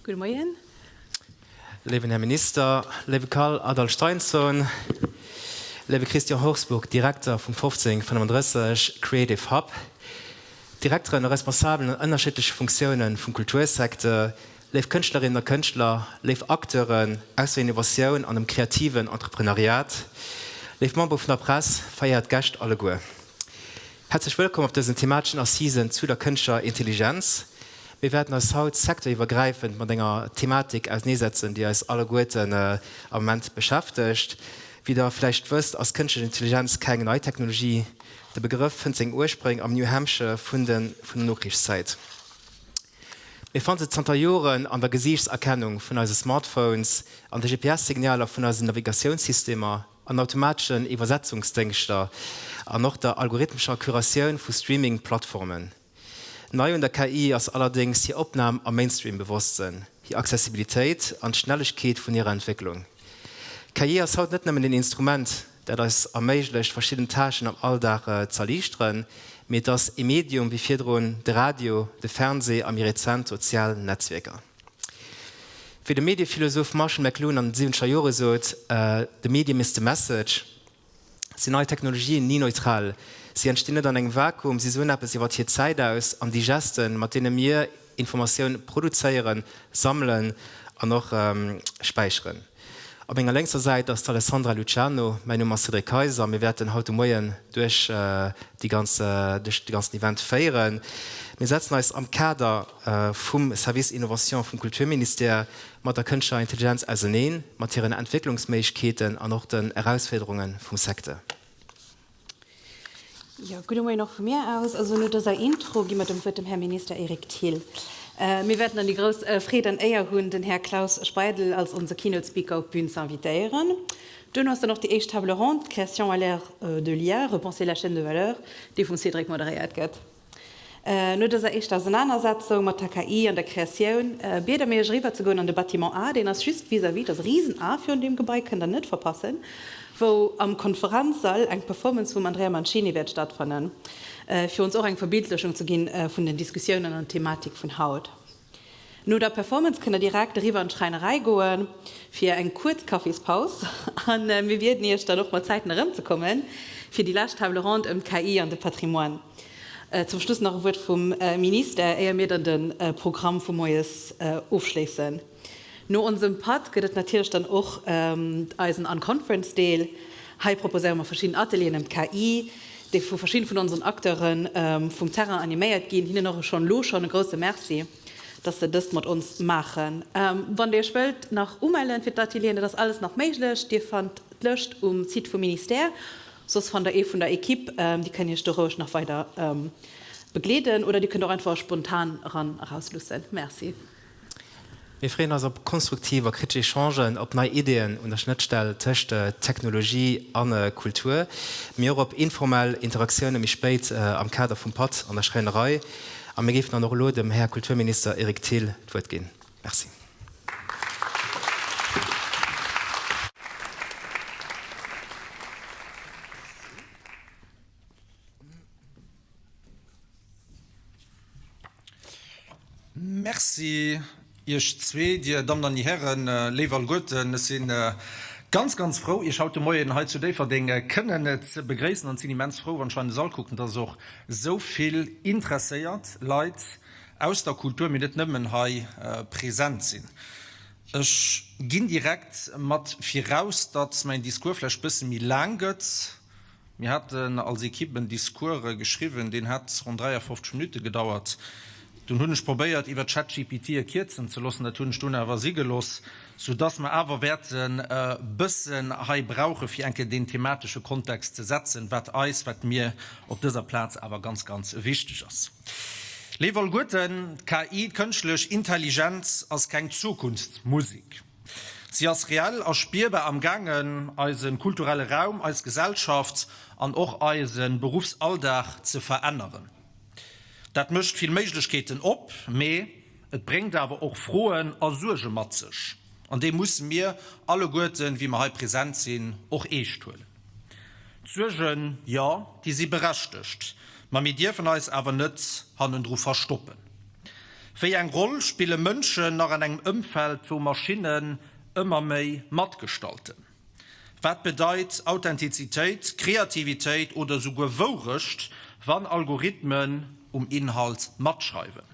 Gudde Moien. Léiwen Här Minister, léiwe Karl Adalsteinsson, léiwe Christian Horsburg, Direkter vum 1535 Creative Hub, Direkteren a Responsabelen an ënnerschiddleche Funktiounen vum Kultursecteur, léif Kënschtlerinnen a Kënschtler, léif Acteuren aus der Innovatioun an dem kreativen Entreprenariat, léif Membere vun der Press, veréiert Gäscht alleguer. Häerzlech wëllkomm op dësen themateschen Assisen zu der kënschtlecher Intelligenz. Mir wäerten eis haut secteuriwwergräifend mat enger Thematik auseneesetzen, déi eis alleguerten am Moment beschäftegt. Wéi der vläicht wësst, ass kënschtlech Intelligenz keng nei Technologie. De Begrëff fënnt seng Urspréng am New Hampshire vun der Nokrichszäit. Mir fanne se zanter Joren an der Gesiichtserkennung vun eise Smartphones, an de GPS-Signaler vun eisen Navigatiounssystemer, an automateschen Iwwersetzungsdéngschter an och der algorithmescher Curatioun vu Streaming-Plattformen. Nei un der KI ass allerdéngs hir Opnam am Mainstream-Bewosstsënn, hir Accessibilitéit an d'Schnellegkeet vun hirer Entwécklung. KI ass haut net nëmmen een Instrument, dat eis erméiglecht, verschidden Tâchen am Alldag z'erliichteren, mee et ass ee Medium wéi virdrun de Radio, de Fernsee a méi rezent d'sozial Netzwierker. Wéi de Mediephilosoph Marshall McLuhan an den siwwenzeger Jore sot, The medium is the message, sinn nei Technologien ni neutral. Si entstinn net an engem Vakuum, si soen eppes iwwer hir Zäit aus an déi Gesten, mat deene mir Informatioun produzéieren, sammelen an och späicheren. Op menger lénkser Säit ass d'Alessandra Luciano, mäin Numm ass Cédric Kayser a mir wäerten haut de Moien duerch déi ganz, duerch de ganzen Event féieren. Mir setzen eis am Kader vum Service Innovation vum Kulturministère mat der kënschtlecher Intelligenz auseneen, mat hiren Entwécklungsméiglechkeeten an och den Erausfuerderunge vum Secteur. Jo, gudde Moien och vu mir aus. Also no dëser Intro gi mer dem Wuert dem Här Minister Eric Thill. Mir wäerten dann déi grouss Freed an Éier hunn, den Här Klaus Speidel als onse Keynote Speaker op d'Bün ze invitéieren. Duerno ass dann och déi éischt Table ronde, Création à l'ère de l'IA, repenser la chaîne de valeur, déi vum Cédric moderéiert gëtt. No dëser éischter Ausenanersetzung mat der KI an der Kreatioun, biede mir iech eriwwer ze goen an de Bâtiment A, deen ass just vis-à-vis, et ass e risen A virun deem Gebai, kënnt der net verpassen, wou am Konferenzsall eng Performance vum Andrea Mancini wäert stattfannen, fir ons och eng Verbildlechung ze ginn vun den Diskussiounen an Thematik vun haut. No der Performance kënnt der direkt eriwwer an d'Schräinerei goen fir eng kuerz Kaffispaus an mir bieden iech dann och mat Zäiten erëmzekommen fir déi lescht Table ronde ëm d'KI an de Patrimoine. Zum Schluss nach e Wuert vum Minister, éier mir dann de Programm vu moies ofschléissen. No onsem Patt gëtt et natierlech dann och eisen Unconference Deel. Hei proposéiere mer verschidden Atelieren ëm d'KI, déi vu verschidden vun onseren Acteure vum Terrain animéiert ginn. Hinnen och schonn elo schonn e grousse Merci, dass se dëst mat ons maachen. Wann Dir Iech wëllt nach umellen fir d'Atelieren, dat ass alles nach méiglech. Dir fannt d'Lëscht um Site vum Ministère. Soss fannt der ee vun der Equipe, déi kënnen Iech do roueg nach weider begleeden oder Dir kënnt och einfach spontan eran eraus luussen. Merci. Mir freeën eis op konstruktiv a kritesch Echangen, op nei Ideeën un der Schnëttstell tëscht Technologie a Kultur, mee och op informell Interaktioune méi spéit am Kader vum Patt an der Schräinerei. A mir géifen dann och elo dem Här Kulturminister Eric Thill d'Wuert ginn. Merci. Merci Iech zwee, Dir Dammen an Dir Hären, léif alleguerten. Ech si ganz, ganz frou, Iech haut de Moien hei zu Déifferdeng kënnen ze begréissen an sinn immens frou, wann ech hei an de Sall kucken, dass och esou vill interesséiert Leit aus der Kultur, mee net nëmmen, hei present sinn. Ech ginn direkt mat viraus, datt mäin Discours vläicht e bësse méi laang gëtt. Mir haten als Equipe en Discours geschriwwen, deen hat ronn 53 Minutte gedauert. Dunn hunn ech probéiert, iwwer ChatGPT e kierzen ze loossen. Dat hunn ech dunn awer si gelooss, soudass mer awer wäerten e bëssen hei brauche fir eng Kéier deen thematesche Kontext ze setzen, wat eis, wat mir op dëser Plaz awer ganz, ganz wichteg ass. Léif alleguerten, d'KI, d'kënschtlech Intelligenz, ass keng Zukunftsmusik. Si ass reell a spierbar am gaangen, eise kulturelle Raum, eis Gesellschaft an och eise Beruffsalldag ze veränneren. Dat mécht vill Méiglechkeeten op, mee et bréngt awer och Froen a Suerge mat sech. An déi musse mir alleguerten, wéi mer hei present sinn, och eescht huelen. D'Suergen, jo, déi si berechtegt, ma mir dierfen eis awer net hannendru verstoppen. Wéi eng Roll spille Mënschen nach an engem Ëmfeld, wou Maschinnen ëmmer méi matgestalten? Wat bedeit Authentizitéit, Kreativitéit oder souguer Wourecht, wann Algorithmen um Inhalt matschreiwen?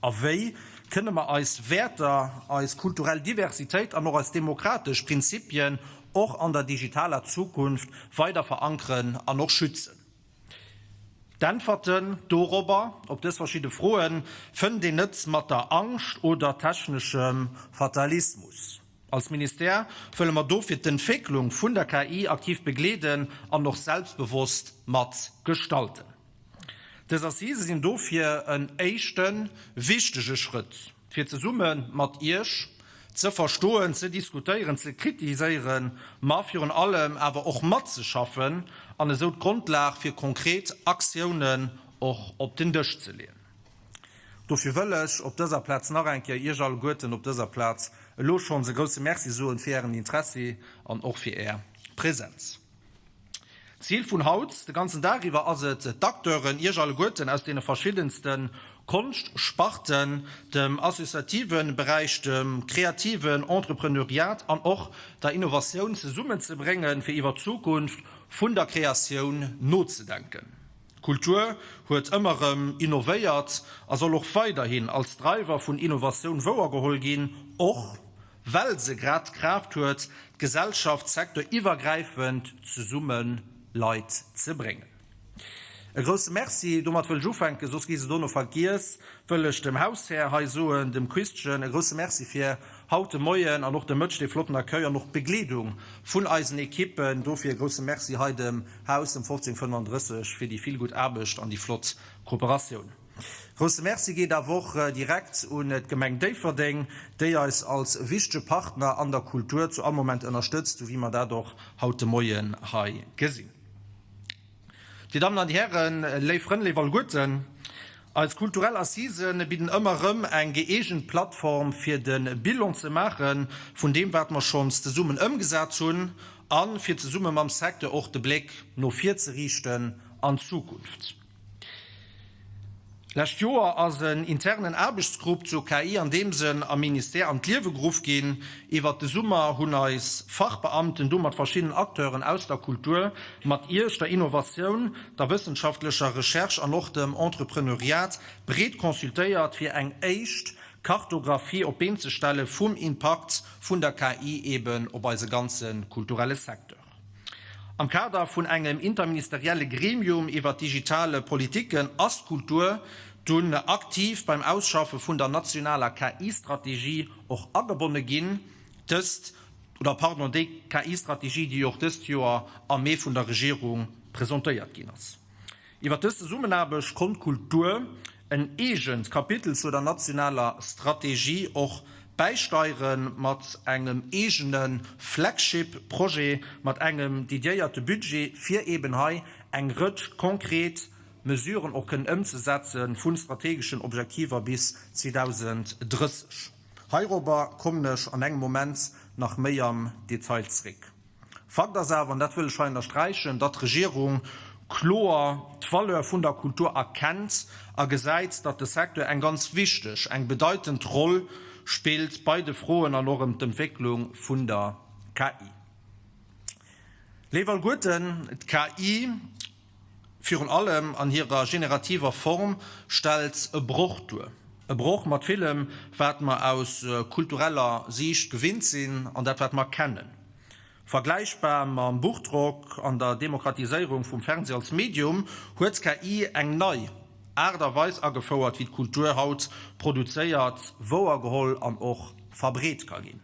A wéi kënne mer eis Wäerter, eis kulturell Diversitéit an och eis demokratesch Prinzipien och an der digitaler Zukunft weider verankeren an och schützen? D'Äntwerten dorobber, op dës verschidde Froen, fënnt een net mat der Angscht oder techneschem Fatalismus. Als Ministère wëlle mer dofir d'Entwécklung vun der KI aktiv begleeden an och selbstbewosst mat gestalten. Dës Assisë sinn dofir en éischte wichtege Schrëtt, fir zesumme mat Iech ze verstoen, ze diskutéieren, ze kritiséieren, ma virun allem awer och matzeschaffen an esou d'Grondlag fir konkret Aktiounen och op den Dësch ze leeën. Dofir wëll ech op dëser Plaz nach eng Kéier Iech alleguerten op dëser Plaz elo schonns e grousse Merci soen fir Ären Interessi an och fir Är Präsenz. D'Zil vun haut, de ganzen Dag iwwer, ass et, d'Acteuren, Iech alleguerten aus deene verschiddenste Konschtsparten, dem associative Beräich, dem kreativen Entrepreneuriat an och der Innovatioun zesummenzebréngen, fir iwwer d'Zukunft vun der Kreatioun nozedenken. D'Kultur huet ëmmer erëm innovéiert a soll och weiderhin als Driver vun Innovatioun wouergeholl ginn, och well se grad d'Kraaft huet, d'Gesellschaft secteuriwwergräifend zesumme Leit ze bréngen. E grousse Merci, domat wëll ech ufänken, soss gi se dono vergiess, wëll ech dem Haushär hei soen, dem Christian, e grousse Merci fir haut de Moien an och de Mëtteg dee flotten Accueil an och d'Begleedung vun eisen Ekippen. Dofir e grousse Merci hei dem Haus, dem 1535, fir déi vill gutt Aarbecht an déi flott Kooperatioun. Grousse Merci geet awer och direkt un d'Gemeng Déifferdeng, déi eis als wichtege Partner an der Kultur zu all Moment ënnerstëtzt, sou wéi mer dat och haut de Moien hei gesinn. Dir Dammen an Dir Hären, léif Frënn, léif alleguerten, eis kulturell Assisen bidden ëmmer erëm eng gëeegent Plattform fir de Bilan ze maache vun deem wat mer schonns zesummen ëmgesat hunn a fir zesumme mam Secteur och de Bléck no vir ze riichten an d'Zukunft. Lescht Joer ass en internen Aarbechtsgrupp zur KI an deem Sënn am Ministère an d'Liewe geruff ginn. Iwwert de Summer hunn eis Fachbeamten do mat verschiddenen Acteuren aus der Kultur, mat Iech, der Innovatioun, der wëssenschaftlecher Recherche an och dem Entrepreneuriat breet consultéiert, fir eng éischt Kartographie op d'Been ze stelle vum Impakt vun der KI eben op eise ganze kulturelle Secteur. Am Kader vun engem interministerielle Gremium iwwer digitale Politiken ass d'Kultur dunn aktiv beim Ausschaffe vun der nationaler KI-Strategie och agebonne ginn. Dëst, oder pardon, déi KI-Strategie, déi och dëst Joer am Mee vun der Regierung presentéiert ginn ass. Iwwer dës Zesummenaarbecht konnt d'Kultur en eegent Kapitel zu der nationaler Strategie och bäisteiere mat engem eegene Flagship-Projet, mat engem dediéierte Budget, fir eeben hei eng Rëtsch konkret Mesuren och kënnen ëmzesetze vu strategeschen Objektiver bis 2030. Heirobber kommen ech an engem Moment nach méi am Detail zréck. Fakt ass awer, an dat wëll ech hei ënnersträichen, datt d'Regierung kloer d'Valeur vun der Kultur erkennt a gesäit, datt de Secteur eng ganz wichteg, eng bedeitend Roll spillt bei de Froen an och ëm d'Entwécklung vun der KI. Léif alleguerten, d'KI, virun allem an hirer generativer Form, stellt e Broch duer. E Broch mat villem, wat mer aus kultureller Siicht gewinnt sinn an dat, wat mer kennen. Vergläichbar mam Buchdrock an der Demokratiséierung vum Fernseh als Medium huet d'KI eng nei Aart a Weis agefouert, wéi d'Kultur haut produzéiert, wouergeholl an och verbreet ka ginn.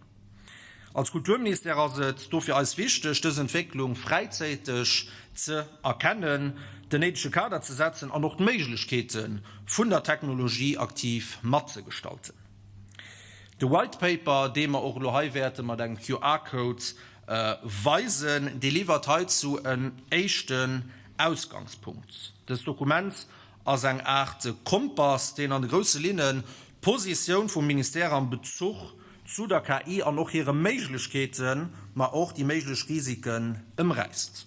Als Kulturministère ass et dofir eis wichteg, dës Entwécklung fräizäiteg ze erkennen, den néidege Kader ze setzen an och d'Méiglechkeete vun der Technologie aktiv matzegestalten. De White Paper, dee mer och elo hei wäerte mat engem QR-Code weisen, dee liwwert heizou en éischten Ausgangspunkt. Dëst Dokument ass eng Aart Kompass, deen an de grousse Linnen d'Positioun vum Ministère am Bezuch zu der KI an och hire Méiglechkeeten, ma och déi méiglech Risiken ëmräisst.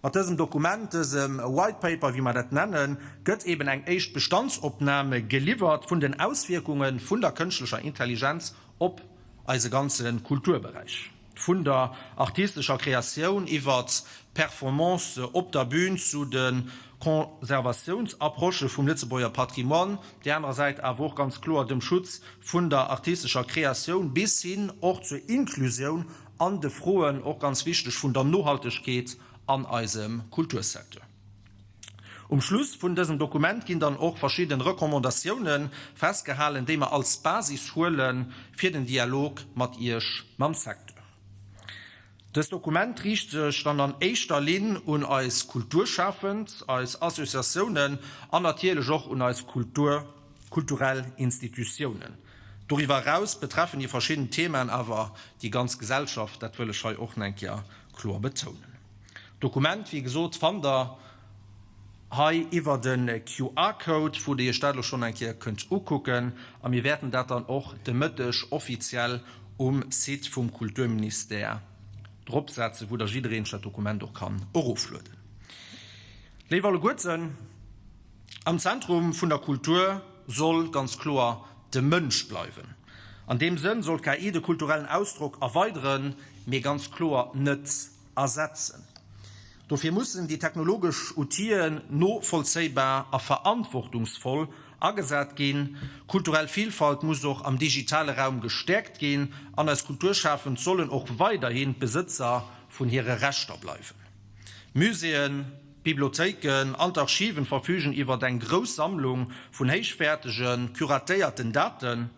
Mat dësem Dokument, dësem White Paper, wéi mer dat nennen, gëtt eben eng éischt Bestandsopname geliwwert vun den Auswierkunge vun der kënschtlecher Intelligenz op eise ganze Kulturberäich, vun der artistescher Kreatioun iwwert d'Performance op der Bühn zu de Conservatiounsapprochë vum Lëtzebuerger Patrimoine, op där anerer Säit awer och ganz kloer dem Schutz vun der artistescher Kreatioun bis hin och zur Inklusioun an de Froen, och ganz wichteg, vun der Nohaltegkeet an eisem Kultursecteur. Um Schluss vun dësem Dokument ginn dann och verschidden Recommandatiounen festgehalen, déi mer als Basis huele fir den Dialog mat Iech, mam Secteur. Dëst Dokument riicht sech dann an éischter Linn un eis Kulturschafend, eis Associatiounen an natierlech och un eis Kultur, kulturell Institutiounen. Doriwwer eraus betreffen déi verschidden Themaen awer déi ganz Gesellschaft, dat wëll ech hei och nach eng Kéier kloer betounen. D'Dokument, wéi gesot, fannt Der hei iwwer de QR-Code, wou Der Iech dat elo schonn eng Kéier kënnt ukucken. A mir wäerten dat dann och de Mëtteg offiziell um Site vum Kulturministère dropsetzen, wou da jiddereen sech dat Dokument och kann eroflueden. Léif alleguerten, Am Zentrum vun der Kultur soll ganz kloer de Mënsch bleiwen. An deem Sënn soll d'KI de kulturellen Ausdrock erweideren, mee ganz kloer net ersetzen. Dofir mussen déi technologesch Outiller novollzéibar a verantwortungsvoll agesat ginn. Kulturell Vilfalt muss och am digitale Raum gestäerkt ginn an eis Kulturschafend sollen och weiderhin d'Besëtzer vun hire Rechter bleiwen. Muséeën, D'Bibliothéiken an d'Archiven verfügen iwwert eng grouss Sammlung vun héichwäertegen, curatéierten Daten.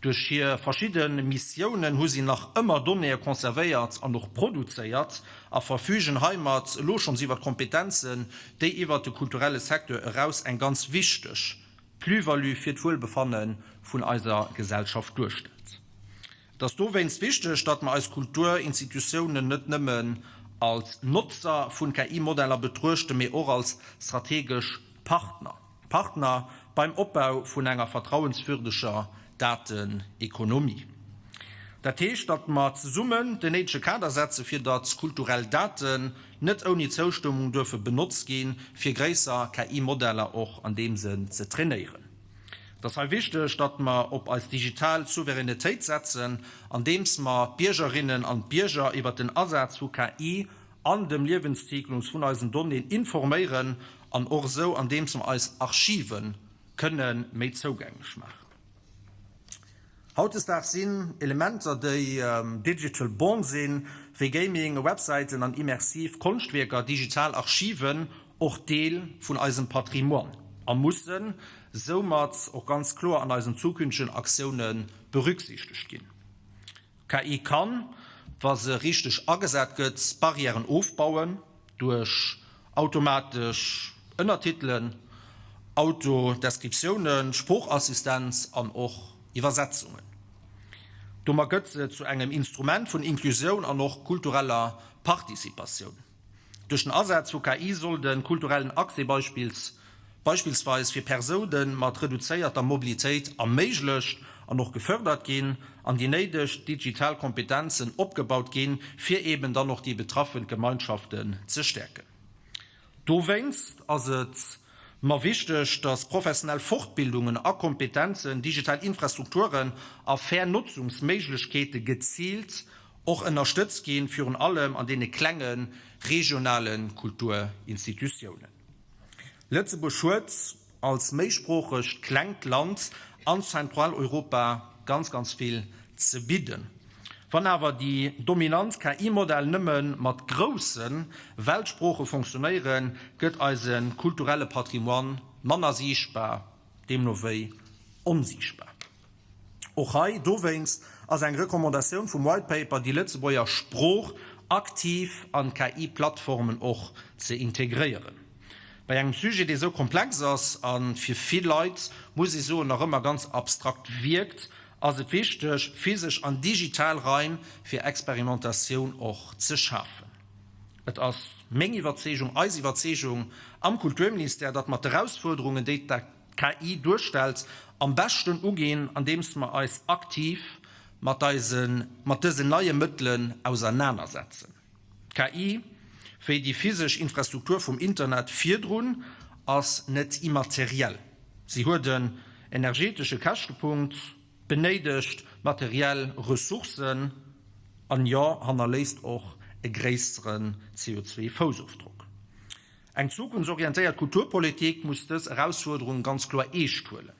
Duerch hir verschidde Missiounen hu si nach ëmmer Donnéeë conservéiert an och produzéiert a verfügen heimat elo schonns iwwert Kompetenzen, déi iwwert de kulturelle Secteur eraus eng ganz wichteg Plus-value fir d'Wuelbefanne vun eiser Gesellschaft duerstellt. Et ass dowéinst wichteg, datt mer eis Kulturinstitutiounen net nëmmen als Notzer vun KI-Modeller betruechten, mee och als strategesch Partner, Partner beim Opbau vun enger vertrauenswürdeger Datenekonomie. Dat heescht, datt mer zesummen den néidege Kader setzen, fir datt kulturell Daten net ouni Zoustëmmung duerfe benotzt ginn, fir gréisser KI-Modeller och an deem Sënn ze trainéieren. Et ass hei wichteg, datt mer op eis digital Souveränitéit setzen, andeems mer d'Biergerinnen an d'Bierger iwwert den Asaz vu KI an dem Liewenszyklus vun eisen Donnéeën informéieren an och esou andeems mer eis Archive kënne méi zougänglech maachen. Hautdesdaags sinn Elementer, déi digital born sinn, wéi Gaming, Websäiten an immersiv Konschtwierker, digital Archiven, och Deel vun eisem Patrimoine a mussen soumat och ganz kloer an eisen zukünftegen Aktioune berücksichtegt ginn. KI kann, wa se richteg agesat gëtt, Barrièren ofbauen duerch automatesch Ënnertitelen, Auto-Descriptiounen, Sproochassistenz an och Iwwersetzungen. Domat gëtt se zu engem Instrument vun Inklusioun an och kultureller Participatioun. Duerch den Asaz vu KI soll de kulturellen Accès beispillsweis fir Persoune mat reduzéierter Mobilitéit erméiglecht an och gefërdert ginn an déi néideg digital Kompetenzen opgebaut ginn, fir eben dann och déi betraffe Gemeinschaften ze stäerken. Dowéinst ass et mer wichteg, dass professionell Fortbildungen a Kompetenzen, digital Infrastrukturen a fair Notzungsméiglechkeete geziilt och ënnerstëtzt ginn, virun allem an deene klenge regionale Kulturinstitutiounen. Lëtzebuerg huet als méisproochegt klengt Land an Zentraleuropa ganz, ganz vill ze bidden. Wann awer déi dominant KI-Modell nëmme mat grousse Weltsprooche fonctionnéieren, gëtt eise kulturelle Patrimoine manner siichtbar, deemno wéi onsiichtbar. Och hei dowéinst ass eng Recommandatioun vum White Paper, déi Lëtzebuerger Sprooch aktiv an d'KI-Plattformen och ze integréieren. Bei engem Sujet, dee sou komplex ass a fir vill Leit, muss ee soen, nach ëmmer ganz abstrakt wierkt, ass et wichteg, physesch an digital Raim fir Experimentatioun och ze schafen. Et ass meng Iwwerzeegung, eis Iwwerzeegung am Kulturministère, datt mer d'Erausfuerderungen, déi d'KI duerstellt, am beschten uginn, andeems mer eis aktiv mat eisen, mat dësen neie Mëttelen ausernanersetzen. D'KI. Wéi déi physesch Infrastruktur vum Internet virdrun, ass net immateriell. Si huet en energetesche Käschtepunkt, benéidegt materiell Ressourcen an, jo, hannerléisst och e gréisseren CO2-Foussofdrock. Eng zukunftsorientéiert Kulturpolitik muss dës Erausfuerderung ganz kloer eescht huelen.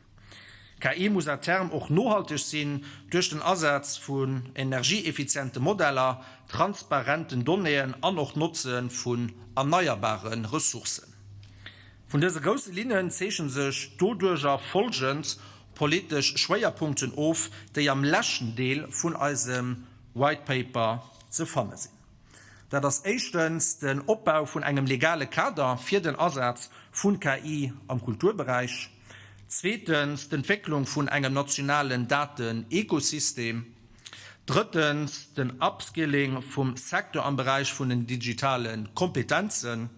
KI muss à terme och nohalteg sinn, duerch den Asaz vun energieeffiziente Modeller, transparenten Donnéeën an och d'Notze vun erneierbare Ressourcen. Vun dëse grousse Linnen zeeche sech doduerjer folgend politesch Schwéierpunkten of, déi am leschten Deel vun eisem White Paper ze fanne sinn. Dat ass éischtens den Opbau vun engem legale Kader fir den Asaz vu KI am Kulturberäich, zweetens d'Entwécklung vun engem nationalen Daten-Ekosystem, drëttens den Upskilling vum Secteur am Beräich vun den digitale Kompetenzen,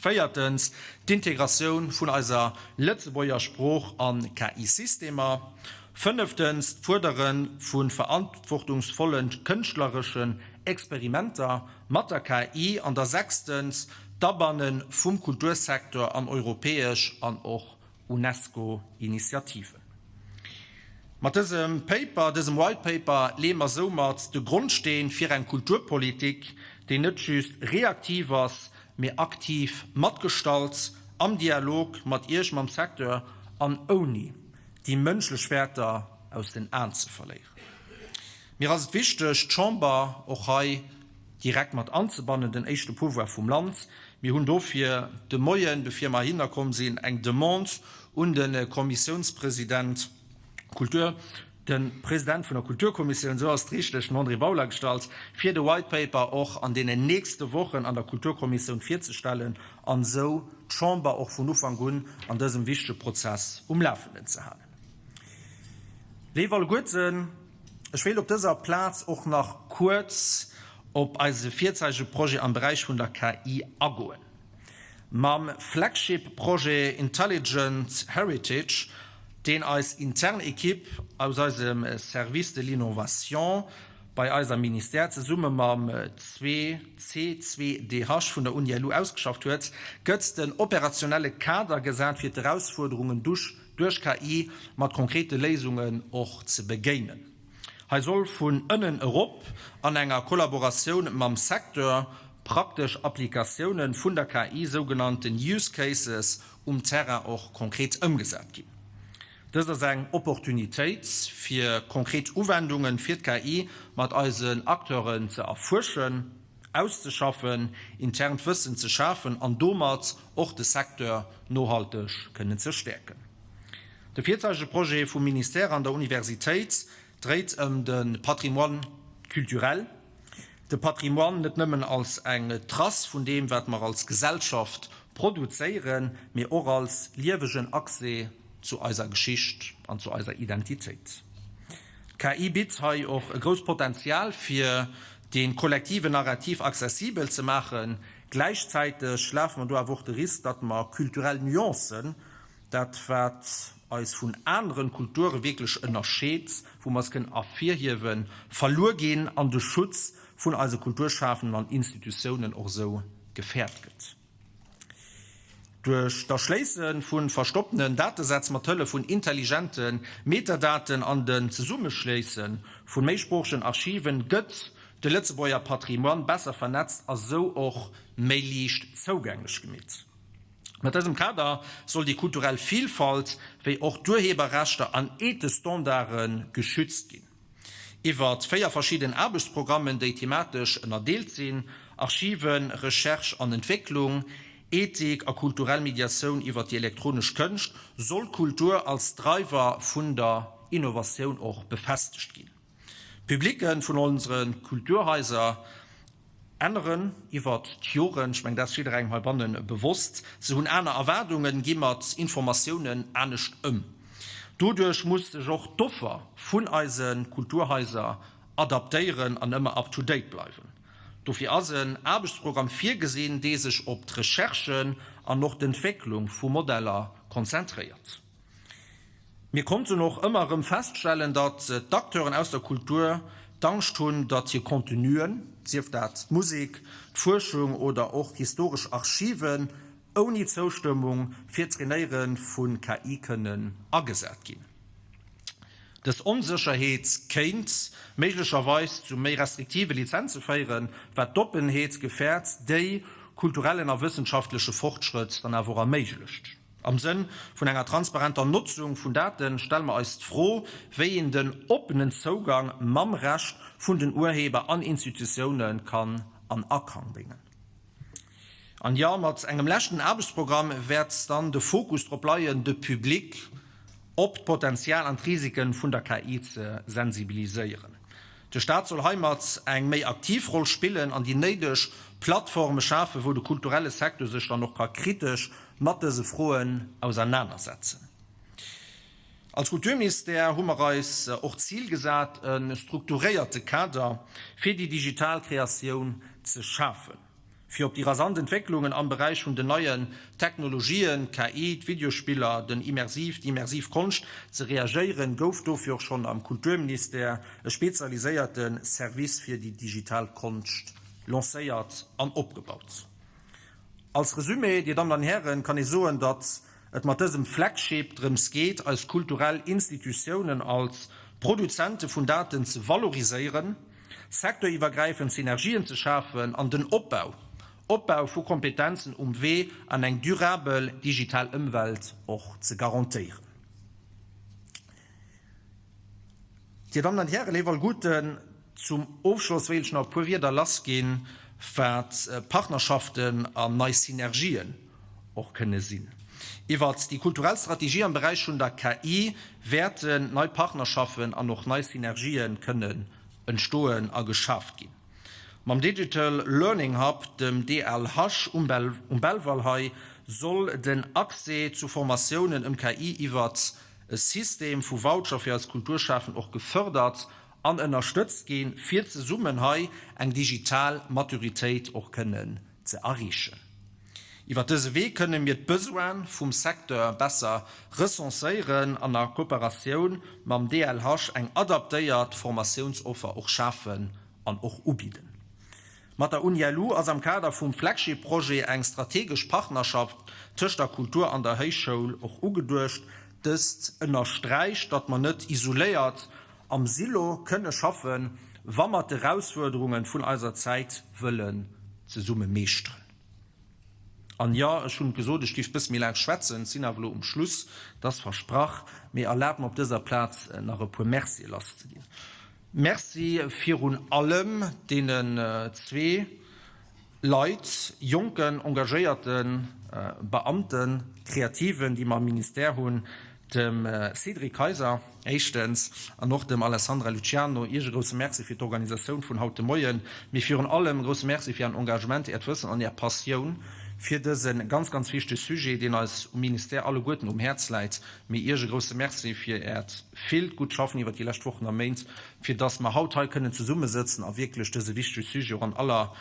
véiertens d'Integratioun vun eiser Lëtzebuerger Sprooch a KI-Systemer, fënneftens d'Fuerdere vu verantwortungsvolle kënschtlereschen Experimenter mat der KI an da sechstens d'Abanne vum Kultursecteur an europäesch an och UNESCO-Initiativen. Mat dësem Paper, dësem White Paper, leeë mer soumat de Grondsteen fir eng Kulturpolitik, déi net just reaktiv ass, mee aktiv matgestalt, am Dialog mat Iech, mam Secteur an ouni déi mënschlech Wäerter aus den Aen ze verléieren. Mir ass et wichteg, d'Chamber och hei direkt mat anzebannen, den éischte Pouvoir vum Land. Mir hunn dofir de Moien, bevir mer heihinner komm sinn, eng Demande un de Kommissiounspresident Kultur, de President vun der Kulturkommissioun, esou ass et richteg, den André Bauler gestallt, fir de White Paper och an deenen nächste Wochen an der Kulturkommissioun virzestellen an esou d'Chamber och vun Ufank un an dësem wichtege Prozess um Lafenden ze halen. Léif alleguerten, ech wéilt op dëser Plaz och nach kuerz op eise Virzeigeprojet am Beräich vun der KI agoen. Mam Flagship-Projet Intelligent Heritage, deen eis intern Ekipp aus eisem Service de l'innovation bei eis am Ministère zesumme mam C2DH vun der Uni-LU ausgeschafft huet, gëtt den operationelle Kader gesat, fir d'Erausfuerderungen duerch duerch KI mat konkrete Léisungen och ze begéinen. Hei soll vun ënnen erop an enger Kollaboratioun mam Secteur praktesch Applikatiounen vun der KI, sougenannten Use Cases, um Terrain och konkret ëmgesat ginn. Dëst ass eng Opportunitéit, fir konkret Uwendungen fir d'KI mat eisen Acteuren ze erfuerschen. auszeschaffen, internt Wëssen ze schafen an domat och de Secteur nohalteg kënnen ze stäerken. De Virzeigeprojet vum Ministère an der Universitéit dréit ëm de Patrimoine culturel, de Patrimoine net nëmmen als eng Trace vun deem, wat mer als Gesellschaft produzéieren, mee och als liewegen Accès zu eiser Geschicht an zu eiser Identitéit. D'KI bitt hei och e grousst Potenzial, fir dee kollektiven Narrativ accessibel ze maachen. Gläichzäiteg lafe mer do awer och de Risk, datt mer kulturell Nuancen, dat wat eis vun anere Kulture wierklech ënnerscheet, wou mer eis kënnen ervirhiewen, verluer ginn an de Schutz vun eise Kulturschafenden an Institutiounen och esou gefäert gëtt. Duerch d'Erschléisse vu verstopptenen Datesätz mat Hëllef vun intelligente Metadaten an den Zesummeschléisse vu méisproochegen Archiven gëtt de Lëtzebuerger Patrimoine besser vernetzt a sou och méi liicht zougänglech gemeet. Mat dësem Kader soll déi kulturell Vilfalt wéi och d'Urheberrechter an ethesch Standarde geschützt ginn. Iwwert 4 verschidden Aarbechtsprogrammen, déi thematesch ënnerdeelt sinn, Archiven, Recherche an Entwécklung, Ethik a kulturell Mediatioun iwwert déi elektronesch Kënscht, soll d'Kultur als Driver vun der Innovatioun och befestegt ginn. D'Publicke vun onsere Kulturhaiser Änneren iwwert d'Joren, ech mengen dat ass jidderengem heibanne bewosst, se hunn aner Erwaardungen, gi mat Informatiounen anescht ëm. Doduerch muss sech och d'Offer vun eise Kulturhaiser adaptéieren an ëmmer up to date bleiwen. Dofir ass en Aarbechtsprogramm virgesinn, dee sech op d'Recherche an och d'Entwécklung vu Modeller konzentréiert. Mir konnten och ëmmer erëm feststellen, datt d'Acteuren aus der Kultur. d'Angscht hunn, datt hir Contenuen, sief dat d'Musek, d'Fuerschung oder och historesch Archiven, ouni Zoustëmmung fir d'Trainéiere vu KI kënnen agesat ginn. Dës Onsécherheet kéint méiglecherweis zu méi restriktive Lizenze féieren, wat d'Oppenheet gefäert, déi kulturellen a wëssenschaftleche Fortschrëtt dann awer och erméiglecht. Am Sënn vun enger transparenter Notzung vun Date stelle mer eis d'Fro, wéi een den oppenen Zougang mam Recht vun den Urheber an Institutioune kann an Akang bréngen. An jo, mat engem leschten Aarbechtsprogramm wäert dann de Fokus drop leien, de Public op d'Potenzial an d'Risike vun der KI ze sensibiliséieren. De Staat soll heimat eng méi aktiv Roll spillen an déi néideg Plattforme schafen, wou de kulturelle Secteur sech dann och ka kritesch mat dëse Froen ausernanersetzen. Als Kulturministère hu mer eis och d'Zil gesat, e strukturéierte Kader fir déi digital Kreatioun ze schafen. Fir op déi rasant Entwécklungen am Beräich vun den neien Technologien, KI, d'Videospiller, den immersiv, déi immersiv Konscht, ze reagéieren, gouf dofir och schonn am Kulturministère e spezialiséierte Service fir déi digital Konscht lancéiert an opgebaut. Als Resumé, Dir Dammen an Hären, kann ee soen, datt et mat dësem Flagship drëms geet, eis kulturell Institutiounen als Produzente vun Daten ze valoriséieren, secteuriwwergräifend Synergien ze schafen an den Opbau Opbau vu Kompetenzen um Wee an eng durabel digital Ëmwelt och ze garantéieren. Dir Dammen an Hären, léif alleguerten, zum Ofschloss wéilt ech nach e puer Wierder lassginn, wat Partnerschaften an nei Synergien och kënne sinn. Iwwert déi kulturell Strategie am Beräich vun der KI wäerten nei Partnerschaffen an och nei Synergië kënnen entstoen a geschaaft ginn. Mam Digital Learning Hub, dem DLH um Belval hei, soll den Accès zu Formatiounen ëm KI iwwert e System vu Voucher fir eis Kulturschafen och gefërdert an ënnerstëtzt ginn, fir zesummen hei eng digital Maturitéit och kënnen ze erreechen. Iwwer dëse Wee kënne mir d'Besoine vum Secteur besser recenséieren an a Kooperatioun mam DLH eng adaptéiert Formatiounsoffer och schafen an och ubidden. Mat der UniLu ass am Kader vum Flagship-Projet eng strategesch Partnerschaft tëscht der Kultur an der Héichschoul och ugeduecht. Dëst ënnersträicht, datt mer net isoléiert am Silo kënne schaffen, wa mer d'Erausfuerderunge vun eiser Zäit wëllen zesumme meeschteren. An jo, ech hunn gesot, ech géif bësse méi laang schwätzen, sinn awer elo um Schluss, et ass versprach, mee erlaabt mer op dëser Plaz nach e puer Mercië lasszeginn. Merci virun allem deenen zwee Leit, jonken, engagéierte Beamten, Kreativen, déi mer am Ministère hunn, dem Cédric Kayser éischtens an och dem Alessandra Luciano. Iech e grousse Merci fir d'Organisatioun vun haut de Moien, mee virun allem e grousse Merci fir Ären Engagement, Äert Wëssen an Är Passioun fir dëse ganz, ganz wichtege Sujet, deen eis um Ministère alleguerten um Häerz läit. Mee Iech e grousse Merci fir Äert villt gutt Schaffen iwwert déi lescht Wochen a Méint, fir dass mer haut hei kënnen zesummesëtzen a wierklech dëse wichtege Sujet och an aller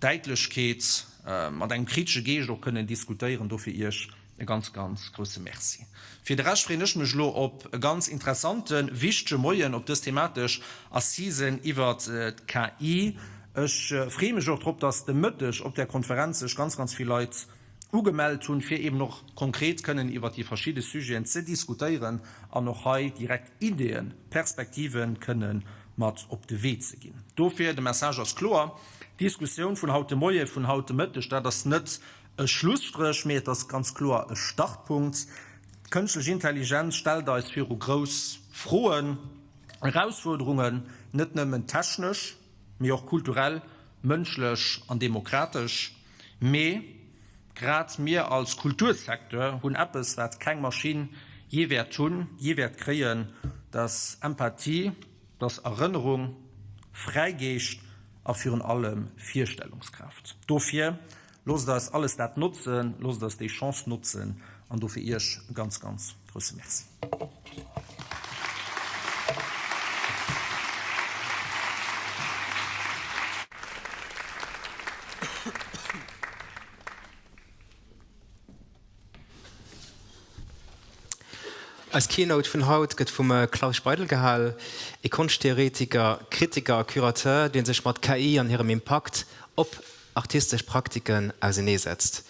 Däitlechkeet, mat engem kritesche Geescht och kënnen diskutéieren. Dofir Iech e ganz, ganz grousse Merci. Fir de Rescht freeën ech mech elo op e ganz interessanten, wichtege Moien, op dës thematesch Assisen iwwert d'KI. Ech freeë mech och drop, dass de Mëtteg op där Konferenz sech ganz, ganz vill Leit ugemellt hunn, fir eeben och konkret kënnen iwwert déi verschidde Sujeten ze diskutéieren an och hei direkt Ideeën, Perspektive kënne mat op de Wee ze ginn. Dofir, de Message ass kloer, D'Diskussioun vun haut de Moie, vun haut de Mëtteg, dat ass net e Schlusstréch, mee et ass ganz kloer e Startpunkt. D'Kënschtlech Intelligenz stellt eis viru grouss Froen, Erausfuerderungen, net nëmmen technesch, mee och kulturell, mënschlech an demokratesch. Mee grad mir als Kultursecteur hunn eppes, wat keng Maschinn jee wäert hunn, jee wäert kréien, dat ass Empathie, dat ass Erënnerung, Fräigeescht a virun allem Virstellungskraaft. Dofir, loosst eis alles dat notzen, loosst eis déi Chance notzen an dofir Iech e ganz, ganz grousse Merci. Eis Keynote vun haut gëtt vum Klaus Speidel gehal, ee Konschttheoretiker, Kritiker a Curateur, dee sech mat KI an hirem Impakt op artistesch Praktiken auseneesetzt.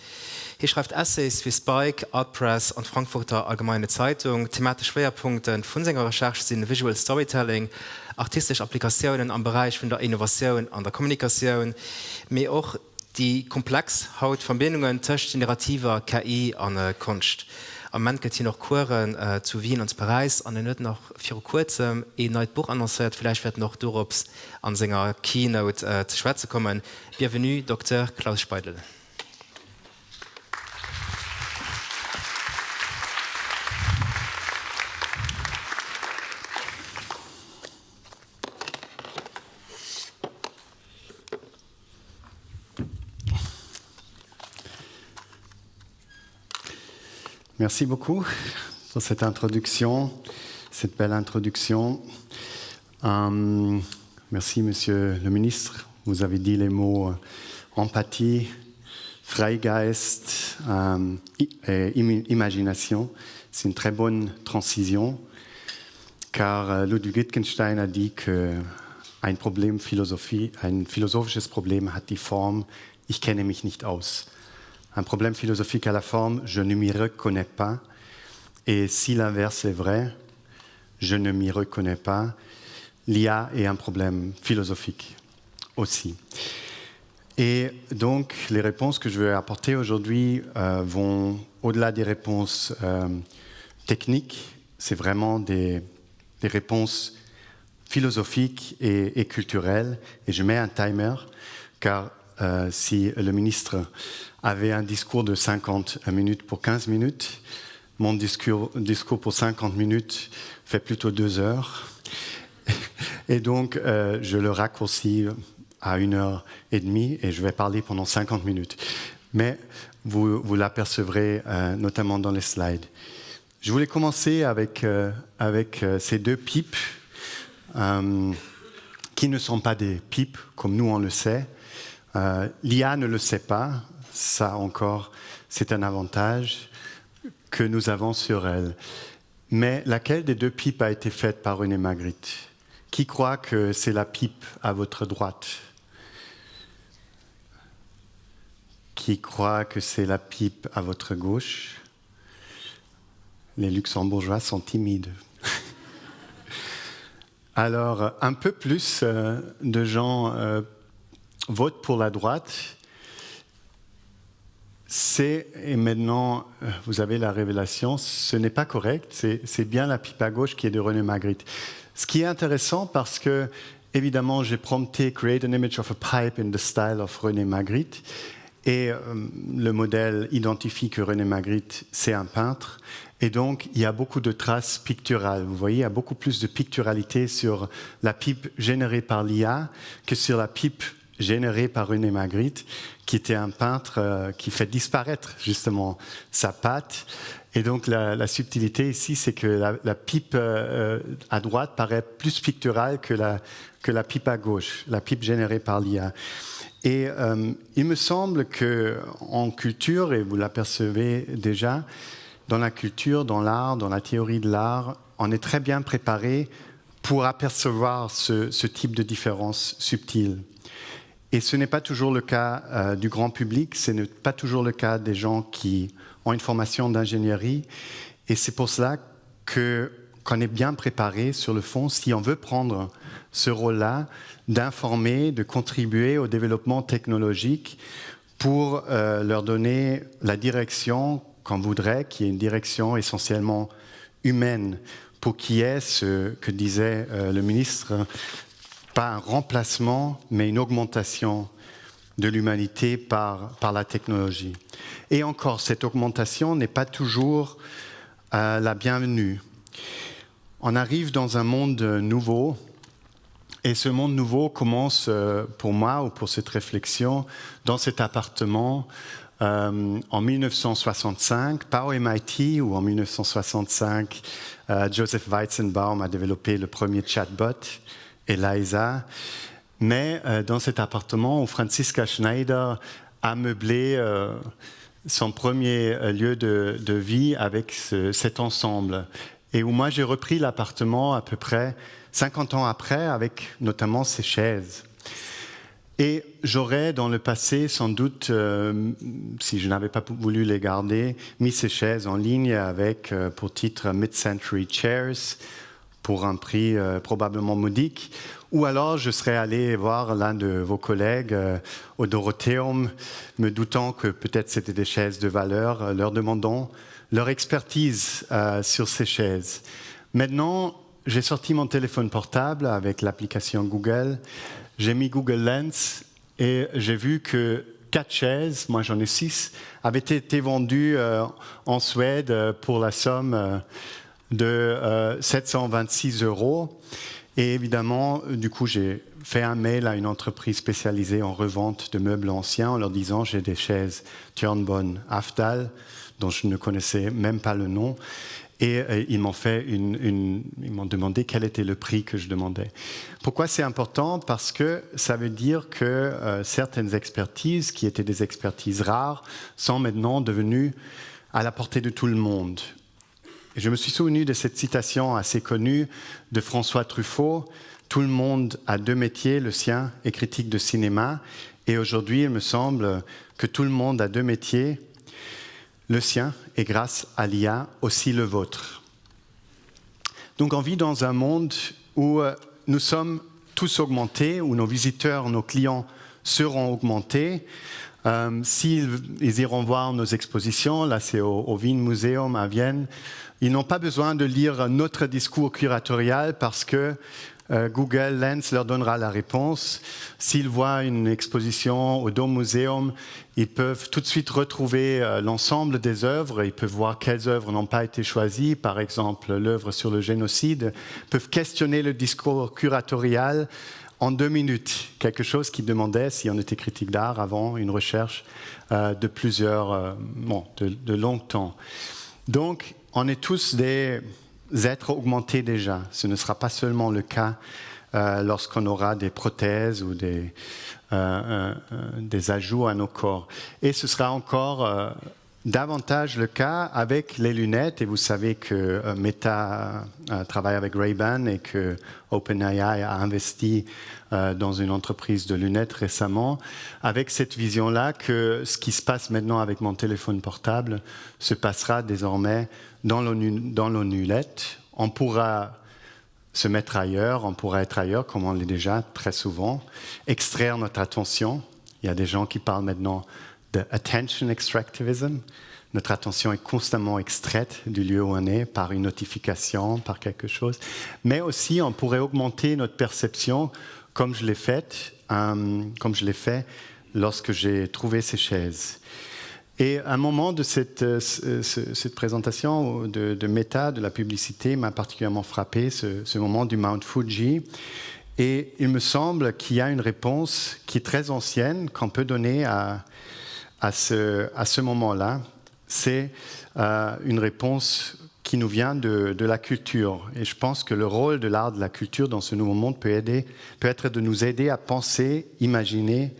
Hie schreift Essays fir Spike, Artpress an d'Frankfurter Allgemeine Zeitung. Thematesch Schwéierpunkte vu senger Recherche si Visual Storytelling, artistesch Applikatiounen am Beräich vun der Innovatioun an der Kommunikatioun, mee och déi komplex haut Verbindungen tëscht generativer KI a Konscht. Am Moment gëtt hien och Coursen zu Wien an zu Paräis an en huet nach viru kuerzem een neit Buch annoncéiert. Villäicht wäert en och dorops an senger Keynote ze schwätze kommen. Bienvenue Dokter Klaus Speidel. Merci beaucoup pour cette introduction, cette belle introduction. Euh, merci, Monsieur le ministre. Vous avez dit les mots euh, empathie, Freigeist euh, et imagination. C'est une très bonne transition, car euh, Ludwig Wittgenstein a dit que ein Problem Philosophie, ein philosophisches Problem hat die Form ich kenne mich nicht aus. Un problème philosophique à la forme je ne m'y reconnais pas et si l'inverse est vrai, je ne m'y reconnais pas, l'IA est un problème philosophique aussi. Et donc les réponses que je vais apporter aujourd'hui euh, vont au-delà des réponses euh, techniques, c'est vraiment des, des réponses philosophiques et, et culturelles et je mets un timer car euh, si le ministre avait un discours de 50 minutes pour 15 minutes, mon discours, discours pour 50 minutes fait plutôt deux heures. Et donc euh, je le raccourcis à une heure et demie et je vais parler pendant 50 minutes. Mais vous, vous l'apercevrez euh, notamment dans les slides. Je voulais commencer avec, euh, avec euh, ces deux pipes euh, qui ne sont pas des pipes comme nous on le sait. Euh, L'IA ne le sait pas, ça encore c'est un avantage que nous avons sur elle. Mais laquelle des deux pipes a été faite par René Magritte Qui croit que c'est la pipe à votre droite Qui croit que c'est la pipe à votre gauche Les luxembourgeois sont timides. Alors un peu plus euh, de gens euh, votent pour la droite. C'est et maintenant euh, vous avez la révélation, ce n'est pas correct, c'est bien la pipe à gauche qui est de René Magritte. Ce qui est intéressant parce que évidemment j'ai prompté create an image of a pipe in the style of René Magritte et euh, le modèle identifie que René Magritte c'est un peintre et donc il y a beaucoup de traces picturales. Vous voyez, il y a beaucoup plus de picturalité sur la pipe générée par l'IA que sur la pipe générée par René Magritte, qui était un peintre euh, qui fait disparaître justement sa patte. Et donc la, la subtilité ici, c'est que la, la pipe euh, à droite paraît plus picturale que la, que la pipe à gauche, la pipe générée par l'IA. Et euh, il me semble que en culture, et vous l'apercevez déjà, dans la culture, dans l'art, dans la théorie de l'art, on est très bien préparé pour apercevoir ce, ce type de différence subtile. Et ce n'est pas toujours le cas euh, du grand public, ce n'est pas toujours le cas des gens qui ont une formation d'ingénierie. Et c'est pour cela que qu'on est bien préparé sur le fond si on veut prendre ce rôle-là d'informer, de contribuer au développement technologique pour euh, leur donner la direction qu'on voudrait, qui est une direction essentiellement humaine, pour qui est ce que disait euh, le ministre, pas un remplacement, mais une augmentation de l'humanité par, par la technologie. Et encore, cette augmentation n'est pas toujours euh, la bienvenue. On arrive dans un monde nouveau, et ce monde nouveau commence euh, pour moi ou pour cette réflexion dans cet appartement euh, en 1965, pas au MIT ou en 1965, euh, Joseph Weizenbaum a développé le premier chatbot, Eliza. Mais euh, dans cet appartement où Franziska Schneider a meublé euh, son premier euh, lieu de, de vie avec ce, cet ensemble. et où moi j'ai repris l'appartement à peu près 50 ans après avec notamment ces chaises. Et j'aurais dans le passé sans doute, euh, si je n'avais pas voulu les garder, mis ces chaises en ligne avec euh, pour titre Mid-Century Chairs pour un prix euh, probablement modique. Ou alors je serais allé voir l'un de vos collègues euh, au Dorotheum, me doutant que peut-être c'était des chaises de valeur, euh, leur demandant leur expertise euh, sur ces chaises. Maintenant, j'ai sorti mon téléphone portable avec l'application Google, j'ai mis Google Lens et j'ai vu que quatre chaises, moi j'en ai six, avaient été vendues euh, en Suède euh, pour la somme euh, de euh, 726 euros. Et évidemment, du coup, j'ai fait un mail à une entreprise spécialisée en revente de meubles anciens en leur disant j'ai des chaises Turnbonne Afdal dont je ne connaissais même pas le nom et euh, ils m'ont fait une, une, ils m'ont demandé quel était le prix que je demandais. Pourquoi c'est important Parce que ça veut dire que euh, certaines expertises qui étaient des expertises rares sont maintenant devenues à la portée de tout le monde. Et je me suis souvenu de cette citation assez connue de François Truffaut, Tout le monde a deux métiers, le sien est critique de cinéma. Et aujourd'hui, il me semble que tout le monde a deux métiers, le sien et grâce à l'IA aussi le vôtre. Donc on vit dans un monde où euh, nous sommes tous augmentés, où nos visiteurs, nos clients seront augmentés. Euh, S'ils ils iront voir nos expositions, là c'est au, au Wien Museum à Vienne, ils n'ont pas besoin de lire notre discours curatorial parce que euh, Google Lens leur donnera la réponse. S'ils voient une exposition au Dome Museum, ils peuvent tout de suite retrouver euh, l'ensemble des œuvres, ils peuvent voir quelles œuvres n'ont pas été choisies, par exemple l'œuvre sur le génocide, peuvent questionner le discours curatorial en deux minutes, quelque chose qui demandait, si on était critique d'art avant, une recherche euh, de plusieurs euh, bon, de, de longtemps. Donc on est tous des êtres augmentés déjà. Ce ne sera pas seulement le cas euh, lorsqu'on aura des prothèses ou des, euh, euh, des ajouts à nos corps. Et ce sera encore euh, davantage le cas avec les lunettes et vous savez que euh, Meta euh, travaille avec Ray-Ban et que OpenAI a investi euh, dans une entreprise de lunettes récemment avec cette vision là que ce qui se passe maintenant avec mon téléphone portable se passera désormais dans l'onulette on pourra se mettre ailleurs on pourra être ailleurs comme on l'est déjà très souvent extraire notre attention il y a des gens qui parlent maintenant de attention extractivism. Notre attention est constamment extraite du lieu où on est par une notification, par quelque chose. Mais aussi, on pourrait augmenter notre perception comme je l'ai fait, euh, comme je l'ai fait lorsque j'ai trouvé ces chaises. Et un moment de cette, euh, cette présentation de, de méta de la publicité m'a particulièrement frappé ce, ce moment du Mount Fuji. Et il me semble qu'il y a une réponse qui est très ancienne qu'on peut donner à, à ce, à ce moment-là, c'est euh, une réponse qui nous vient de, de la culture. Et je pense que le rôle de l'art de la culture dans ce nouveau monde peut, aider, peut être de nous aider à penser, imaginer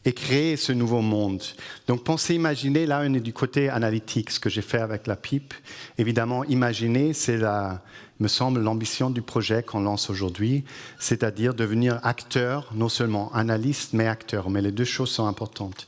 et créer ce nouveau monde. Donc penser, imaginer, là on est du côté analytique, ce que j'ai fait avec la pipe. Évidemment, imaginer, c'est la me semble l'ambition du projet qu'on lance aujourd'hui, c'est-à-dire devenir acteur, non seulement analyste, mais acteur. Mais les deux choses sont importantes.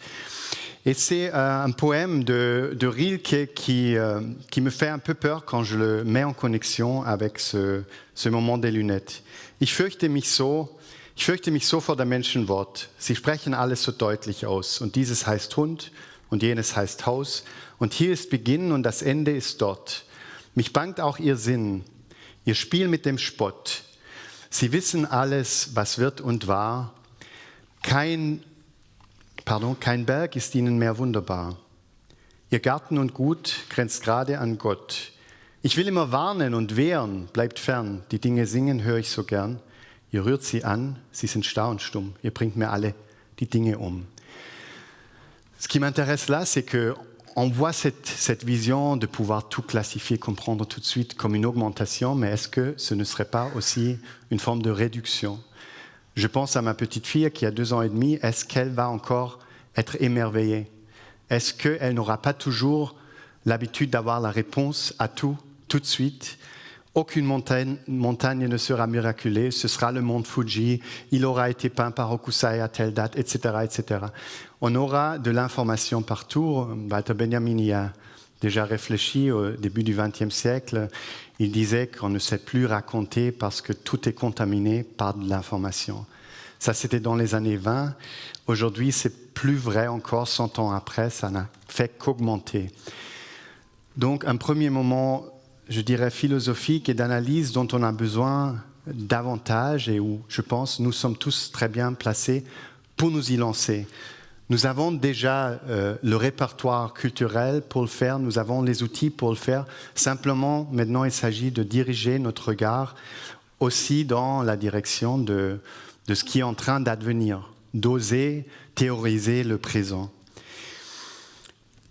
Et c'est euh, un poème de, de Rilke qui, euh, qui me fait un peu peur quand je le mets en connexion avec ce, ce moment des lunettes. Ich fürchte mich so, ich fürchte mich so vor der Menschen Wort. Sie sprechen alles so deutlich aus. Und dieses heißt Hund und jenes heißt Haus. Und hier ist Beginn und das Ende ist dort. Mich bangt auch ihr Sinn, ihr Spiel mit dem Spott. Sie wissen alles, was wird und war. Kein pardon, kein Berg ist ihnen mehr wunderbar. Ihr Garten und Gut grenzt gerade an Gott. Ich will immer warnen und wehren, bleibt fern. Die Dinge singen höre ich so gern. Ihr rührt sie an, sie sind starr und stumm. Ihr bringt mir alle die Dinge um. Ce qui m'intéresse là, c'est que on voit cette, cette vision de pouvoir tout classifier, comprendre tout de suite comme une augmentation, mais est-ce que ce ne serait pas aussi une forme de réduction Je pense à ma petite fille qui a deux ans et demi, est-ce qu'elle va encore être émerveillée Est-ce qu'elle n'aura pas toujours l'habitude d'avoir la réponse à tout tout de suite? Aucune montagne, montagne ne sera miraculée, ce sera le mont Fuji, il aura été peint par Hokusai à telle date, etc. etc. On aura de l'information partout. Walter Benjamin y a déjà réfléchi au début du XXe siècle. Il disait qu'on ne sait plus raconter parce que tout est contaminé par de l'information. Ça, c'était dans les années 20. Aujourd'hui, c'est plus vrai encore 100 ans après, ça n'a fait qu'augmenter. Donc un premier moment, je dirais, philosophique et d'analyse dont on a besoin davantage et où, je pense, nous sommes tous très bien placés pour nous y lancer. Nous avons déjà euh, le répertoire culturel pour le faire, nous avons les outils pour le faire. Simplement, maintenant, il s'agit de diriger notre regard aussi dans la direction de, de ce qui est en train d'advenir, d'oser théoriser le présent.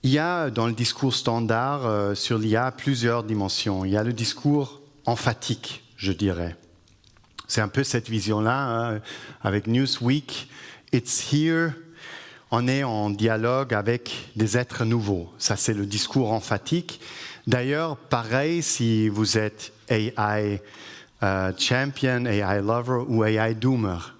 Il y a dans le discours standard euh, sur l'IA plusieurs dimensions. Il y a le discours emphatique, je dirais. C'est un peu cette vision-là hein, avec Newsweek, It's here, on est en dialogue avec des êtres nouveaux. Ça, c'est le discours emphatique. D'ailleurs, pareil si vous êtes AI euh, champion, AI lover ou AI doomer.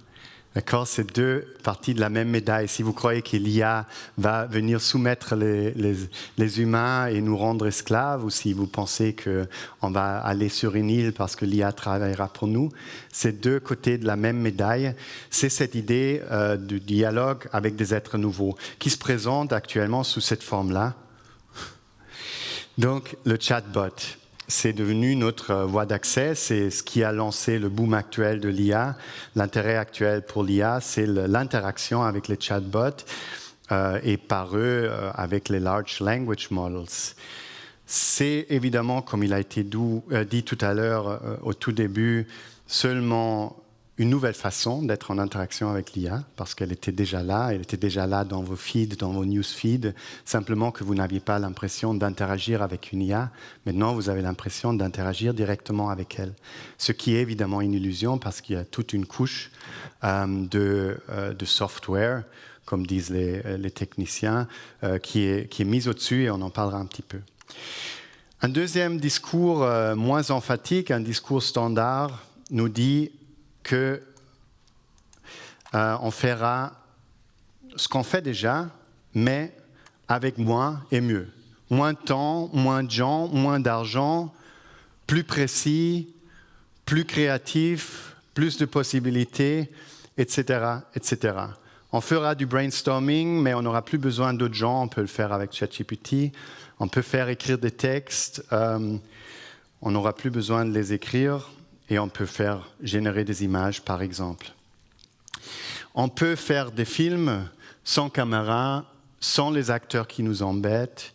D'accord C'est deux parties de la même médaille. Si vous croyez que l'IA va venir soumettre les, les, les humains et nous rendre esclaves, ou si vous pensez qu'on va aller sur une île parce que l'IA travaillera pour nous, c'est deux côtés de la même médaille. C'est cette idée euh, du dialogue avec des êtres nouveaux qui se présente actuellement sous cette forme-là. Donc, le chatbot c'est devenu notre euh, voie d'accès, c'est ce qui a lancé le boom actuel de l'IA. L'intérêt actuel pour l'IA, c'est l'interaction avec les chatbots euh, et par eux euh, avec les large language models. C'est évidemment, comme il a été doux, euh, dit tout à l'heure euh, au tout début, seulement une nouvelle façon d'être en interaction avec l'IA, parce qu'elle était déjà là, elle était déjà là dans vos feeds, dans vos news feeds, simplement que vous n'aviez pas l'impression d'interagir avec une IA. Maintenant, vous avez l'impression d'interagir directement avec elle. Ce qui est évidemment une illusion, parce qu'il y a toute une couche euh, de, euh, de software, comme disent les, euh, les techniciens, euh, qui, est, qui est mise au-dessus, et on en parlera un petit peu. Un deuxième discours euh, moins emphatique, un discours standard, nous dit que euh, on fera ce qu'on fait déjà, mais avec moins et mieux. Moins de temps, moins de gens, moins d'argent, plus précis, plus créatif, plus de possibilités, etc., etc. On fera du brainstorming, mais on n'aura plus besoin d'autres gens. On peut le faire avec ChatGPT. On peut faire écrire des textes. Euh, on n'aura plus besoin de les écrire et on peut faire générer des images, par exemple. On peut faire des films sans caméra, sans les acteurs qui nous embêtent,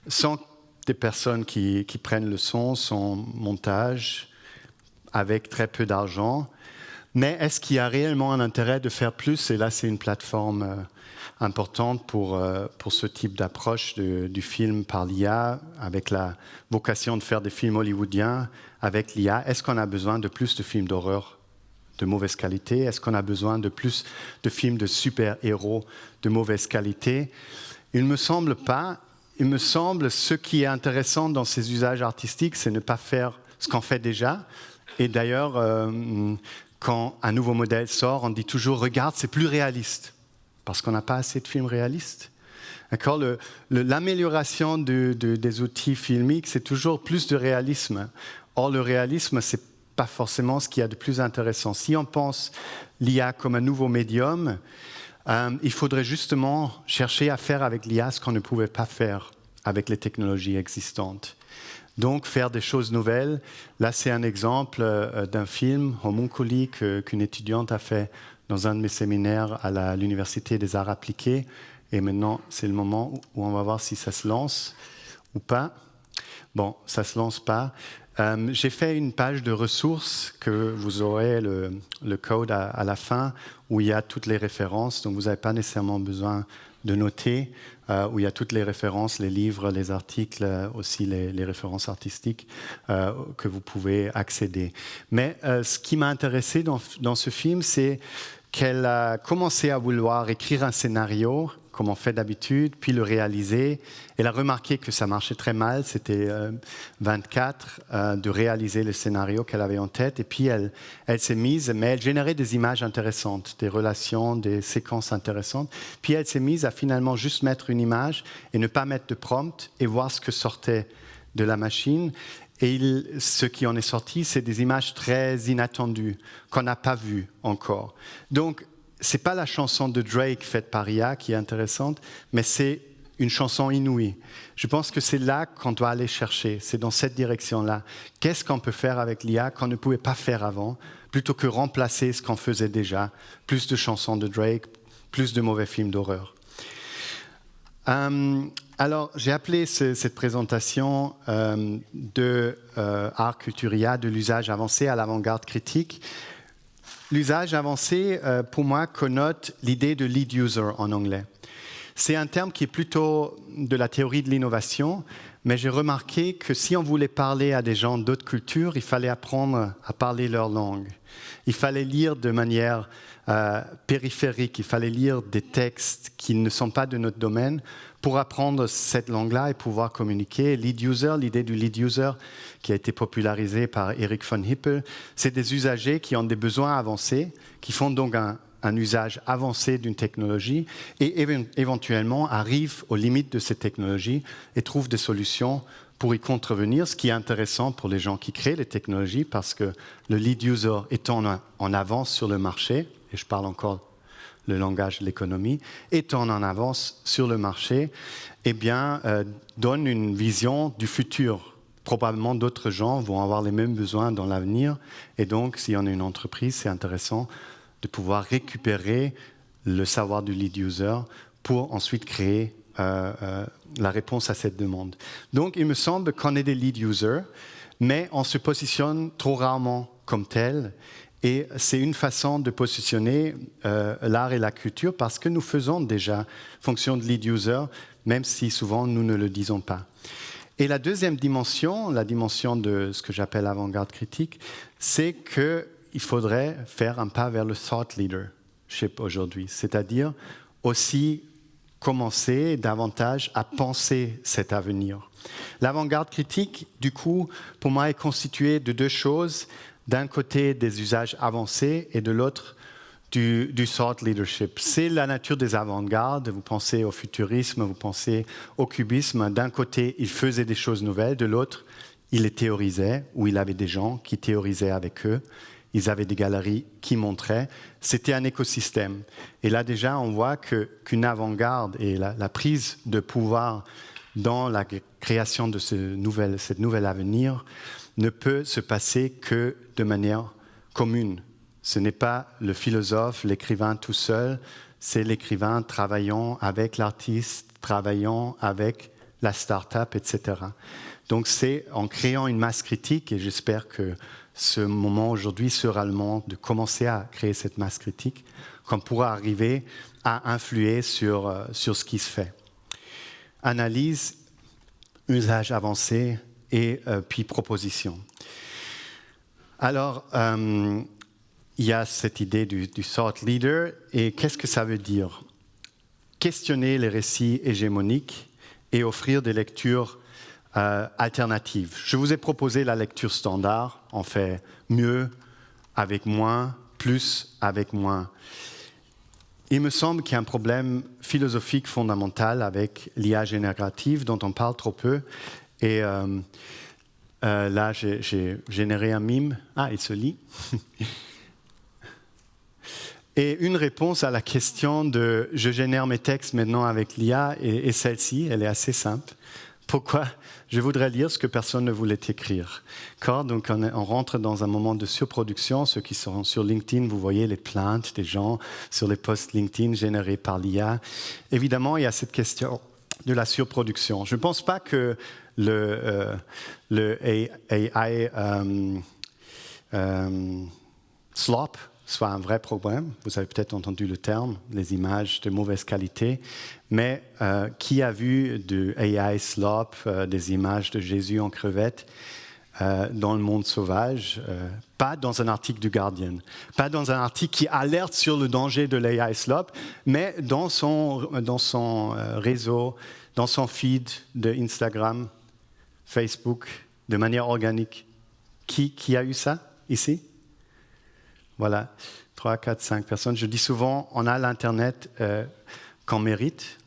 sans des personnes qui, qui prennent le son, sans montage, avec très peu d'argent. Mais est-ce qu'il y a réellement un intérêt de faire plus Et là, c'est une plateforme euh, importante pour, euh, pour ce type d'approche du film par l'IA, avec la vocation de faire des films hollywoodiens avec l'IA. Est-ce qu'on a besoin de plus de films d'horreur de mauvaise qualité Est-ce qu'on a besoin de plus de films de super-héros de mauvaise qualité Il ne me semble pas. Il me semble ce qui est intéressant dans ces usages artistiques, c'est ne pas faire ce qu'on fait déjà. Et d'ailleurs, euh, quand un nouveau modèle sort, on dit toujours regarde, c'est plus réaliste parce qu'on n'a pas assez de films réalistes. D'accord L'amélioration de, de, des outils filmiques, c'est toujours plus de réalisme. Or, le réalisme, c'est pas forcément ce qu'il y a de plus intéressant. Si on pense l'IA comme un nouveau médium, euh, il faudrait justement chercher à faire avec l'IA ce qu'on ne pouvait pas faire avec les technologies existantes. Donc faire des choses nouvelles. Là, c'est un exemple euh, d'un film, Homunculi, qu'une étudiante a fait dans un de mes séminaires à l'Université des Arts appliqués. Et maintenant, c'est le moment où on va voir si ça se lance ou pas. Bon, ça se lance pas. Euh, J'ai fait une page de ressources que vous aurez le, le code à, à la fin où il y a toutes les références, donc vous n'avez pas nécessairement besoin de noter, euh, où il y a toutes les références, les livres, les articles, euh, aussi les, les références artistiques euh, que vous pouvez accéder. Mais euh, ce qui m'a intéressé dans, dans ce film, c'est qu'elle a commencé à vouloir écrire un scénario. comme on fait d'habitude, puis le réaliser. Elle a remarqué que ça marchait très mal, c'était euh, 24, euh, de réaliser le scénario qu'elle avait en tête. Et puis elle, elle s'est mise, mais elle générait des images intéressantes, des relations, des séquences intéressantes. Puis elle s'est mise à finalement juste mettre une image et ne pas mettre de prompt et voir ce que sortait de la machine. Et il, ce qui en est sorti, c'est des images très inattendues qu'on n'a pas vues encore. Donc, c'est pas la chanson de Drake faite par IA qui est intéressante, mais c'est une chanson inouïe. Je pense que c'est là qu'on doit aller chercher, c'est dans cette direction-là. Qu'est-ce qu'on peut faire avec l'IA qu'on ne pouvait pas faire avant, plutôt que remplacer ce qu'on faisait déjà, plus de chansons de Drake, plus de mauvais films d'horreur. Euh, alors, j'ai appelé ce, cette présentation euh, de euh, Art Culturia, de l'usage avancé à l'avant-garde critique. L'usage avancé, euh, pour moi, connote l'idée de lead user en anglais. C'est un terme qui est plutôt de la théorie de l'innovation, mais j'ai remarqué que si on voulait parler à des gens d'autres cultures, il fallait apprendre à parler leur langue. Il fallait lire de manière euh, périphérique, il fallait lire des textes qui ne sont pas de notre domaine pour apprendre cette langue-là et pouvoir communiquer. Lead user, l'idée du lead user qui a été popularisée par Eric von Hippel, c'est des usagers qui ont des besoins avancés, qui font donc un, un usage avancé d'une technologie et éventuellement arrivent aux limites de cette technologie et trouvent des solutions pour y contrevenir, ce qui est intéressant pour les gens qui créent les technologies parce que le lead user étant en avance sur le marché, et je parle encore le langage de l'économie, étant en avance sur le marché, eh bien, euh, donne une vision du futur. Probablement d'autres gens vont avoir les mêmes besoins dans l'avenir, et donc si on est une entreprise, c'est intéressant de pouvoir récupérer le savoir du lead user pour ensuite créer euh, euh, la réponse à cette demande. Donc il me semble qu'on est des lead users, mais on se positionne trop rarement comme tel. Et c'est une façon de positionner euh, l'art et la culture parce que nous faisons déjà fonction de lead user, même si souvent nous ne le disons pas. Et la deuxième dimension, la dimension de ce que j'appelle avant-garde critique, c'est qu'il faudrait faire un pas vers le thought leadership aujourd'hui, c'est-à-dire aussi commencer davantage à penser cet avenir. L'avant-garde critique, du coup, pour moi, est constituée de deux choses d'un côté des usages avancés et de l'autre du, du thought leadership. C'est la nature des avant-gardes. Vous pensez au futurisme, vous pensez au cubisme. D'un côté, ils faisaient des choses nouvelles, de l'autre, ils les théorisaient, ou il avait des gens qui théorisaient avec eux. Ils avaient des galeries qui montraient. C'était un écosystème. Et là, déjà, on voit qu'une qu avant-garde et la, la prise de pouvoir dans la création de ce nouvel, cette nouvelle avenir ne peut se passer que de manière commune. Ce n'est pas le philosophe, l'écrivain tout seul, c'est l'écrivain travaillant avec l'artiste, travaillant avec la start-up, etc. Donc c'est en créant une masse critique, et j'espère que ce moment aujourd'hui sera le moment de commencer à créer cette masse critique, qu'on pourra arriver à influer sur, euh, sur ce qui se fait. Analyse, usage avancé et euh, puis proposition. Alors, euh, il y a cette idée du, du thought leader, et qu'est-ce que ça veut dire Questionner les récits hégémoniques et offrir des lectures euh, alternatives. Je vous ai proposé la lecture standard, on fait mieux avec moins, plus avec moins. Il me semble qu'il y a un problème philosophique fondamental avec l'IA générative dont on parle trop peu. Et euh, euh, là, j'ai généré un mime. Ah, il se lit. Et une réponse à la question de je génère mes textes maintenant avec l'IA et, et celle-ci, elle est assez simple. Pourquoi je voudrais lire ce que personne ne voulait écrire Quand donc on, on rentre dans un moment de surproduction, ceux qui sont sur LinkedIn, vous voyez les plaintes des gens sur les posts LinkedIn générés par l'IA. Évidemment, il y a cette question de la surproduction. Je ne pense pas que le, euh, le AI euh, euh, slop soit un vrai problème. Vous avez peut-être entendu le terme, les images de mauvaise qualité. Mais euh, qui a vu du AI slop, euh, des images de Jésus en crevette? euh, dans le monde sauvage, euh, pas dans un article du Guardian, pas dans un article qui alerte sur le danger de l'AI slop, mais dans son, dans son euh, réseau, dans son feed de Instagram, Facebook, de manière organique. Qui, qui a eu ça ici Voilà, 3, 4, 5 personnes. Je dis souvent, on a l'Internet euh, qu'on mérite.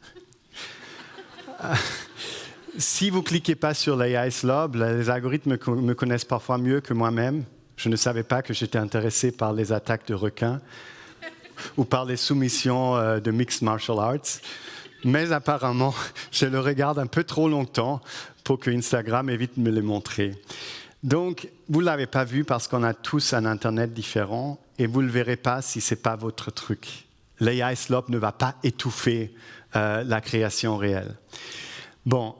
si vous cliquez pas sur l'AI Slob, les algorithmes me connaissent parfois mieux que moi-même. Je ne savais pas que j'étais intéressé par les attaques de requins ou par les soumissions euh, de mixed martial arts. Mais apparemment, je le regarde un peu trop longtemps pour que Instagram évite de me les montrer. Donc, vous ne l'avez pas vu parce qu'on a tous un Internet différent et vous ne le verrez pas si ce n'est pas votre truc. L'AI slop ne va pas étouffer euh, la création réelle. Bon,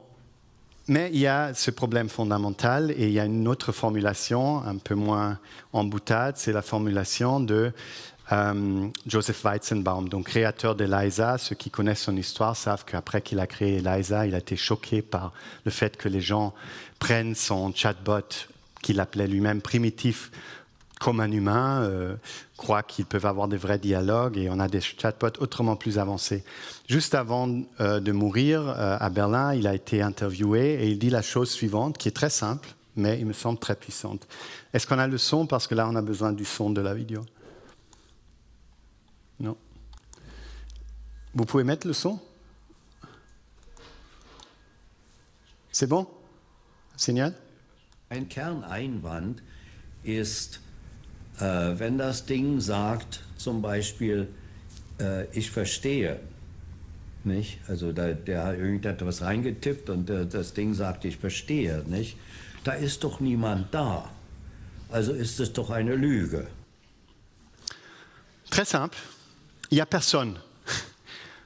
mais il y a ce problème fondamental et il y a une autre formulation un peu moins en boutade, c'est la formulation de euh, Joseph Weizenbaum, donc créateur d'Eliza. Ceux qui connaissent son histoire savent qu'après qu'il a créé Eliza, il a été choqué par le fait que les gens prennent son chatbot qu'il appelait lui-même primitif comme un humain, euh, croient qu'ils peuvent avoir des vrais dialogues et on a des chatbots autrement plus avancés. Juste avant euh, de mourir euh, à Berlin, il a été interviewé et il dit la chose suivante qui est très simple, mais il me semble très puissante. Est-ce qu'on a le son Parce que là, on a besoin du son de la vidéo. Non. Vous pouvez mettre le son C'est bon Signal Ein Kerneinwand ist, äh, wenn das Ding sagt, zum Beispiel, äh, ich verstehe, nicht? Also da, der hat irgendetwas reingetippt und äh, das Ding sagt, ich verstehe, nicht? Da ist doch niemand da. Also ist es doch eine Lüge. Très simple, il n'y a personne.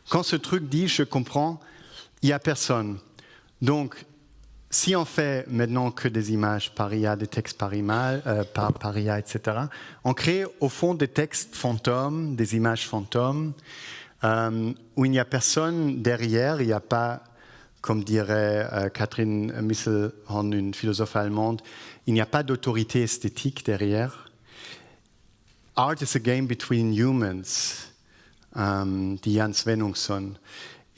Quand ce truc dit je comprends, il n'y a personne. Donc si on fait maintenant que des images par IA, des textes par image, euh, par, par IA, etc., on crée au fond des textes fantômes, des images fantômes, euh, où il n'y a personne derrière, il n'y a pas, comme dirait euh, Catherine Misselhorn, une philosophe allemande, il n'y a pas d'autorité esthétique derrière. Art is a game between humans, euh, dit Jan Svenungsson.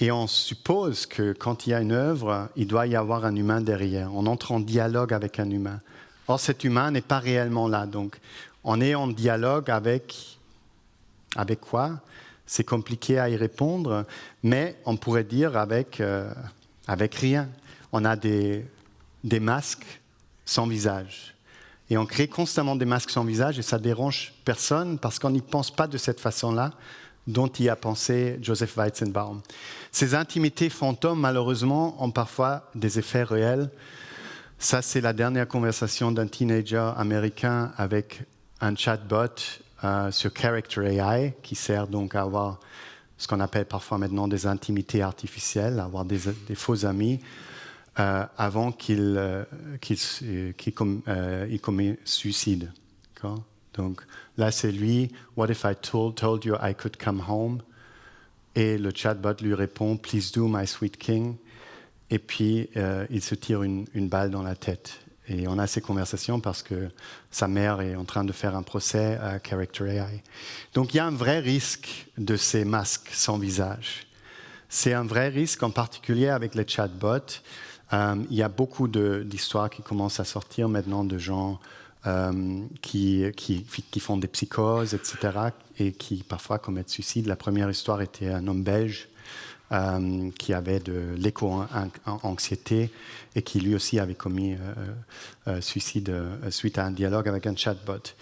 Et on suppose que quand il y a une œuvre, il doit y avoir un humain derrière. On entre en dialogue avec un humain. Or, cet humain n'est pas réellement là. Donc, on est en dialogue avec, avec quoi C'est compliqué à y répondre, mais on pourrait dire avec, euh, avec rien. On a des, des masques sans visage. Et on crée constamment des masques sans visage et ça dérange personne parce qu'on n'y pense pas de cette façon-là dont y a pensé Joseph Weizenbaum. Ces intimités fantômes, malheureusement, ont parfois des effets réels. Ça, c'est la dernière conversation d'un teenager américain avec un chatbot euh, sur Character AI, qui sert donc à avoir ce qu'on appelle parfois maintenant des intimités artificielles, avoir des, des faux amis, euh, avant qu'il euh, qu euh, qu com euh, commet suicide. Donc là, c'est lui, What if I told, told you I could come home? Et le chatbot lui répond, Please do, my sweet king. Et puis, euh, il se tire une, une balle dans la tête. Et on a ces conversations parce que sa mère est en train de faire un procès à Character AI. Donc il y a un vrai risque de ces masques sans visage. C'est un vrai risque, en particulier avec les chatbots. Euh, il y a beaucoup d'histoires qui commencent à sortir maintenant de gens euh, qui, qui, qui font des psychoses, etc., et qui parfois commettent suicide. La première histoire était un homme belge euh, qui avait de l'éco-anxiété et qui lui aussi avait commis euh, euh, suicide euh, suite à un dialogue avec un chatbot.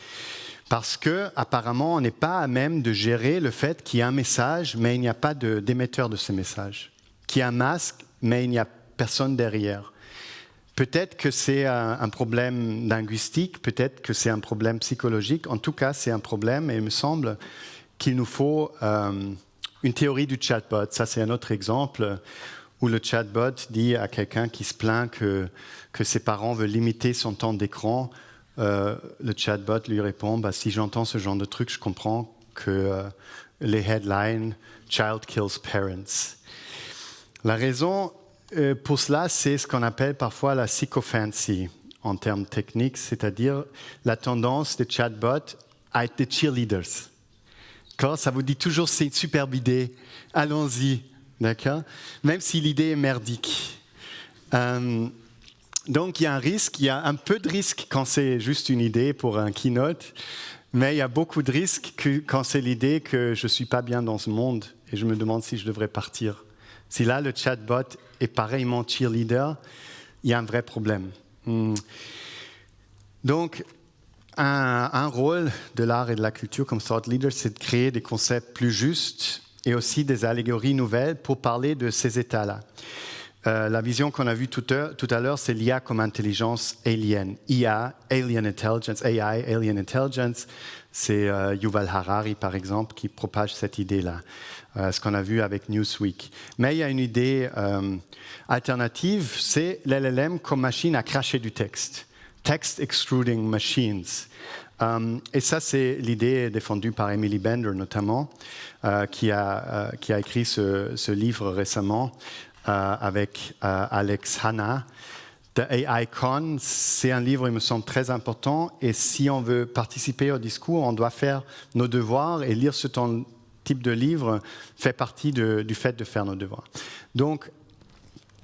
Parce que apparemment, on n'est pas à même de gérer le fait qu'il y a un message, mais il n'y a pas d'émetteur de, de ce message. Qu'il y a un masque, mais il n'y a personne derrière. Peut-être que c'est un, un problème linguistique, peut-être que c'est un problème psychologique. En tout cas, c'est un problème et il me semble qu'il nous faut euh, une théorie du chatbot. Ça, c'est un autre exemple où le chatbot dit à quelqu'un qui se plaint que, que ses parents veulent limiter son temps d'écran. Euh, le chatbot lui répond bah, Si j'entends ce genre de truc, je comprends que euh, les headlines Child kills parents. La raison euh, pour cela, c'est ce qu'on appelle parfois la sycophancy. en termes techniques, c'est-à-dire la tendance des chatbots à être des cheerleaders. Quand ça vous dit toujours c'est une superbe idée, allons-y, d'accord Même si l'idée est merdique. Euh, donc il y a un risque, il y a un peu de risque quand c'est juste une idée pour un keynote, mais il y a beaucoup de risques que, quand c'est l'idée que je suis pas bien dans ce monde et je me demande si je devrais partir. Si là le chatbot est pareillement cheerleader, il y a un vrai problème. Hmm. Donc un, un rôle de l'art et de la culture comme thought leader, c'est de créer des concepts plus justes et aussi des allégories nouvelles pour parler de ces états-là. Euh, la vision qu'on a vue tout, tout à l'heure, c'est l'IA comme intelligence alien. IA, Alien Intelligence, AI, Alien Intelligence, c'est euh, Yuval Harari, par exemple, qui propage cette idée-là, euh, ce qu'on a vu avec Newsweek. Mais il y a une idée euh, alternative, c'est l'LLM comme machine à cracher du texte. Text Extruding Machines. Um, et ça, c'est l'idée défendue par Emily Bender, notamment, euh, qui, a, euh, qui a écrit ce, ce livre récemment euh, avec euh, Alex Hanna. The AI Con, c'est un livre, il me semble, très important. Et si on veut participer au discours, on doit faire nos devoirs et lire ce type de livre fait partie de, du fait de faire nos devoirs. Donc,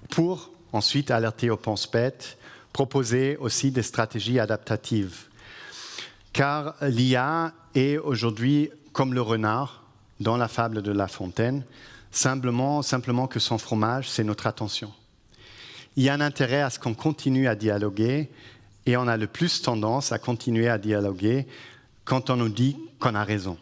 pour ensuite alerter aux pense-bêtes, proposer aussi des stratégies adaptatives. Car l'IA est aujourd'hui comme le renard dans la fable de La Fontaine, simplement, simplement que son fromage, c'est notre attention. Il y a un intérêt à ce qu'on continue à dialoguer et on a le plus tendance à continuer à dialoguer quand on nous dit qu'on a raison.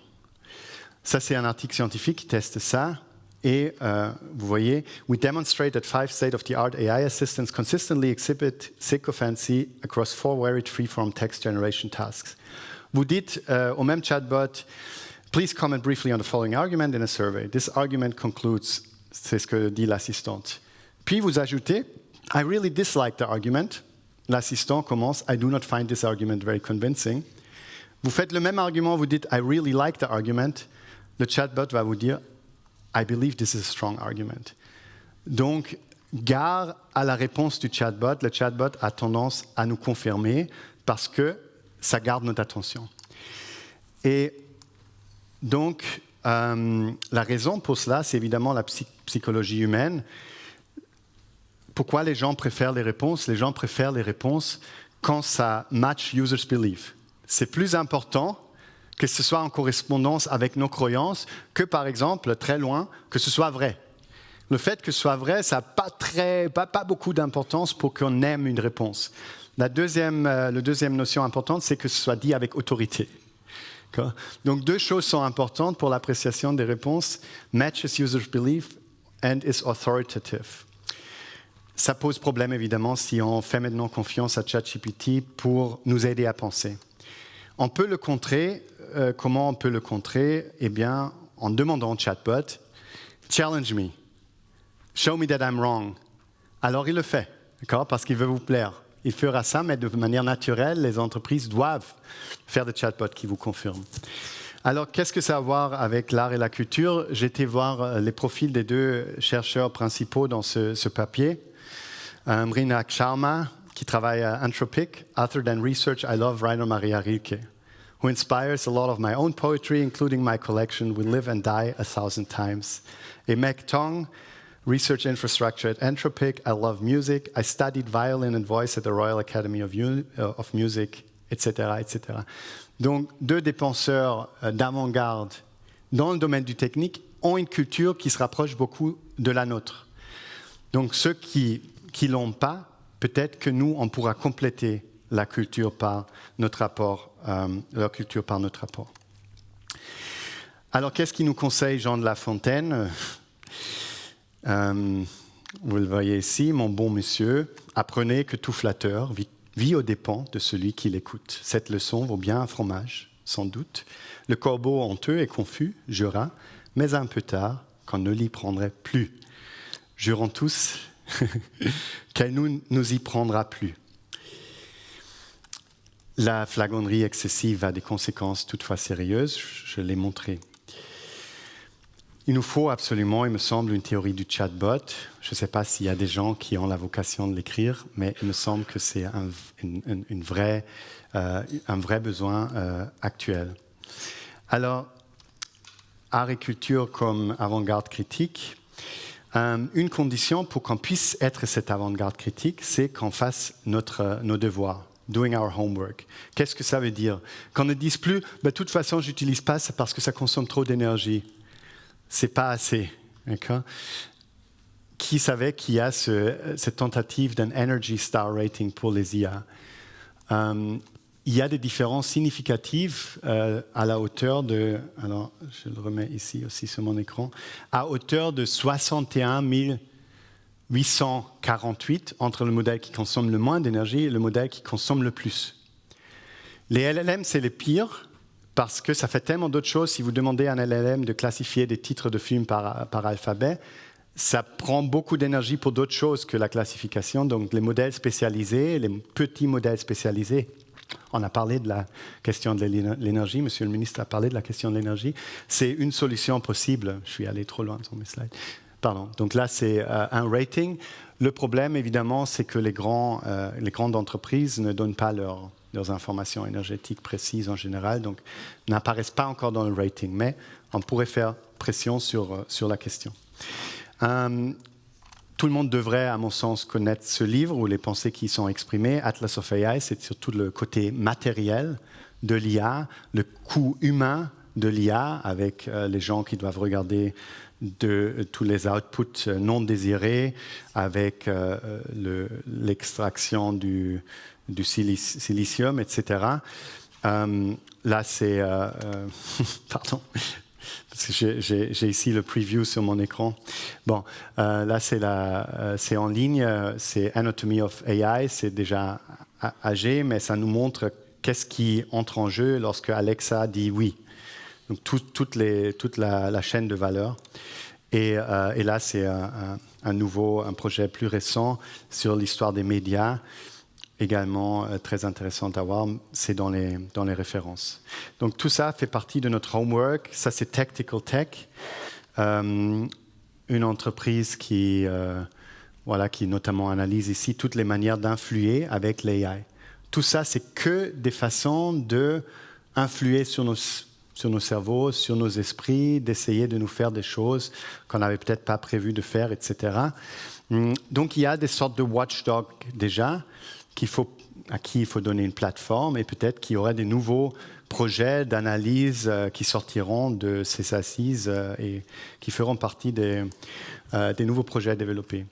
Ça, c'est un article scientifique qui teste ça. Et euh, vous voyez, we demonstrate that five state-of-the-art AI assistants consistently exhibit sycophancy across four varied free-form text generation tasks. Vous dites euh, au même chatbot, please comment briefly on the following argument in a survey. This argument concludes, c'est ce que dit l'assistante. Puis vous ajoutez, I really dislike the argument. L'assistant commence, I do not find this argument very convincing. Vous faites le même argument, vous dites, I really like the argument. Le chatbot va vous dire, I believe this is a strong argument. Donc, gare à la réponse du chatbot. Le chatbot a tendance à nous confirmer parce que ça garde notre attention. Et donc, euh, la raison pour cela, c'est évidemment la psy psychologie humaine. Pourquoi les gens préfèrent les réponses Les gens préfèrent les réponses quand ça match users' belief. C'est plus important que ce soit en correspondance avec nos croyances que, par exemple, très loin, que ce soit vrai. Le fait que ce soit vrai, ça n'a pas, très, pas, pas beaucoup d'importance pour qu'on aime une réponse. La deuxième, euh, la deuxième notion importante, c'est que ce soit dit avec autorité. Donc deux choses sont importantes pour l'appréciation des réponses. Matches user's belief and is authoritative. Ça pose problème évidemment si on fait maintenant confiance à ChatGPT pour nous aider à penser. On peut le contrer. Euh, comment on peut le contrer Eh bien, en demandant au chatbot, challenge me, show me that I'm wrong. Alors il le fait, d'accord Parce qu'il veut vous plaire. Il fera ça, mais de manière naturelle, les entreprises doivent faire des chatbots qui vous confirment. Alors, qu'est-ce que ça a à voir avec l'art et la culture J'ai été voir euh, les profils des deux chercheurs principaux dans ce, ce papier. Euh, Mrinank Sharma, qui travaille à Anthropic, Other than research, I love Rainer Maria Rilke, who inspires a lot of my own poetry, including my collection We Live and Die a Thousand Times. Et Meg Tong, research infrastructure at Anthropic. I love music. I studied violin and voice at the Royal Academy of, uh, of Music, etc., etc. Donc, deux des penseurs euh, d'avant-garde dans le domaine du technique ont une culture qui se rapproche beaucoup de la nôtre. Donc, ceux qui ne l'ont pas, peut-être que nous, on pourra compléter la culture par notre rapport, euh, leur culture par notre rapport. Alors, qu'est-ce qui nous conseille Jean de La Fontaine euh, Vous le voyez ici, mon bon monsieur, apprenez que tout flatteur vit, vit aux dépens de celui qui l'écoute. Cette leçon vaut bien un fromage, sans doute. Le corbeau honteux et confus jura, mais un peu tard, qu'on ne l'y prendrait plus. Jurons tous qu'elle ne nous y prendra plus. La flagornerie excessive a des conséquences toutefois sérieuses, je l'ai montré. Il nous faut absolument, il me semble, une théorie du chatbot. Je ne sais pas s'il y a des gens qui ont la vocation de l'écrire, mais il me semble que c'est un, une, une vraie, euh, un vrai besoin euh, actuel. Alors, art et culture comme avant-garde critique, euh, une condition pour qu'on puisse être cette avant-garde critique, c'est qu'on fasse notre, euh, nos devoirs doing our homework. Qu'est-ce que ça veut dire Qu'on ne dise plus de toute façon j'utilise pas ça parce que ça consomme trop d'énergie. C'est pas assez. Qui savait qu'il y a ce, cette tentative d'un Energy Star Rating pour les IA euh, Il y a des différences significatives euh, à la hauteur de alors je le remets ici aussi sur mon écran à hauteur de 61 848 entre le modèle qui consomme le moins d'énergie et le modèle qui consomme le plus. Les LLM, c'est les pires parce que ça fait tellement d'autres choses. Si vous demandez à un LLM de classifier des titres de films par, par alphabet, ça prend beaucoup d'énergie pour d'autres choses que la classification. Donc les modèles spécialisés, les petits modèles spécialisés, on a parlé de la question de l'énergie, monsieur le ministre a parlé de la question de l'énergie, c'est une solution possible. Je suis allé trop loin sur mes slides. Pardon. Donc là, c'est euh, un rating. Le problème, évidemment, c'est que les, grands, euh, les grandes entreprises ne donnent pas leur, leurs informations énergétiques précises en général, donc n'apparaissent pas encore dans le rating. Mais on pourrait faire pression sur, euh, sur la question. Euh, tout le monde devrait, à mon sens, connaître ce livre ou les pensées qui y sont exprimées. Atlas of AI, c'est surtout le côté matériel de l'IA, le coût humain de l'IA, avec euh, les gens qui doivent regarder de euh, tous les outputs euh, non désirés, avec euh, l'extraction le, du, du silicium, etc. Euh, là, c'est... Euh, euh, pardon j'ai ici le preview sur mon écran. Bon, euh, là, c'est euh, en ligne, c'est Anatomy of AI, c'est déjà âgé, mais ça nous montre qu'est-ce qui entre en jeu lorsque Alexa dit oui. Donc, tout, toutes les, toute la, la chaîne de valeur. Et, euh, et là, c'est un, un, un nouveau, un projet plus récent sur l'histoire des médias également euh, très intéressant à voir, c'est dans les, dans les références. Donc tout ça fait partie de notre homework, ça c'est Tactical Tech, euh, une entreprise qui, euh, voilà, qui notamment analyse ici toutes les manières d'influer avec l'AI. Tout ça, c'est que des façons de influer sur nos, sur nos cerveaux, sur nos esprits, d'essayer de nous faire des choses qu'on n'avait peut-être pas prévu de faire, etc. Hum, donc il y a des sortes de watchdogs déjà qu'il faut, à qui il faut donner une plateforme et peut-être qu'il y aura des nouveaux projets d'analyse euh, qui sortiront de ces assises euh, et qui feront partie des, euh, des nouveaux projets développés.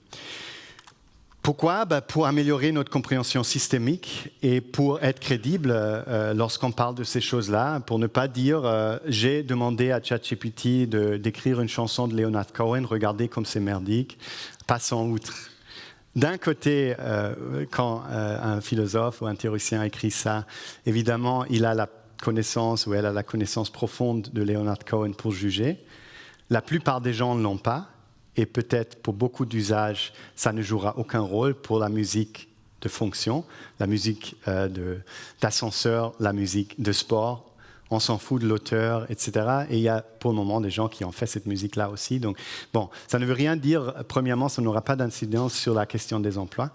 Pourquoi ben, Pour améliorer notre compréhension systémique et pour être crédible euh, lorsqu'on parle de ces choses-là, pour ne pas dire euh, j'ai demandé à ChatGPT d'écrire une chanson de Leonard Cohen, regardez comme c'est merdique, passons outre. D'un côté, euh, quand euh, un philosophe ou un théoricien écrit ça, évidemment, il a la connaissance ou elle a la connaissance profonde de Leonard Cohen pour juger. La plupart des gens ne l'ont pas, et peut-être pour beaucoup d'usages, ça ne jouera aucun rôle pour la musique de fonction, la musique euh, d'ascenseur, la musique de sport, on s'en fout de l'auteur, etc. Et il y a pour le moment des gens qui ont fait cette musique-là aussi. Donc, bon, ça ne veut rien dire. Premièrement, ça n'aura pas d'incidence sur la question des emplois,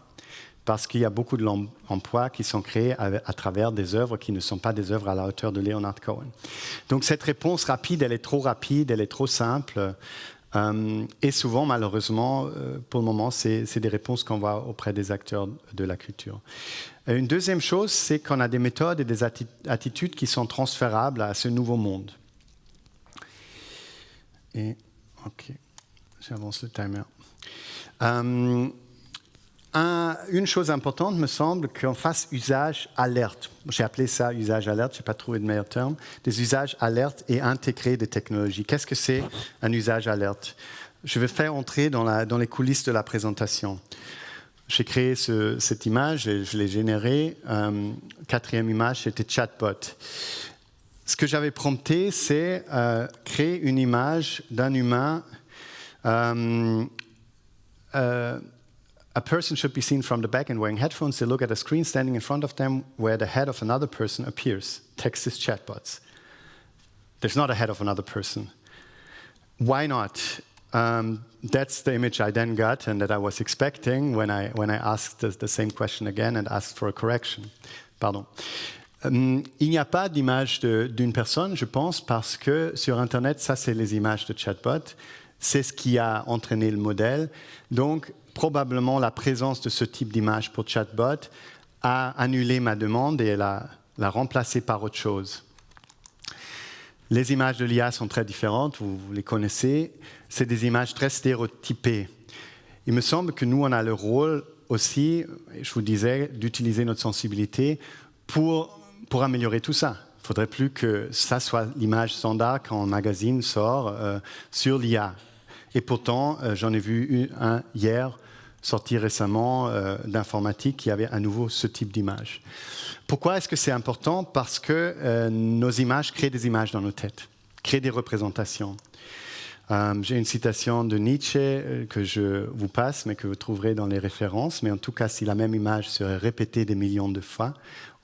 parce qu'il y a beaucoup d'emplois qui sont créés à, à travers des œuvres qui ne sont pas des œuvres à la hauteur de Leonard Cohen. Donc, cette réponse rapide, elle est trop rapide, elle est trop simple. Euh, et souvent, malheureusement, euh, pour le moment, c'est des réponses qu'on voit auprès des acteurs de la culture. Une deuxième chose, c'est qu'on a des méthodes et des attitudes qui sont transférables à ce nouveau monde. Et, ok, j'avance le timer. Euh, un, une chose importante me semble qu'on fasse usage alerte. J'ai appelé ça usage alerte, je n'ai pas trouvé de meilleur terme. Des usages alertes et intégrés des technologies. Qu'est-ce que c'est un usage alerte Je vais faire entrer dans, la, dans les coulisses de la présentation. J'ai créé ce, cette image et je l'ai générée. Euh, quatrième image, c'était chatbot. Ce que j'avais prompté, c'est euh, créer une image d'un humain euh, euh, a person should be seen from the back and wearing headphones. They look at a screen standing in front of them where the head of another person appears. Text is chatbots. There's not a head of another person. Why not? Um, that's the image I then got and that I was expecting when I, when I asked the, the same question again and asked for a correction. Pardon. Um, il n'y a pas d'image d'une personne, je pense, parce que sur Internet, ça, c'est les images de chatbot. C'est ce qui a entraîné le modèle. Donc, probablement, la présence de ce type d'image pour chatbot a annulé ma demande et l'a remplacée par autre chose. Les images de l'IA sont très différentes, vous, vous les connaissez. C'est des images très stéréotypées. Il me semble que nous, on a le rôle aussi, je vous disais, d'utiliser notre sensibilité pour, pour améliorer tout ça. Il ne faudrait plus que ça soit l'image standard quand un magazine sort euh, sur l'IA. Et pourtant, euh, j'en ai vu une, un hier sorti récemment euh, d'informatique qui avait à nouveau ce type d'image. Pourquoi est-ce que c'est important Parce que euh, nos images créent des images dans nos têtes, créent des représentations. Euh, J'ai une citation de Nietzsche euh, que je vous passe, mais que vous trouverez dans les références. Mais en tout cas, si la même image serait répétée des millions de fois,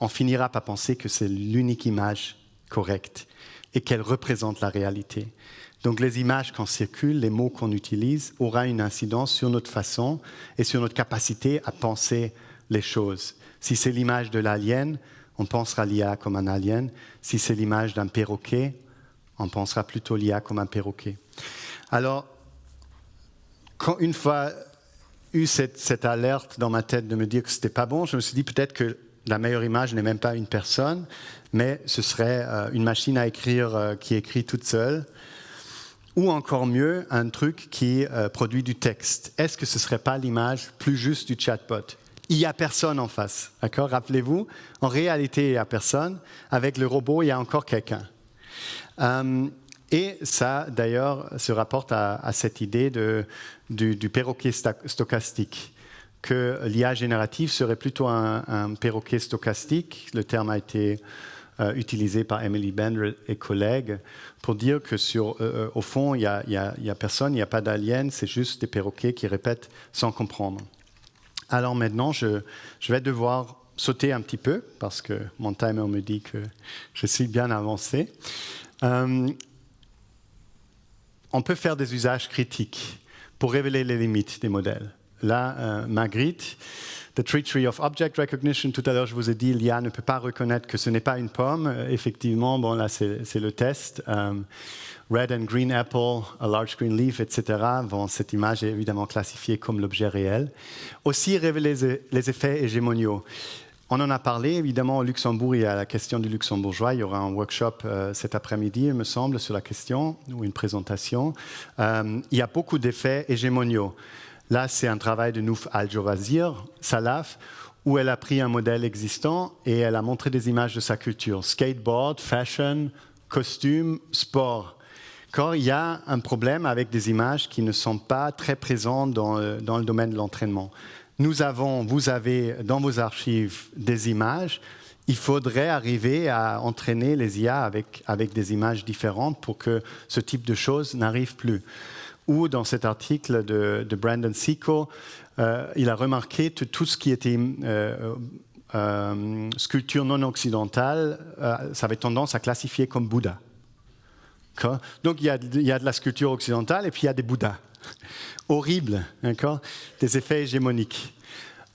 on finira par penser que c'est l'unique image correcte et qu'elle représente la réalité. Donc les images qu'on circule, les mots qu'on utilise aura une incidence sur notre façon et sur notre capacité à penser les choses. Si c'est l'image de l'alien, on pensera l'IA comme un alien. Si c'est l'image d'un perroquet, on pensera plutôt l'IA comme un perroquet. Alors, quand une fois eu cette, cette alerte dans ma tête de me dire que c'était pas bon, je me suis dit peut-être que la meilleure image n'est même pas une personne, mais ce serait euh, une machine à écrire euh, qui écrit toute seule ou encore mieux un truc qui euh, produit du texte. Est-ce que ce serait pas l'image plus juste du chatbot Il n'y a personne en face, d'accord Rappelez-vous, en réalité, il n'y a personne. Avec le robot, il y a encore quelqu'un. Euh, et ça, d'ailleurs, se rapporte à, à cette idée de, du, du perroquet stochastique que l'IA générative serait plutôt un, un perroquet stochastique. Le terme a été euh, utilisé par Emily Bender et collègues pour dire que sur, euh, euh au fond, il n'y a, y a, y a personne, il n'y a pas d'alien, c'est juste des perroquets qui répètent sans comprendre. Alors maintenant, je, je vais devoir sauter un petit peu parce que mon timer me dit que je suis bien avancé. Euh, on peut faire des usages critiques pour révéler les limites des modèles. Là, euh, Magritte, The Treachery of Object Recognition, tout à l'heure je vous ai dit, l'IA ne peut pas reconnaître que ce n'est pas une pomme. Euh, effectivement, bon là c'est le test. Um, red and green apple, a large green leaf, etc. Bon, cette image est évidemment classifiée comme l'objet réel. Aussi révéler les effets hégémoniaux. On en a parlé, évidemment, au Luxembourg, il y a la question du luxembourgeois. Il y aura un workshop euh, cet après-midi, il me semble, sur la question, ou une présentation. Euh, il y a beaucoup d'effets hégémoniaux. Là, c'est un travail de Nouf Al-Jawazir, Salaf, où elle a pris un modèle existant et elle a montré des images de sa culture. Skateboard, fashion, costume, sport. Quand il y a un problème avec des images qui ne sont pas très présentes dans, euh, dans le domaine de l'entraînement. Nous avons, vous avez dans vos archives des images, il faudrait arriver à entraîner les IA avec, avec des images différentes pour que ce type de choses n'arrive plus. Ou dans cet article de, de Brandon Seiko, euh, il a remarqué que tout ce qui était euh, euh, sculpture non occidentale, euh, ça avait tendance à classifier comme Bouddha. Donc il y, a, il y a de la sculpture occidentale et puis il y a des Bouddhas. Horrible, d'accord Des effets hégémoniques.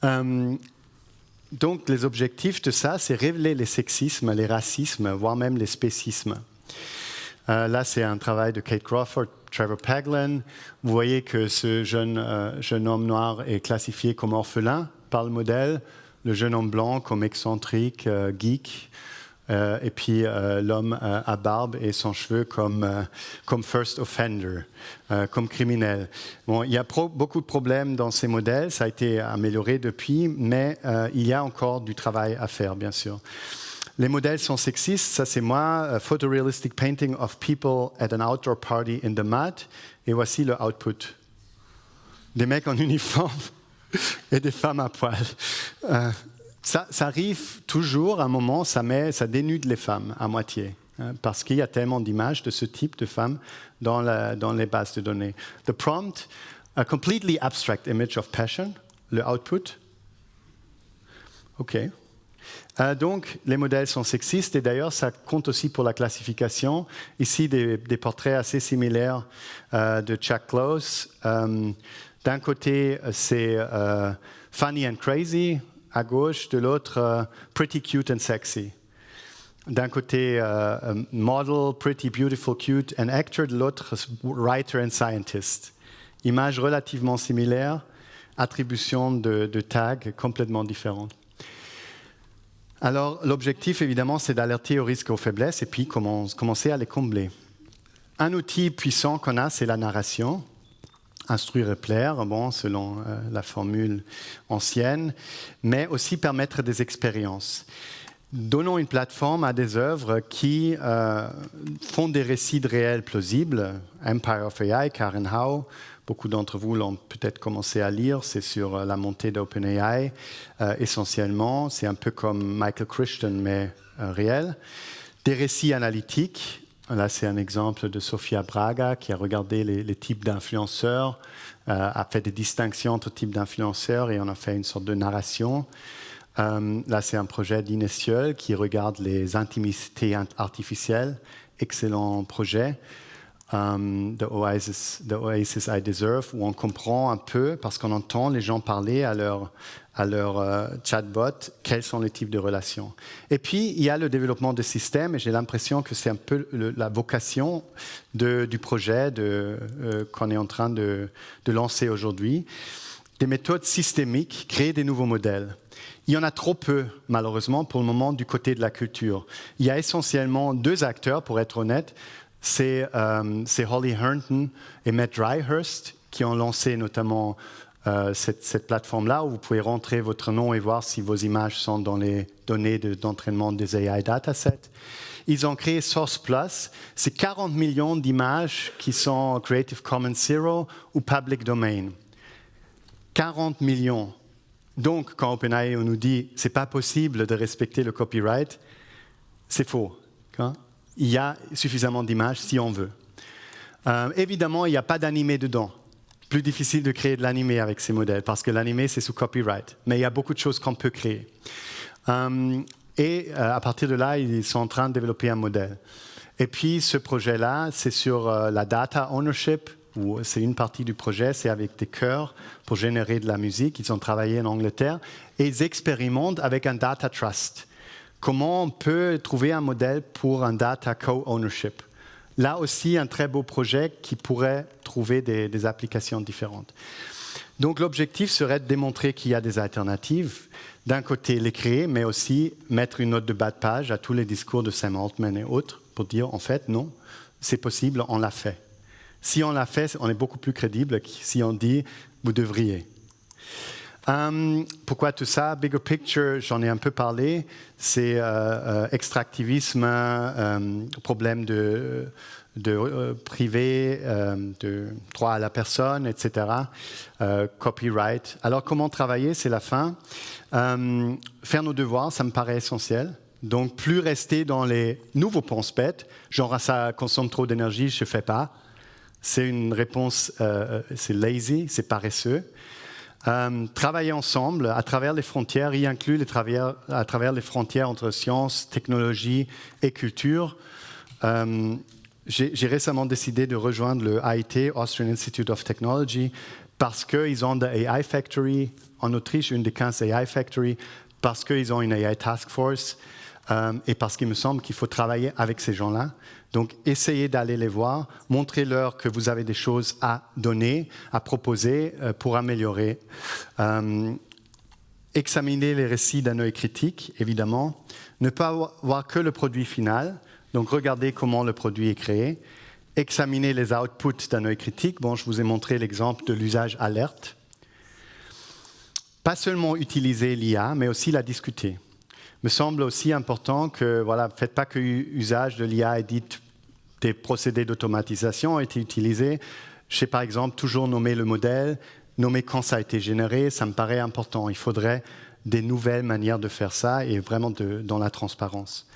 Euh, donc les objectifs de ça, c'est révéler les sexismes, les racismes, voire même les spécismes. Euh, là, c'est un travail de Kate Crawford, Trevor Paglen. Vous voyez que ce jeune, euh, jeune homme noir est classifié comme orphelin par le modèle, le jeune homme blanc comme excentrique, euh, geek. Euh, et puis euh, l'homme euh, à barbe et sans cheveux comme, euh, comme first offender, euh, comme criminel. Bon, il y a pro beaucoup de problèmes dans ces modèles, ça a été amélioré depuis, mais euh, il y a encore du travail à faire, bien sûr. Les modèles sont sexistes, ça c'est moi, a photorealistic painting of people at an outdoor party in the mud, et voici le output. Des mecs en uniforme et des femmes à poil. Euh, ça, ça arrive toujours à un moment, ça, met, ça dénude les femmes à moitié, hein, parce qu'il y a tellement d'images de ce type de femmes dans, la, dans les bases de données. The prompt, a completely abstract image of passion, le output. OK. Euh, donc, les modèles sont sexistes et d'ailleurs, ça compte aussi pour la classification. Ici, des, des portraits assez similaires euh, de Chuck Close. Euh, D'un côté, c'est euh, funny and crazy à gauche, de l'autre, euh, pretty cute and sexy. D'un côté, euh, euh model, pretty, beautiful, cute and actor, de l'autre, writer and scientist. Image relativement similaire, attribution de, de tags complètement différentes. Alors l'objectif, évidemment, c'est d'alerter aux risques et aux faiblesses et puis comment, commencer à les combler. Un outil puissant qu'on a, c'est la narration. Instruire et plaire, bon, selon euh, la formule ancienne, mais aussi permettre des expériences. Donnons une plateforme à des œuvres qui euh, font des récits de réels plausibles. Empire of AI, Karen Howe, beaucoup d'entre vous l'ont peut-être commencé à lire, c'est sur euh, la montée d'OpenAI euh, essentiellement. C'est un peu comme Michael Christian, mais euh, réel. Des récits analytiques. Là, c'est un exemple de Sofia Braga qui a regardé les, les types d'influenceurs, euh, a fait des distinctions entre types d'influenceurs et on a fait une sorte de narration. Euh, là, c'est un projet d'Inessiol qui regarde les intimités artificielles. Excellent projet. Um, the, Oasis, the Oasis I Deserve, où on comprend un peu, parce qu'on entend les gens parler à leur, à leur euh, chatbot, quels sont les types de relations. Et puis, il y a le développement de systèmes, et j'ai l'impression que c'est un peu le, la vocation de, du projet de, euh, qu'on est en train de, de lancer aujourd'hui. Des méthodes systémiques, créer des nouveaux modèles. Il y en a trop peu, malheureusement, pour le moment, du côté de la culture. Il y a essentiellement deux acteurs, pour être honnête. C'est euh, Holly Herndon et Matt Dryhurst qui ont lancé notamment euh, cette, cette plateforme-là où vous pouvez rentrer votre nom et voir si vos images sont dans les données d'entraînement de, des AI datasets. Ils ont créé Source Plus, c'est 40 millions d'images qui sont Creative Commons Zero ou Public Domain. 40 millions. Donc, quand OpenAI on nous dit c'est pas possible de respecter le copyright, c'est faux. Hein il y a suffisamment d'images si on veut. Euh, évidemment, il n'y a pas d'animé dedans. Plus difficile de créer de l'animé avec ces modèles parce que l'animé, c'est sous copyright. Mais il y a beaucoup de choses qu'on peut créer. Euh, et euh, à partir de là, ils sont en train de développer un modèle. Et puis, ce projet-là, c'est sur euh, la data ownership, où c'est une partie du projet, c'est avec des chœurs pour générer de la musique. Ils ont travaillé en Angleterre et ils expérimentent avec un data trust. Comment on peut trouver un modèle pour un data co-ownership Là aussi, un très beau projet qui pourrait trouver des, des applications différentes. Donc l'objectif serait de démontrer qu'il y a des alternatives. D'un côté, les créer, mais aussi mettre une note de bas de page à tous les discours de Sam Altman et autres pour dire, en fait, non, c'est possible, on l'a fait. Si on l'a fait, on est beaucoup plus crédible que si on dit, vous devriez. Um, pourquoi tout ça Bigger picture, j'en ai un peu parlé, c'est euh, euh, extractivisme, euh, problème de, de euh, privé, euh, de droit à la personne, etc., euh, copyright. Alors comment travailler, c'est la fin. Euh, faire nos devoirs, ça me paraît essentiel. Donc plus rester dans les nouveaux pense-bêtes, genre ah, ça consomme trop d'énergie, je ne fais pas. C'est une réponse, euh, c'est lazy, c'est paresseux. Euh, travailler ensemble à travers les frontières, y inclut les travers, à travers les frontières entre science, technologie et culture. Euh, J'ai récemment décidé de rejoindre le AIT, Austrian Institute of Technology, parce qu'ils ont des AI Factory en Autriche, une des 15 AI Factory, parce qu'ils ont une AI Task Force euh, et parce qu'il me semble qu'il faut travailler avec ces gens-là. Donc, essayez d'aller les voir, montrez-leur que vous avez des choses à donner, à proposer euh, pour améliorer. Euh, examiner les récits d'un œil critique, évidemment. Ne pas voir que le produit final, donc regardez comment le produit est créé. Examiner les outputs d'un œil critique. Bon, je vous ai montré l'exemple de l'usage alerte. Pas seulement utiliser l'IA, mais aussi la discuter. Me semble aussi important que, voilà, faites pas que usage de l'IA et dites des procédés d'automatisation ont été utilisés. Je sais par exemple toujours nommer le modèle, nommer quand ça a été généré, ça me paraît important. Il faudrait des nouvelles manières de faire ça et vraiment de, dans la transparence.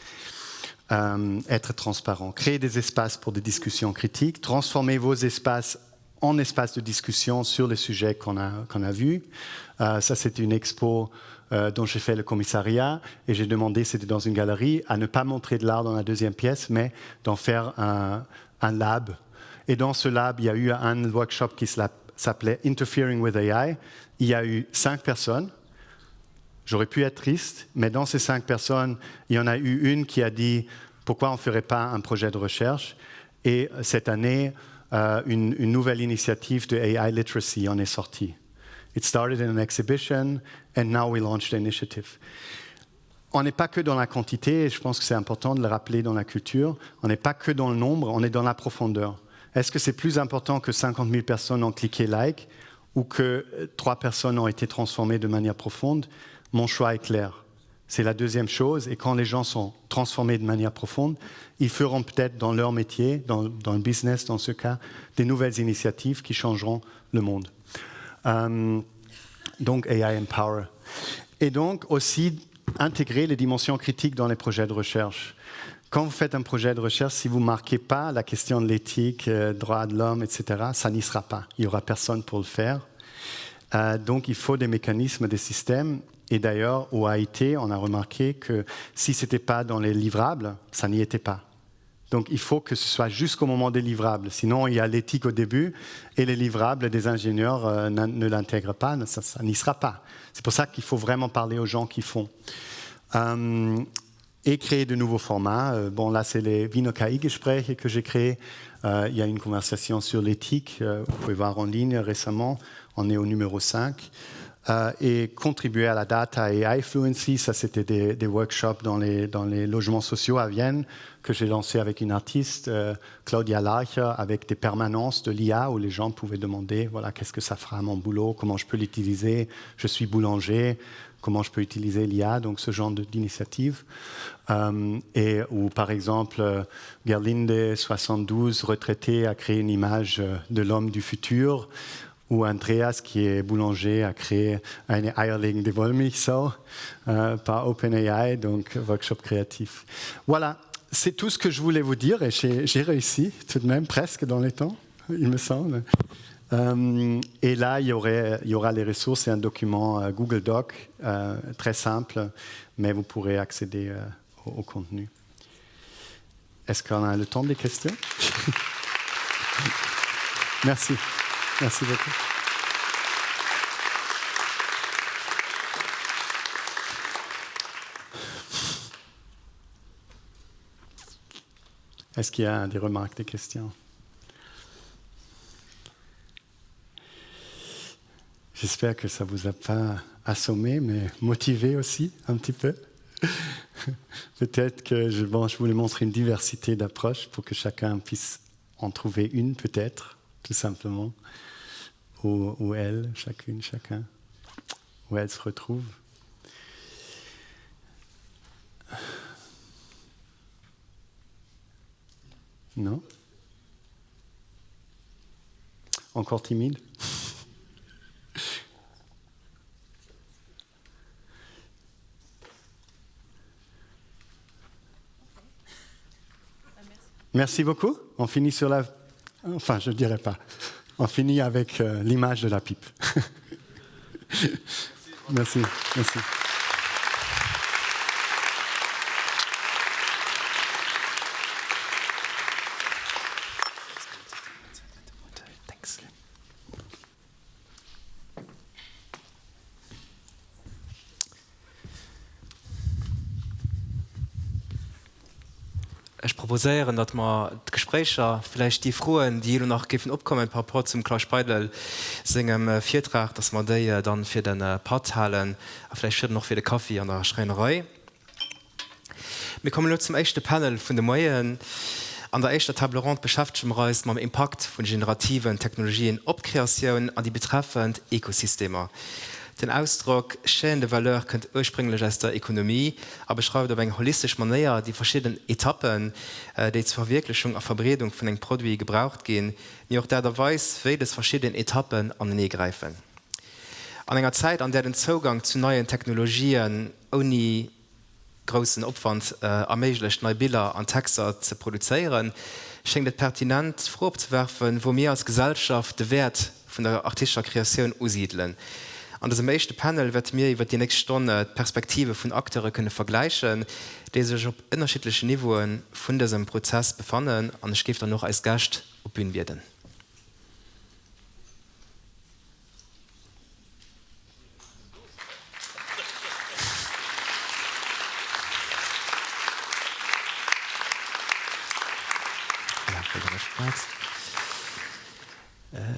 Euh, être transparent, créer des espaces pour des discussions critiques, transformer vos espaces en espaces de discussion sur les sujets qu'on a, qu'on a vus. Euh, ça, c'est une expo euh, dont j'ai fait le commissariat et j'ai demandé, c'était dans une galerie, à ne pas montrer de l'art dans la deuxième pièce, mais d'en faire un, un lab. Et dans ce lab, il y a eu un workshop qui s'appelait Interfering with AI. Il y a eu cinq personnes. J'aurais pu être triste, mais dans ces cinq personnes, il y en a eu une qui a dit pourquoi on ne ferait pas un projet de recherche. Et cette année, euh, une, une nouvelle initiative de AI literacy en est sortie. It started in an exhibition and now we launched the initiative. On n'est pas que dans la quantité, et je pense que c'est important de le rappeler dans la culture, on n'est pas que dans le nombre, on est dans la profondeur. Est-ce que c'est plus important que 50 000 personnes ont cliqué like ou que euh, trois personnes ont été transformées de manière profonde Mon choix est clair. C'est la deuxième chose. Et quand les gens sont transformés de manière profonde, ils feront peut-être dans leur métier, dans, dans le business dans ce cas, des nouvelles initiatives qui changeront le monde. Euh, donc AI Empower. Et donc aussi intégrer les dimensions critiques dans les projets de recherche. Quand vous faites un projet de recherche, si vous ne marquez pas la question de l'éthique, euh, droit de l'homme, etc., ça n'y sera pas. Il n'y aura personne pour le faire. Euh, donc il faut des mécanismes, des systèmes. Et d'ailleurs, au AIT, on a remarqué que si ce n'était pas dans les livrables, ça n'y était pas. Donc il faut que ce soit jusqu'au moment des livrables. Sinon, il y a l'éthique au début et les livrables des ingénieurs euh, ne l'intègrent pas, ça, ça n'y sera pas. C'est pour ça qu'il faut vraiment parler aux gens qui font. Euh, et créer de nouveaux formats. Euh, bon, là, c'est les Wiener KI-Gespräche que j'ai créés. Euh, il y a une conversation sur l'éthique, euh, vous pouvez voir en ligne récemment. On est au numéro 5. Euh, et contribuer à la data et AI fluency, ça c'était des, des workshops dans les, dans les logements sociaux à Vienne que j'ai lancé avec une artiste, euh, Claudia Larcher, avec des permanences de l'IA où les gens pouvaient demander voilà, qu'est-ce que ça fera à mon boulot, comment je peux l'utiliser, je suis boulanger, comment je peux utiliser l'IA, donc ce genre d'initiative. Euh, et où, par exemple, euh, Gerlinde, 72, retraitée, a créé une image euh, de l'homme du futur, ou Andreas, qui est boulanger, a créé eine eierlegende Wollmilchsau euh, par OpenAI, donc workshop créatif. Voilà, c'est tout ce que je voulais vous dire et j'ai réussi tout de même presque dans les temps, il me semble. Euh, et là, il y, aurait, il y aura les ressources et un document euh, Google Doc euh, très simple, mais vous pourrez accéder euh, au, au contenu. Est-ce qu'on a le temps des questions Merci. Merci beaucoup. Est-ce qu'il y a des remarques, des questions J'espère que ça vous a pas assommé, mais motivé aussi un petit peu. Peut-être que je, bon, je voulais montrer une diversité d'approches pour que chacun puisse en trouver une, peut-être, tout simplement, ou, ou elle, chacune, chacun, où elle se retrouve. Non Encore timide Merci beaucoup. On finit sur la... Enfin, je ne dirais pas. On finit avec euh, l'image de la pipe. Merci. Merci. Ech proposéieren, datt mer d'Gespréicher, vläicht déi Froen, déi elo nach géifen opkommen par rapport zum Claus Speidel sengem Virtrag, datt mer déi dann fir de Patt halen a vläicht virun och fir de Kaffi an der Schräinerei. Mir kommen elo zum éischte Panel vun de Moien. An der éischter Table ronde beschäftege mer eis mam Impakt vun generativen Technologien op d'Kreatioun an déi betreffend Ekosystemer. Den Ausdrock Chaîne de valeur kënnt ursprénglech aus der Ekonomie a beschreift op eng holistesch Manéier déi verschidden Etappen, déi zur Verwierklechung a Verbreedung vun engem Produit gebraucht ginn, mee och d'Aart a Weis, wéi dës verschidden Etappen aneneegräifen. An enger Zäit, an där den Zougang zu neien Technologien ouni groussen Opwand erméiglecht, nei Biller an Texter ze produzéieren, schéngt et pertinent, d'Fro opzewerfen, wou mir als Gesellschaft de Wäert vun der artistescher Kreatioun usidelen. An dësem éischte Panel wäerte mir iwwer déi nächst Stonn d'Perspektive vun Acteure kënne vergläichen, déi sech op ënnerschiddlechen Niveaue vun dësem Prozess befannen. An ech géif dann och eis Gäscht op d'Bün bieden.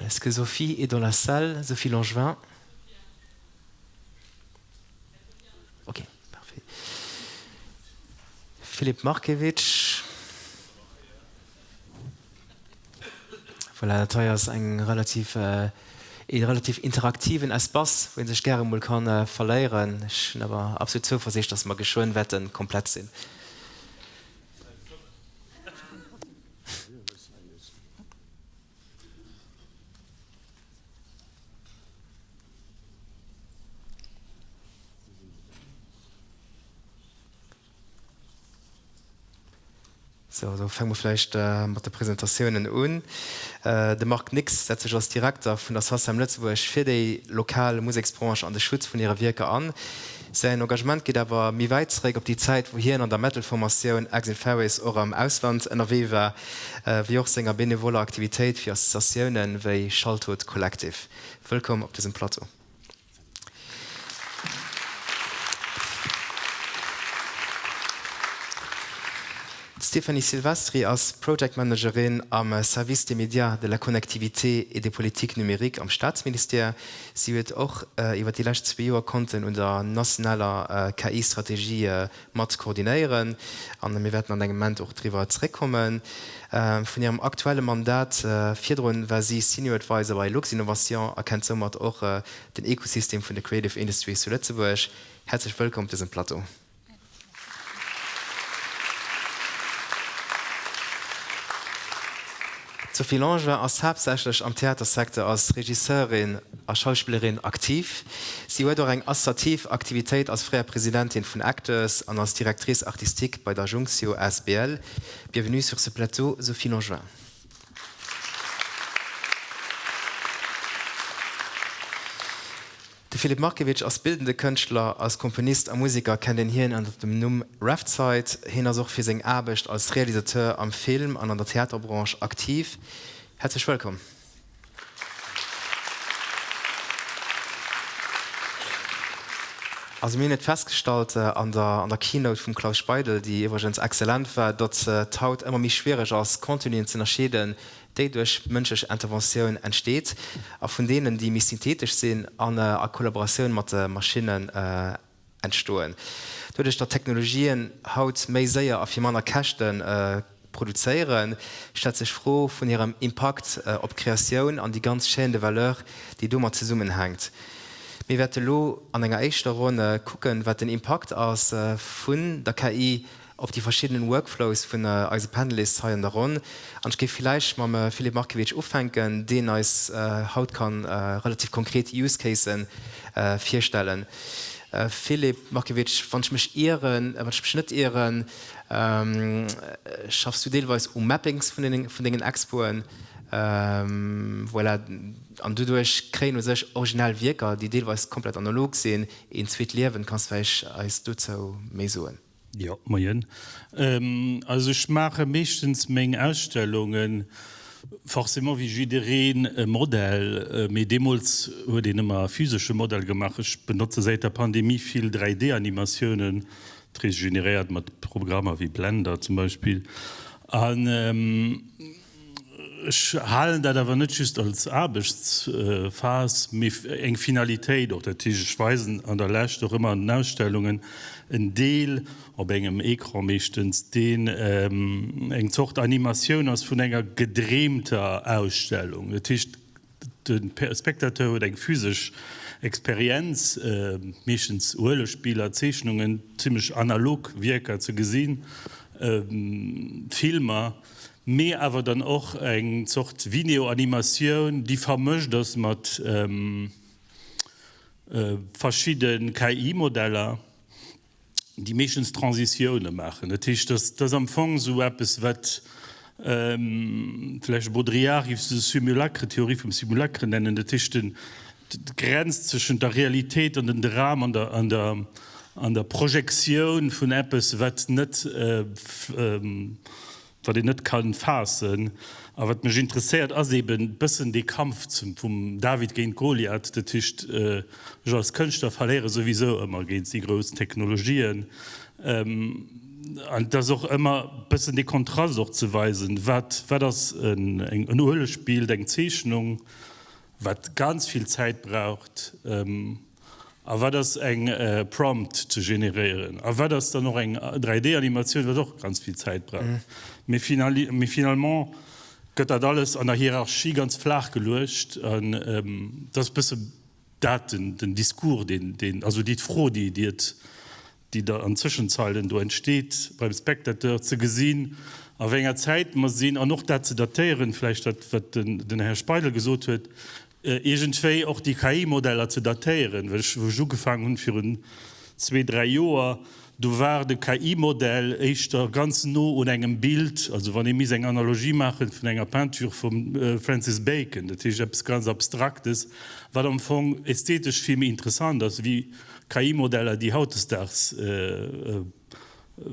Est-ce que Sophie est dans la salle? Sophie Langevin? Ok, parfait. Philippe Markiewicz? Voilà, dat hei ass eng relativ, ee relativ interaktiven Espace, wou ee sech gäre mol ka verléieren. Ech hunn awer absolut Zouversiicht, dass mer geschwënn wäerte komplett sinn. Sou, da fänke mer vläicht mat de Presentatiounen un. De Marc Nix setzt sech als Direkter vun der SACEM Lëtzebuerg fir déi lokal Museksbranche an de Schutz vun hire Wierker an. Säin Engagement geet awer méi wäit zeréck op déi Zäit, wou hien an der Metal-Formatioun Exil Ferris och am Ausland ënnerwee war, wéi och senger benevoller Aktivitéit fir Associatioune wéi Schalltot Collective. Wëllkomm op dësem Plateau. D'Stéphanie Silvestri ass Project Managerin am Service des médias, de la connectivité et des politiques numériques am Staatsministère. Si huet och iwwer déi lescht zwee Joer konnten un der nationaler KI-Strategie mat koordinéieren an mir wäerten an engem Moment och driwwer zeréckkommen. Vun hirem aktuelle Mandat virdrun war si Senior Advisor bei Luxinnovation a kennt soumat och den Ekosystem vun de Creative Industries zu Lëtzebuerg. Häerzlech wëllkomm op dësem Plateau. D'Sophie Langevin ass haaptsächlech am Theatersecteur als Regisseurin a Schauspillerin aktiv. Si huet och eng assoziativ Aktivitéit als fréier Presidentin vun Actors an als Directrice artistique bei der Junctio asbl. Bienvenue sur ce plateau, Sophie Langevin. De Filip Markiewicz ass bildende Kënschtler. Als Komponist a Museker kennt een hien ënner dem Numm Raftside. Hien ass och fir seng Aarbecht als Realisateur am Film an an der Theaterbranche aktiv. Häerzlech wëllkomm. Also mir hunn et festgestallt an der an der Keynote vum Klaus Speidel, déi iwwregens exzellent war, datt et haut ëmmer méi schwiereg ass, Contenuen z'ënnerscheeden, déi duerch mënschlech Interventioun entsteet, a vun deenen, déi méi synthetesch sinn an a Kollaboratioun mat de Maschinnen entstoen. Doduerch, datt Technologien haut méi séier a fir manner Käschte produzéieren, stellt sech d'Fro vun hirem Impakt op d'Kreatioun an déi ganz Chaîne de valeur, déi domat zesummenhänkt. Mir wäerte lo an enger éischter Ronn kucken, wat den Impakt ass vun der KI op déi verschiddenen Workflows vun eise Panelists hei an der Ronn. An ech géif villäicht mam Filip Markiewicz ufänken, deen eis haut kann relativ konkret Use Casen virstellen. Filip Markiewicz, wann ech mech ieren, wann ech mech net ieren, schaffs du deelweis u Mappings vun dengen Expoen. Voilà, an doduerch kréien u sech originell Wierker, déi deelweis komplett analog sinn, een zweet Liewen. Kanns du vläicht eis dozou méi soen? Jo, moien. Also ech maache meeschtens meng Ausstellungen, forcément wéi jiddereen e Modell, mee deemools huet een ëmmer e physesche Modell gemaach. Ech benotze säit der Pandemie vill 3D-Animatiounen, dat heescht generéiert mat Programmer wéi Blender zum Beispill. An Ech halen dat awer net just als Aarbechtsphas, mee eng Finalitéit och. Dat heescht, ech weisen an der Lescht och ëmmer an den Ausstellungen en Deel, op engem Ecran meeschtens, deen eng Zort Animatioun ass vun enger gedreemter Ausstellung. Dat heescht, De Spectateur huet eng physesch Experienz, meeschtens Uelegspiller, Zeechnungen, zimmlech analog Wierker ze gesinn, Filmer, mee awer dann och eng Zort Videoanimatioun, déi vermëscht ass mat verschidde KI-Modeller. déi meeschtens Transitioune maachen. Dat heescht, dat ass am Fong esou eppes, wat vläicht de Baudrillard géif se Simulacre, Theorie vum Simulacre nennen. Dat heescht, den. D'Grenz zwëschent der Realitéit an den Dram an der, an der, an der Projektioun vun eppes, wat net, wat een net ka faassen. A wat mech interesséiert, ass eben e bëssen dee Kampf vum David géint Goliath. Dat heescht, ech als Kënschtler verléiere souwisou ëmmer géint déi grouss Technologien. An et ass och ëmmer e bëssen dee Kontrast och ze weisen, wat, wat ass en Uelegbild, eng Zeechnung, wat ganz vill Zäit braucht, a wat ass eng Prompt ze generéieren, a wat ass dann och eng 3D-Animatioun, wat och ganz vill Zäit braucht. Mee finalement gëtt dat alles an der Hierarchie ganz flaach geluecht an dat ass e bësse dat den Discours, deen, also déi Fro, déi et déi da an Zwischenzeilen do entsteet, beim Spectateur ze gesinn, a wéi enger Zäit mer sinn, an och dat ze datéieren, vläicht dat, wat den Här Speidel gesot huet, iergendwéi och déi KI-Modeller ze datéieren. Well ech, wou ech ugefaangen hunn virun zwee, dräi Joer, do war de KI-Modell éischter ganz no un engem Bild, also wann ee misst eng Analogie maachen vun enger Peinture vum Francis Bacon, dat heescht eppes ganz Abstraktes, wat am Fong ästhetesch vill méi interessant ass wéi KI-Modeller, déi hautdesdaags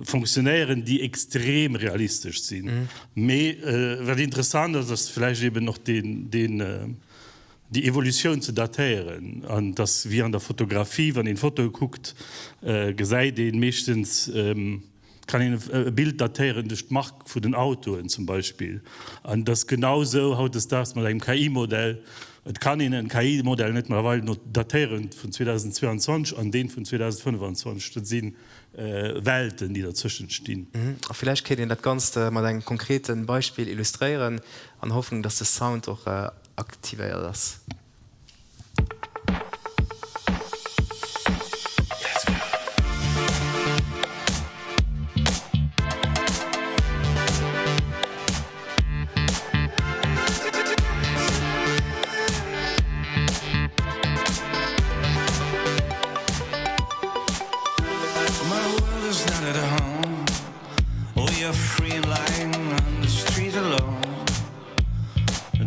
fonctionnéieren, déi extrem realistesch sinn. Mee wat interessant ass, ass vläicht eben och déi Evolutioun ze datéieren. An et ass wéi an der Fotografie, wann een Fotoe kuckt, gesäit ee meeschtens, kann een e Bild datéieren duerch d'Mark vu den Autoen zum Beispill. An et ass genau esou hautdesdaags mat engem KI-Modell. Et kann een en KI-Modell net mëttlerweil no datéieren vun 2022 an deen vun 2025. Dat si Welten, déi derzëschent stinn. A villäicht kéint een dat Ganzt mat engem konkrete Beispill illustréieren, an Hoffnung, dass de Sound och aktivéiert ass.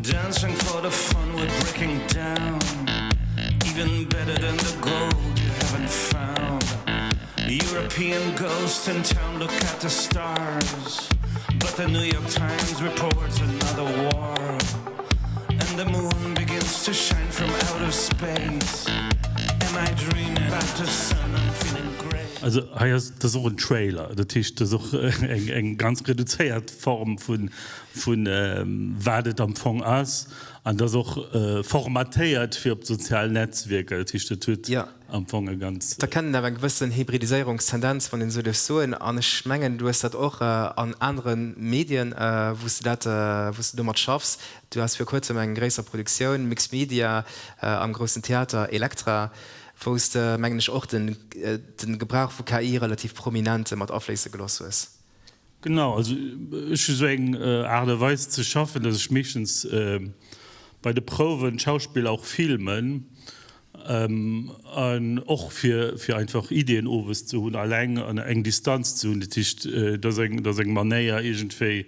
Dancing for the fun we're breaking down Even better than the gold you haven't found European ghost in town look at the stars But the New York Times reports another war And the moon begins to shine from out of space Am I dreaming about the sun I'm feeling great Also hei ass, dat ass och en Trailer, dat heescht, dat ass och eng, eng ganz reduzéiert Form vun, vun wat et am Fong ass an et ass och formatéiert fir op d'sozial Netzwierker, dat heescht et huet am Fong e ganz. Da kennt een awer eng gewëssen Hybridiséierungstendenz, wann een esou dierf soen. An ech mengen, du hues dat och an anere Medien, wou s de dat, wou s de domat schaffs. Du has vir kuerzem eng gréisser Produktioun, Mixed Media, am Groussen Theater, Elektra, wou s de, mengen ech, och den Gebrauch vu KI relativ prominent mat afléisse gelooss hues. Genau, also ech hu sou eng Aart a Weis ze schaffen, datt ech meeschtens bei de Prouwen d'Schauspiller och filmen an och fir fir einfach Iddien owes ze hunn alleng an eng Distanz ze hunn. Dat heescht, et ass eng, et ass eng Manéier iergendwéi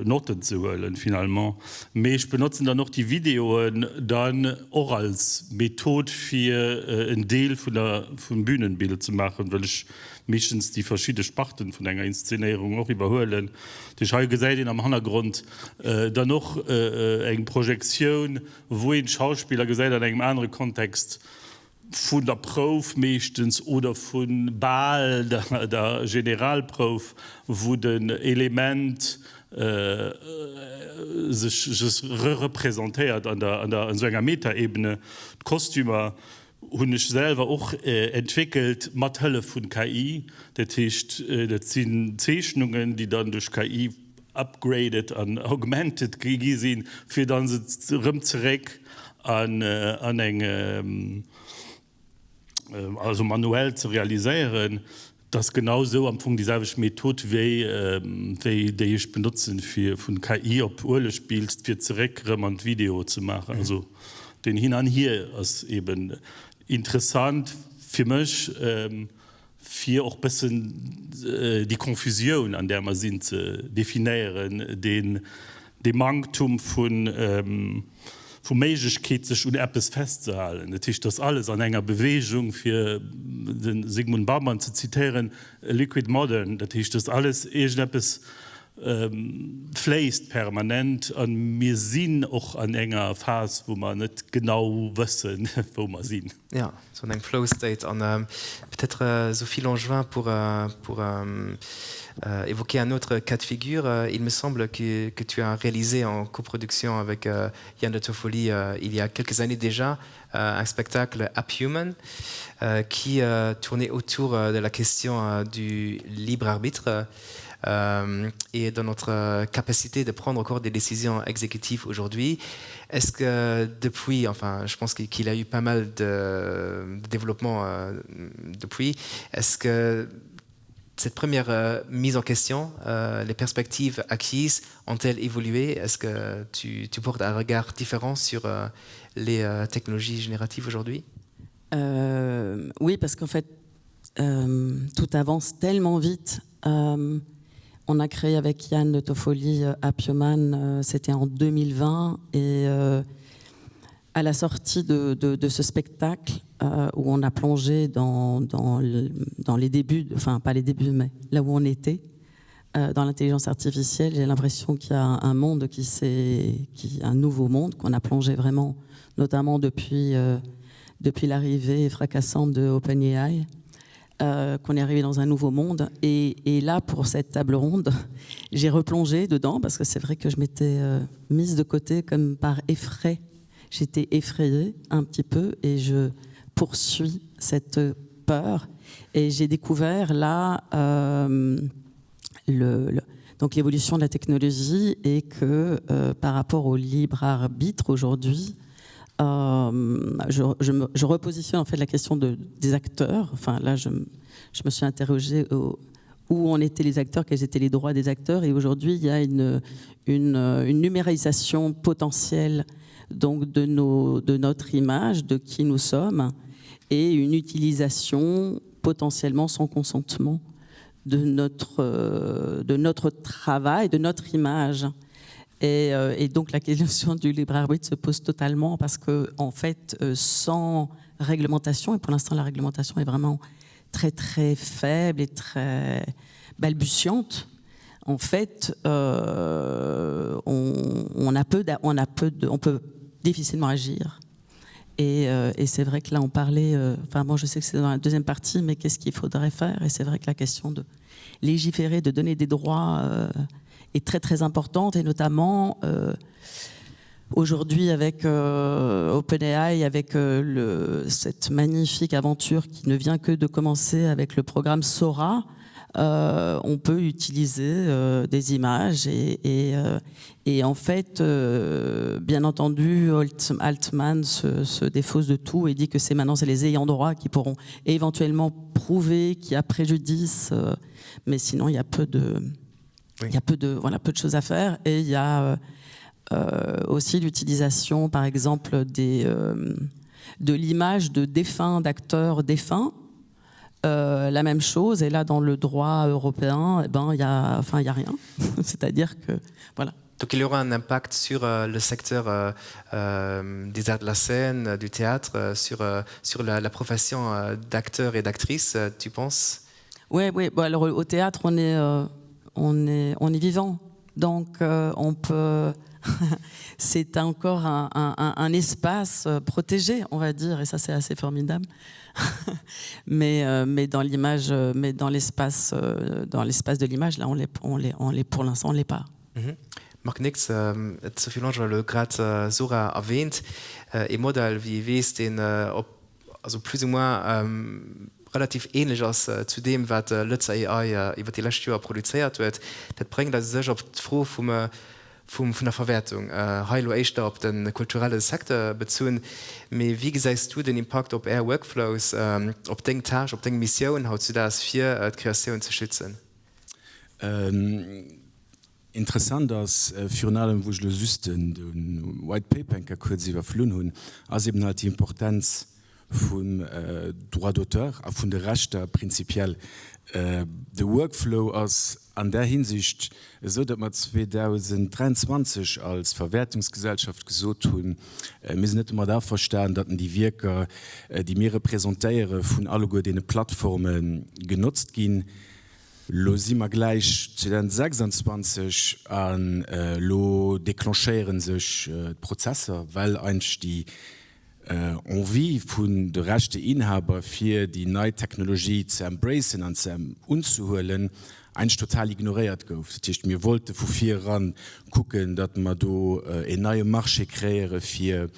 Notten ze huelen finalement. Mee ech benotzen dann och déi Videoen dann och als Method fir en Deel vun der vum Bühnenbild ze maachen, well ech meeschtens déi verschidde Sparten vun enger Inszenéierung och iwwerhuelen. Dat heescht, hei gesäit een am Hannergrond dann och eng Projektioun, wou een d'Schauspiller gesäit an engem anere Kontext vun der Prouf meeschtens oder vu bal der Generalprouf, wou den Element sech re-representéiert an esou enger Metaebene. D'Kostümer hunn ech selwer och entwéckelt mat Hëllef vun KI. Dat heescht, dat sinn Zeechnungen, déi dann duerch KI upgraded an augmented gi sinn, fir dann se erëm zeréck an eng, also manuell ze realiséieren. Et ass genau esou am Fong déi selwecht Method wéi wéi déi ech benotzen fir vun KI op Uelegbild fir zeréck erëm an d'Video ze maachen. Also deen Hin an Hier ass eben interessant fir mech fir och bëssen déi Confusioun an där mer sinn ze definéieren, deen dee Manktum vun. Vu Méiglechkeet sech un eppes festzehalen. Dat heescht, dass alles an enger Bewegung, fir de Zygmunt Bauman ze zitéieren, a liquid modern, dat heescht, dass alles iergendeppes fléisst permanent a mir sinn och an enger Phas, wou mer net genau wëssen, wou mer sinn. Jo, sou an engem Flow State. An peut-être Sophie Langevin pour pour évoquer un autre cas de figure, il me semble que que tu as réalisé en coproduction avec Yann de Toffoli il y a quelques années déjà un spectacle App Human qui tournait autour de la question du libre arbitre et de notre capacité de prendre encore des décisions exécutives aujourd'hui. Est-ce que depuis, enfin je pense qu'il a eu pas mal de, de développement euh, depuis, est-ce que cette première euh, mise en question, euh, les perspectives acquises ont-elles évolué? Est-ce que tu, tu portes un regard différent sur euh, les euh, technologies génératives aujourd'hui? Euh, oui, parce qu'en fait, euh, tout avance tellement vite. Euh, on a créé avec Yann de Toffoli euh, Apioman, euh, c'était en 2020 et euh, à la sortie de, de, de ce spectacle euh, où on a plongé dans, dans, le, dans les débuts, enfin pas les débuts mais là où on était euh, dans l'intelligence artificielle, j'ai l'impression qu'il y a un monde qui s'est qui un nouveau monde qu'on a plongé vraiment notamment depuis euh, depuis l'arrivée fracassante de OpenAI euh, qu'on est arrivé dans un nouveau monde et, et là pour cette table ronde j'ai replongé dedans parce que c'est vrai que je m'étais euh, mise de côté comme par effraie j'étais effrayée un petit peu et je poursuis cette peur et j'ai découvert là euh, le, le donc l'évolution de la technologie et que euh, par rapport au libre arbitre aujourd'hui euh, je, je, me, je repositionne en fait la question de, des acteurs enfin là je, je me suis interrogée au, où en étaient les acteurs quels étaient les droits des acteurs et aujourd'hui il y a une, une, une numérisation potentielle donc de nos de notre image de qui nous sommes et une utilisation potentiellement sans consentement de notre euh, de notre travail de notre image et, euh, et donc la question du libre arbitre se pose totalement parce que en fait euh, sans réglementation et pour l'instant la réglementation est vraiment très très faible et très balbutiante en fait euh, on, on a peu on a peu de, on peut difficilement agir et, euh, et c'est vrai que là on parlait euh, enfin moi je sais que c'est dans la deuxième partie mais qu'est-ce qu'il faudrait faire et c'est vrai que la question de légiférer de donner des droits euh, est très très importante et notamment euh, aujourd'hui avec euh, OpenAI avec euh, le, cette magnifique aventure qui ne vient que de commencer avec le programme Sora euh, on peut utiliser euh, des images et, et, euh, et en fait euh, bien entendu Alt, Altman se, se défausse de tout et dit que c'est maintenant c'est les ayants droit qui pourront éventuellement prouver qu'il y a préjudice euh, mais sinon il y a peu de oui. il y a peu de voilà peu de choses à faire et il y a euh, euh, aussi l'utilisation par exemple des euh, de l'image de défunts d'acteurs défunts euh, la même chose et là dans le droit européen eh ben il y a enfin il y a rien c'est à dire que voilà donc il y aura un impact sur euh, le secteur euh, euh, des arts de la scène euh, du théâtre euh, sur euh, sur la, la profession euh, d'acteur et d'actrice euh, tu penses oui oui bon, alors au théâtre on est euh, on est on est vivant donc euh, on peut c'est encore un, un, un, un espace euh, protégé on va dire et ça c'est assez formidable mais euh, mais dans l'image euh, mais dans l'espace euh, dans l'espace de l'image là on les on les on les pour l'instant on l'est pas mm -hmm. Marc Nix, ähm, Sophie Langer elo grad äh, Sora erwähnt, äh, e Modell wéi ee weess, deen äh, op also plus ou moins ähm, relativ ähnlech ass äh, zu deem wat äh, Lëtz AI äh, iwwer déi lescht Joer produzéiert huet. Dat bréngt eis u sech op d'Fro vum äh, vum vun der Verwäertung, hei elo éischter op de kulturelle Secteur bezunn, mee wéi gesäis du den Impakt op Är Workflows, op deng Tâche, op deng Missioun hautzudaags fir d'Kreatioun ze schützen? Interessant ass virun allem, wou ech elo just de White Paper eng Kéier kuerz iwwerflunn hunn, ass eben halt déi Importenz vum Droit d'auteur a vun de Rechter prinzipiell. De Workflow ass an där Hinsicht esou, datt mer 2023 als Verwäertungsgesellschaft gesot hunn, mir sinn net domat averstan, datt déi Wierker, déi mir representéiere vun alleguer deene Plattforme genotzt ginn. Elo si mer gläich 2026 an elo declenchéiere sech d'Prozesser, well eigentlech déi Envie vun de Rechteinhaber fir déi nei Technologie ze embracen an ze unzehuelen, eigentlech total ignoréiert gouf. Dat heescht, mir wollte vu vir eran kucken, datt mer do een neie Marché kreéiere fir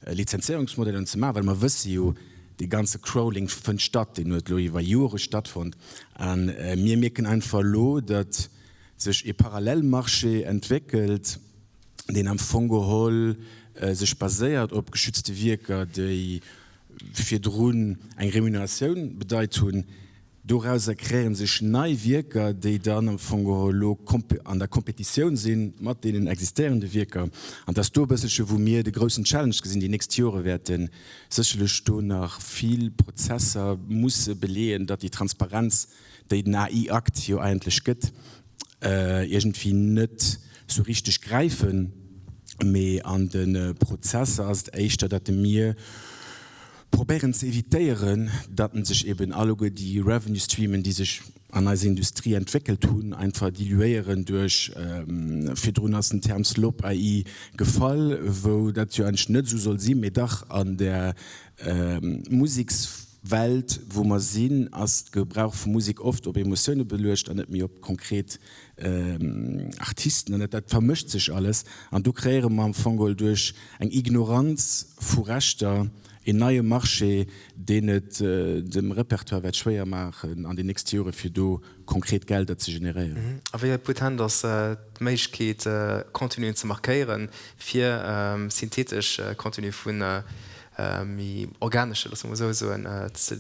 Lizenzéierungsmodellen ze maachen, well mer wësse jo, dee ganze Crawling fënnt statt, deen huet elo iwwer Jore stattfonnt a mir mierken einfach elo, datt sech ee Parallelmarché entwéckelt, deen am Fong geholl sech baséiert op geschützte Wierker, déi virdrun eng Remuneratioun bedeit hunn. Dorauser kreéiere sech nei Wierker, déi dann am Fong geholl elo an der Kompetitioun si mat deenen existéierende Wierker. An et ass do e bësselche wou mir de groussen Challenge gesinn. Déi nächst Jore wäerte sécherlech do nach vill Prozesser musse beleeën, datt déi Transparenz, déi den AI-Akt jo eigentlech gëtt, iergendwéi net sou richteg gräifen. Mee an de Prozesser ass et éischter, datt mir probéieren ze evitéieren, datt sech eben alleguer déi Revenue Streamen, déi sech an eiser Industrie entwéckelt hunn, einfach diluéieren duerch, virdrun ass den Term Slop AI gefall, wou dat jo eigentlech net esou soll sinn, mee dach an der Musekswelt, wou mer sinn, ass de Gebrauch vu Musek oft op Emotioune beluecht an net méi op konkret Artisten. An dat vermëscht sech alles. An do kreéiere mer am Fong geholl duerch eng Ignoranz vu Rechter een neie Marché, deen et dem Repertoire wäert schwéier maachen an den nächste Jore fir do konkret Gelder ze generéieren. A wéi potent ass d'Méiglechkeet, Contenuen ze markéieren, fir synthetesch Contenue vu méi organesche, loosse mer esou soen, ze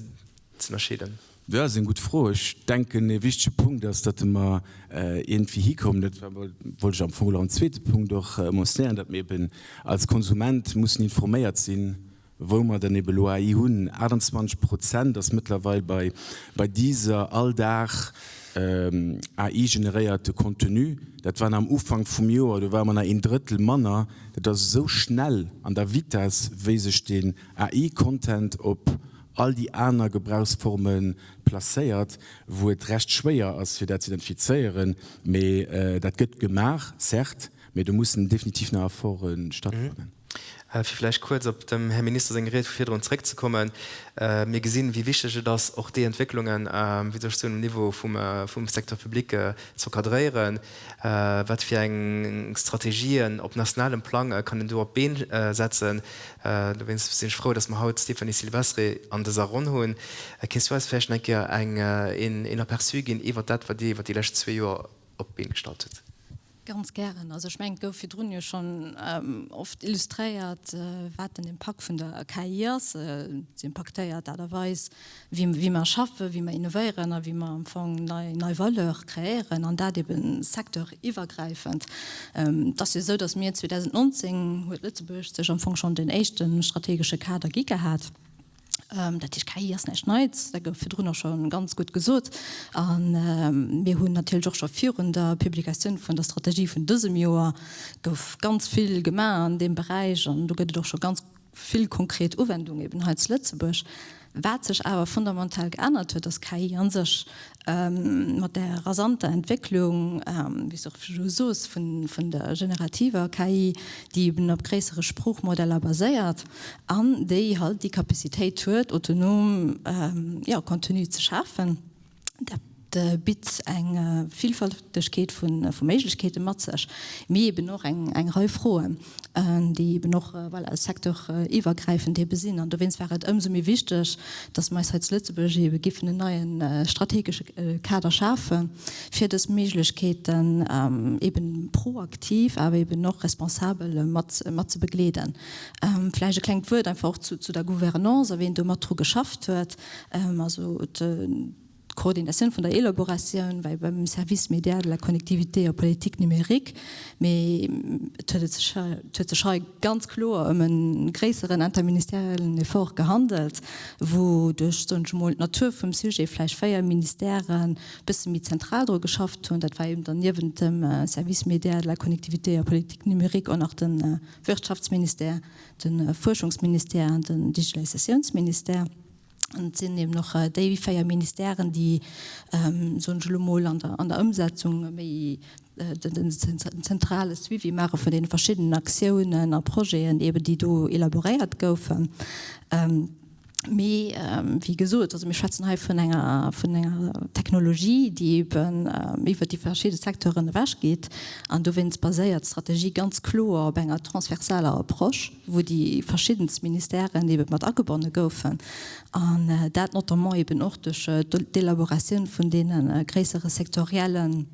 ënnerscheeden? Dat ass eng gutt Fro. Ech denken, e wichtege Punkt ass, datt mer iergendwéi hikommen, dat wollt ech am Fong elo am zweete Punkt och mentionnéieren, datt mir eben als Konsument mussen informéiert sinn, wou mer dann eben elo AI hunn. 28 Prozent ass mëttlerweil bei bei Deezer all Dag AI-generéierte Contenu. Dat waren am Ufank vum Joer, do ware mer nach een Drëttel manner. Dat ass esou schnell an der Vitess, wéi sech deen AI-Content op all déi aner Gebrauchsforme placéiert, wou et recht schwéier ass, fir dat ze identifizéieren. Mee dat gëtt gemaach, certes, mee do mussen definitiv nach Efforte stattfannen. Fir vläicht kuerz op dem Här Minister seng Ried vu virdrun zréckzekommen, Mir gesinn, wéi wichteg et ass, och déi Entwécklungen, wéi soll ech soen, um Niveau vum Secteur public ze encadréieren. Wat fir eng Strategien op nationalem Plang kann een do op d'Been setzen? Dowéinst sinn ech frou, dass mer haut d'Stéphanie Silvestre an dëser Ronn hunn. Kéints du eis vläicht nach eng Kéier eng, een Aperçu ginn iwwert dat, wat Dir iwwert déi lescht zwee Joer op d'Been gestallt hutt? Ganz gären. Also ech mengen, et gouf virdrun jo schonn oft illustréiert, wat den Impakt vun der KI ass. Se impaktéiert d'Aart a Weis, wéi wéi mer schaffen, wéi mer innovéieren a wéi mer am Fong nei nei Valeur kreéieren, an dat ebe secteuriwwergräifend. Et ass jo esou, datt mir 2019 huet Lëtzebuerg sech am Fong schonn deen éischte strategesche Kader gi gehat. Dat heescht, KI ass näischt Neits, dat gouf virdrun och scho ganz gutt gesot. A mir hunn natierlech och scho virun der Publikatioun vun der Strategie vun dësem Joer gouf ganz vill gemaach an deem Beräich an do gëtt et och scho ganz vill konkret Uwendung eben hei zu Lëtzebuerg. Wat sech awer fundamental geännert huet, ass KI a sech mat där rasanter Entwécklung, wéi s de och virdru sos, vun der generativer KI, déi eben op gréissere Sproochmodeller baséiert an déi halt déi Capacitéit huet, autonom, jo, Contenu ze schafen. Dat bitt eng Villfältegkeet vu Méiglechkeete mat sech, mee eben och eng Rei Froen, déi eben och, voilà, secteuriwwergräifend ebe sinn. An dowéinst war et ëmsou méi wichteg, datt mer eis hei zu Lëtzebuerg ebe giffen en neie strategesche Kader schafen, fir dës Méiglechkeeten eben proaktiv, awer eben och responsabel mat ze begleeden. Vläicht e klengt Wuert einfach och zu der Gouvernance a wien do mat dru geschafft huet. Also. D'Koordinatioun vun der Elaboratioun war beim Service Médias de la connectivité et politique numérique, mee et huet sech et huet sech hei ganz kloer ëm e gréisseren interministeriellen Effort gehandelt, wou duerch, soen ech emol, d'Natur vum Sujet vläicht 4 Ministèren e bësse méi zentral dru geschafft hunn. Dat war eben dann niewent dem Service Médias de la connectivité et politique numérique och nach de Wirtschaftsministère, de Fuerschungsministère an den Digitalisatiounsministère. An et sinn eben och déi 4 Ministèren, déi, soen ech elo mol, an der, an der Ëmsetzung méi den zentrale Suivi maache vun deene verschiddenen Aktiounen a Projeten eben, déi do elaboréiert goufen. Mee wéi gesot, also mir schwätzen hei vun enger, vun enger Technologie, déi eben iwwert déi verschidde Secteuren ewechgeet. An dowéinst baséiert d'Strategie ganz kloer op enger transversaler Approche. wou déi verschiddenst Ministèren ebe mat agebonne goufen, an dat notamment eben och duerch d'Elaboratioun vun deene gréissere sektorielle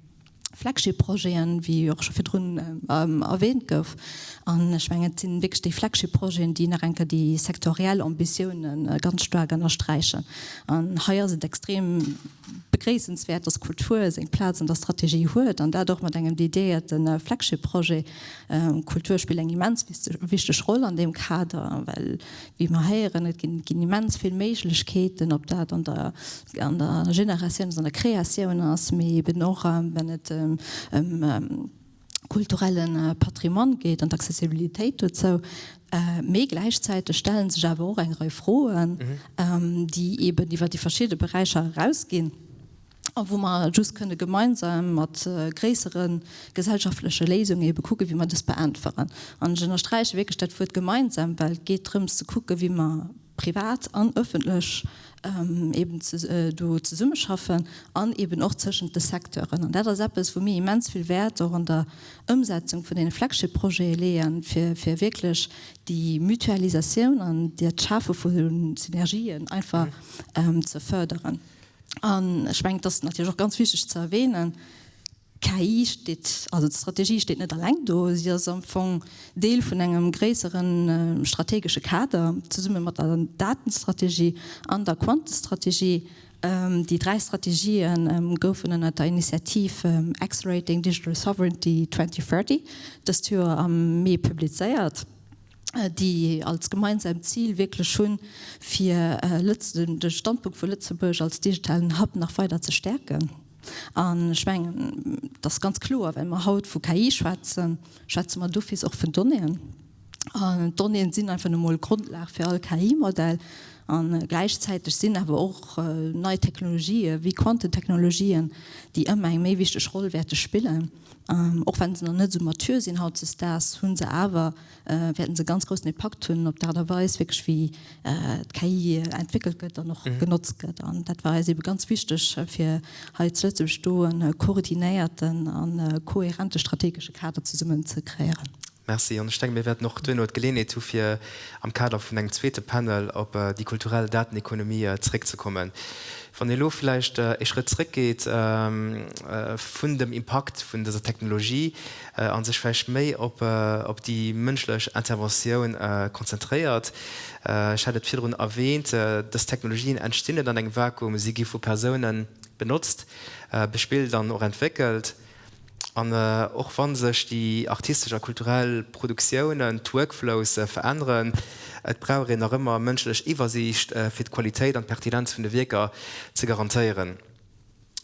Flagship-Projeten, wéi och scho virdrun erwähnt gouf. An ech mengen, et si wierklech déi Flagship-Projeten, déi nach eng Kéier déi sektoriell Ambitiounen ganz staark ënnersträichen. An hei ass et extrem begréissenswäert, dass Kultur seng Plaz an der Strategie huet, an dat och mat engem dediéierte Flagship-Projet. Kultur spillt eng immens wichteg Roll an deem Kader, well, wéi mer héieren, et ginn immens vill Méiglechkeeten, ob dat an der an der Generatioun ass, an der Kreatioun ass, mee eben och wann et ëm kulturelle Patrimoine geet an d'Accessibilitéit dozou. Mee gläichzäiteg stelle sech awer och eng Rei Froen, déi eben iwwer déi verschidde Beräicher erausginn. a wou mer just kënne gemeinsam mat gréissere gesellschaftleche Léisungen ebe kucken, wéi mer dës beäntweren. An ech ënnersträiche wierklech dat Wuert gemeinsam, well et geet drëms ze kucken, wéi mer privat an öffentlech eben do zesummeschaffen an eben och tëschent de Secteuren. An dat ass eppes, wou mir immens vill Wäert och an der Ëmsetzung vun deene Flagship-Projete leeën, fir wierklech déi Mutualisatioun an dat Schafe vu Synergien einfach ze förderen. An ech mengen, et ass natierlech och ganz wichteg ze erwähnen, KI steet, also d'Strategie steet net alleng do, si ass am Fong Deel vun engem gréissere strategesche Kader, zesumme mat der Datenstrategie an der Quantestrategie. Déi dräi Strategië goufen ënnert der Initiativ Accelerating Digital Sovereignty 2030 dëst Joer am Mee publizéiert. déi als gemeinsamt Zil wierklech hunn, fir de Standpunkt vu Lëtzebuerg als digitalen Hub nach weider ze stäerken. An ech mengen, et ass ganz kloer, well mer haut vu KI schwätzen, schwätze mer d'office och vun Donnéeën. An d'Donnéeën sinn einfach nu mol d'Grondlag fir all KI-Modell. A gläichzäiteg sinn awer och nei Technologië wéi Quantentechnologien, déi ëmmer eng méi wichteg Roll wäerte spillen. Och wann se nach net esou mature sinn hautzesdaags, hu se awer, wäerten se e ganz groussen Impakt hunn op d'Aart a Weis wierklech wéi d'KI entwéckelt gëtt an och genotzt gëtt. An dat war eis ebe ganz wichteg, fir hei zu Lëtzebuerg do e koordinéierten a kohärente strategesche Kader zesummen ze kreéieren. Merci. An ech denken, mir wäerten och duerno d'Geleeënheet hu fir am Kader vun engem zweete Panel op déi kulturell Datenekonomie zréckzekommen. Wann ee elo vläicht ee Schrëtt zréckgeet vun dem Impakt vun dëser Technologie a sech vläicht méi op déi mënschlech Interventioun konzentréiert, ech hat et virdrun erwähnt, dës Technologien entstinn net an engem Vakuum, si gi vu Persounen benotzt, bespillt an och entwéckelt. An och wa sech déi artistesch a kulturell Produktiounen, d'Workflows veränneren, et brauch een nach ëmmer mënschlech Iwwersiicht, fir d'Qualitéit an d'Pertinenz vun de Wierker ze garantéieren.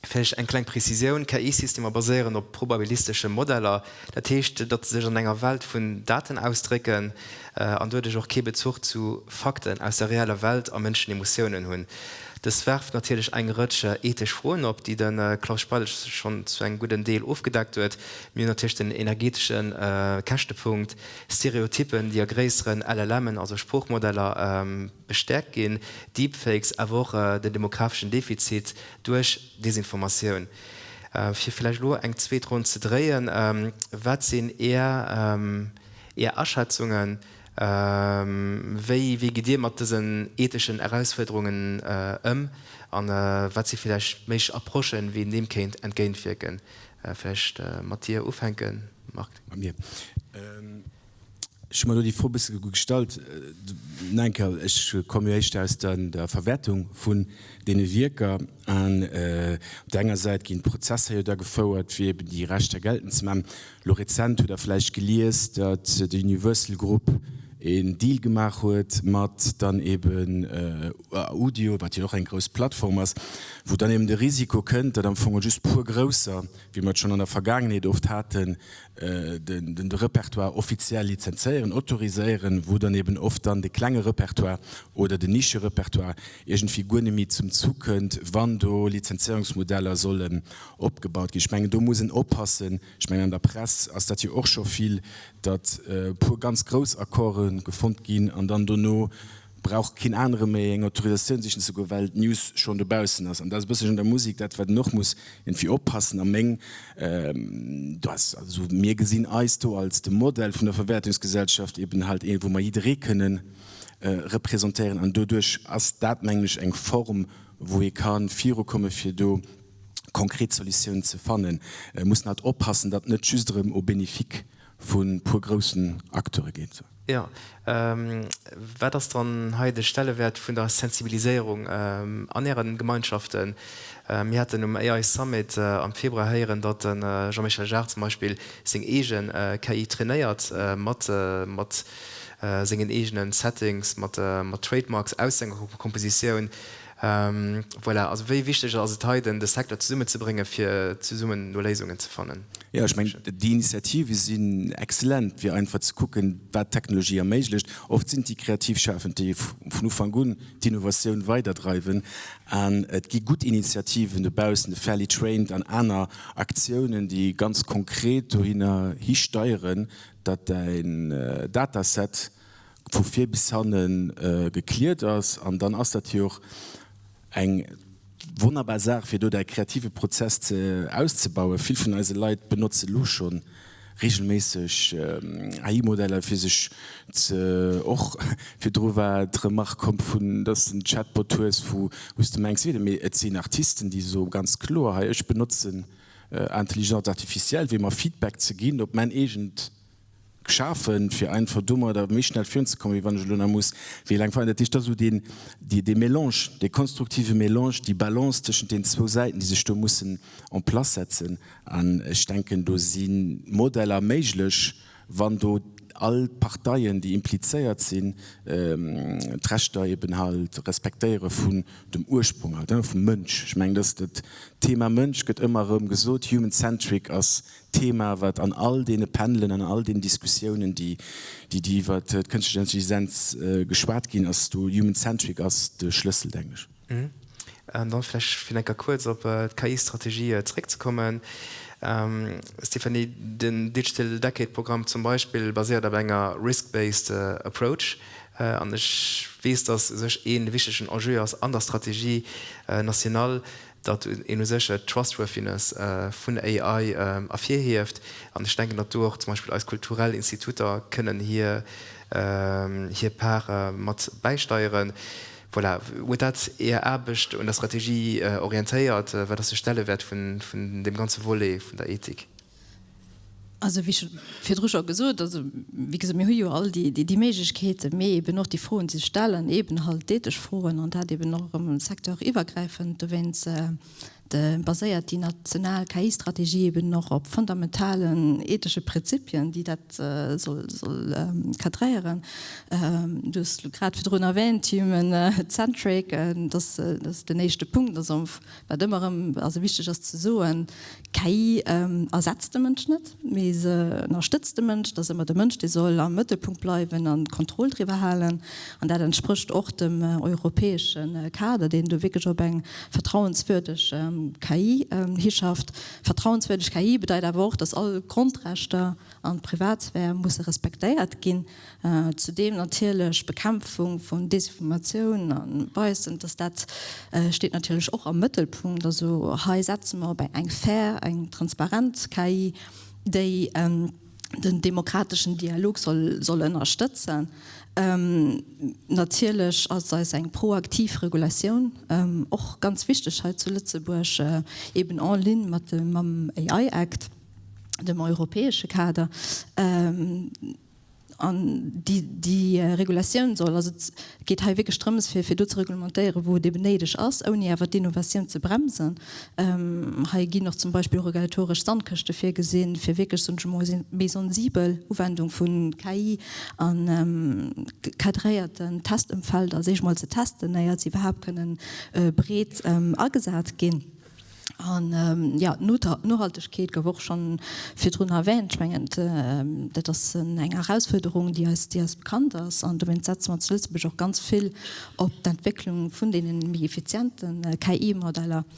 Vläicht eng kleng Prezisioun, KI-Systemer baséieren op probabilistesche Modeller, dat heescht, datt se sech an enger Welt vun Daten ausdrécken an doduerch och kee Bezuch zu Fakten aus der reeller Welt a mënschlechen Emotiounen hunn. Dëst werft natierlech eng Rëtsch ethesch Froen op, déi de Klaus Speidel schonn zu engem gudden Deel ofgedeckt huet. Mir hunn natierlech den energetesche Käschtepunkt, Stereotyppen, déi a gréisseren LLMen, also Sproochmodeller, bestäerkt ginn, Deepfakes, awer och den demographeschen Defizit duerch Desinformatioun. Fir vläicht elo eng zweet Ronn ze dréien, Wat sinn Är Aschätzungen? Wéi wéi gitt Dir mat dësen etheschen Erausfuerderungen ëm an wat si villäicht méiglech Approchen, wéi een deem kéint entgéintwierken? Vläicht mat dir ufänken, Marc. Mat mir. Ech hu mer do déi Fro e bësse gestallt. Nach eng Kéier, ech komme jo éischter aus der Verwäertung vun deene Wierker. An op där enger Säit ginn d'Prozesser jo da gefouert, fir eben déi Rechter geltend ze maachen. Elo rezent hutt Der vläicht gelies, datt de Universal Group een Deal gemaach huet mat dann eben Udio, wat jo och eng grouss Plattform ass, wou dann eben de Risiko kënnt, datt am Fong just puer Grousser, wéi mer et schonn an der Vergaangenheet oft haten, de Repertoire offiziell lizenzéieren, autoriséieren, wou dann eben oft dann de klenge Repertoire oder den Nischerepertoire iergendwéi guer net méi zum Zug kënnt, wann do Lizenzéierungsmodeller sollen opgebaut ginn. Ech mengen, do muss een oppassen. Ech mengen, an der Press ass dat jo och scho vill, datt e puer ganz grouss Accorde gefonnt ginn an dann dono brauch keen anere méi eng Autorisatioun sichen ze goen, well d'News schonn dobaussen ass. An dat ass e bësselchen an der Musek dat, wat een och muss iergendwéi oppassen. A meng, do ass, also mir gesinn eis do als de Modell vun der Verwäertungsgesellschaft eben halt een, wou mer jidderee kënnen representéieren. An doduerch ass dat, mengen ech, eng Form, wou ee ka virukomme fir do konkret Solutiounen ze fannen. Et muss een halt oppassen, datt net just erëm au bénéfique vu puer groussen Acteure geet. Jo, wat ass dann hei de Stellewäert vun der Sensibiliséierung an Ären Gemeinschaften? Mir haten um AI Summit am Februar héieren, datt de Jean-Michel Jarre zum Beispill seng eegen KI trainéiert mat mat sengen eegenen Settings, mat Trademarks aus senger Kompositioun. Voilà, also wéi wichteg ass et hei, den de Secteur zesummenzebréngen, fir zesummen no Léisungen ze fannen? Jo, ech mengen, déi Initiative sinn exzellent, fir einfach ze kucken, wat d'Technologie erméiglecht. Oft sinn et déi Kreativschafend, déi vun Ufank un d'Innovatioun weiderdreiwen. An et gi gutt Initiativen dobaussen, de Fairly Trained an aner Aktiounen, déi ganz konkret dohinner histeieren, datt däin Dataset vu vir bis hanne gecleared ass an dann ass dat jo och eng wonnerbar Saach fir do däi kreative Prozess ze auszebauen. Vill vun eise Leit benotze lo scho regelméisseg AI-Modeller fir sech ze och virdru war d'Remark komm vun dass de en Chatbot hues wou s de mengs wier mee et sinn Artisten déi soe ganz kloer hei ech benotzen Intelligence artificielle fir mer Feedback ze ginn op mäin eegent Schafen, fir einfach domadder méi schnell virunzekommen, wéi wann ech elo nach muss wéi laang fahren. Dat heescht, dat ass esou deen, dee Mélange, dee konstruktive Mélange, déi Balance tëschent deenen zwou Säiten, déi sech do mussen en place setzen. An ech denken, do si Modeller méiglech, wann do all d'Parteien, déi implizéiert sinn, d'Rechter eben halt respektéiere vun dem Ursprong halt, vum Mënsch. Ech mengen, dass dat Thema Mënsch gëtt ëmmer erëm gesot, human-centric ass Thema, wat an all deene Panelen, an all deenen Diskussiounen, déi déi iwwer d'kënschtlech Intelligenz geschwat ginn ass, do human-centric ass de Schlëssel, denken ech. An dann vläch fir enker kuerz op d'KI-Strategie zréckzekommen, Stéphanie, den Digital Decade Programm zum Beispill baséiert op enger risk-based approach. An ech weess, dass u sech ee wichtegen Enjeu ass an der Stratégie nationale, datt een u sech d'Trustworthiness vun AI ervirhieft. An ech denken, datt do och zum Beispill eis kulturell Instituter kënnen hir hir Part mat bäisteieren. Voilà. Huet dat Är Aarbecht un der Strategie orientéiert? Wat ass de Stellewäert vun deem ganze Volet vun der Ethik? Also wéi scho virdru scho gesot, also wéi gesot, mir hu jo all déi, déi Méiglechkeeten, mee eben och déi Froen ze stellen, eben halt d'ethesch Froen an dat eben och erëm secteuriwwergräifend. Dowéinst baséiert déi national KI-Strategie eben och op fundamentalen ethesche Prinzipien, déi dat soll, soll cadréieren. Du hues elo grad virdrun erwähnt, human-centric, dat ass den éischte Punkt. Also Wat ëmmer erëm also wichteg ass ze soen, KI ersetzt de Mënsch net, mee se ënnerstëtzt de Mënsch. Et ass ëmmer de Mënsch, dee soll am Mëttelpunkt bleiwen an d'Kontroll driwwer halen. An dat entsprécht och dem europäesche Kader, deen do wierklech op eng vertrauenswürdeg KI hischafft. Vertrauenswürdeg KI bedeit awer och, datt all Grondrechter an d'Privatsphär musse respektéiert ginn. Zudeem natierlech d'Bekämpfung vun Desinformatioun a Biasen, dass dat steet natierlech och am Mëttelpunkt. Also hei setze mer op eng fair, eng transparent KI, déi den demokrateschen Dialog soll ënnerstëtzen. Natierlech ass eis eng proaktiv Regulatioun och ganz wichteg hei zu Lëtzebuerg, eben en ligne mat mam AI Act, dem europäesche Kader. An déi Regulatioun soll, also et geet hei wierklech drëms, fir do ze reglementéieren, wou et eben néideg ass, ouni awer d'Innovatioun ze bremsen. Hei ginn och zum Beispill regulatoresch Sandkëschte virgesinn, fir wierklech, soen ech emol, méi sensibel Uwendung vu KI a cadréierten Testëmfelder, seech mol, ze testen, éiert se iwwerhaapt kënnen breet agesat ginn. An jo, d'Nohaltegkeet gouf och schonn virdrun erwähnt. Ech mengen, dat ass eng Erausfuerderung, déi eis, déi eis bekannt ass. An dowéinst setze mer zu Lëtzebuerg och ganz vill op d'Entwécklung vun deene méi effiziente KI-Modeller.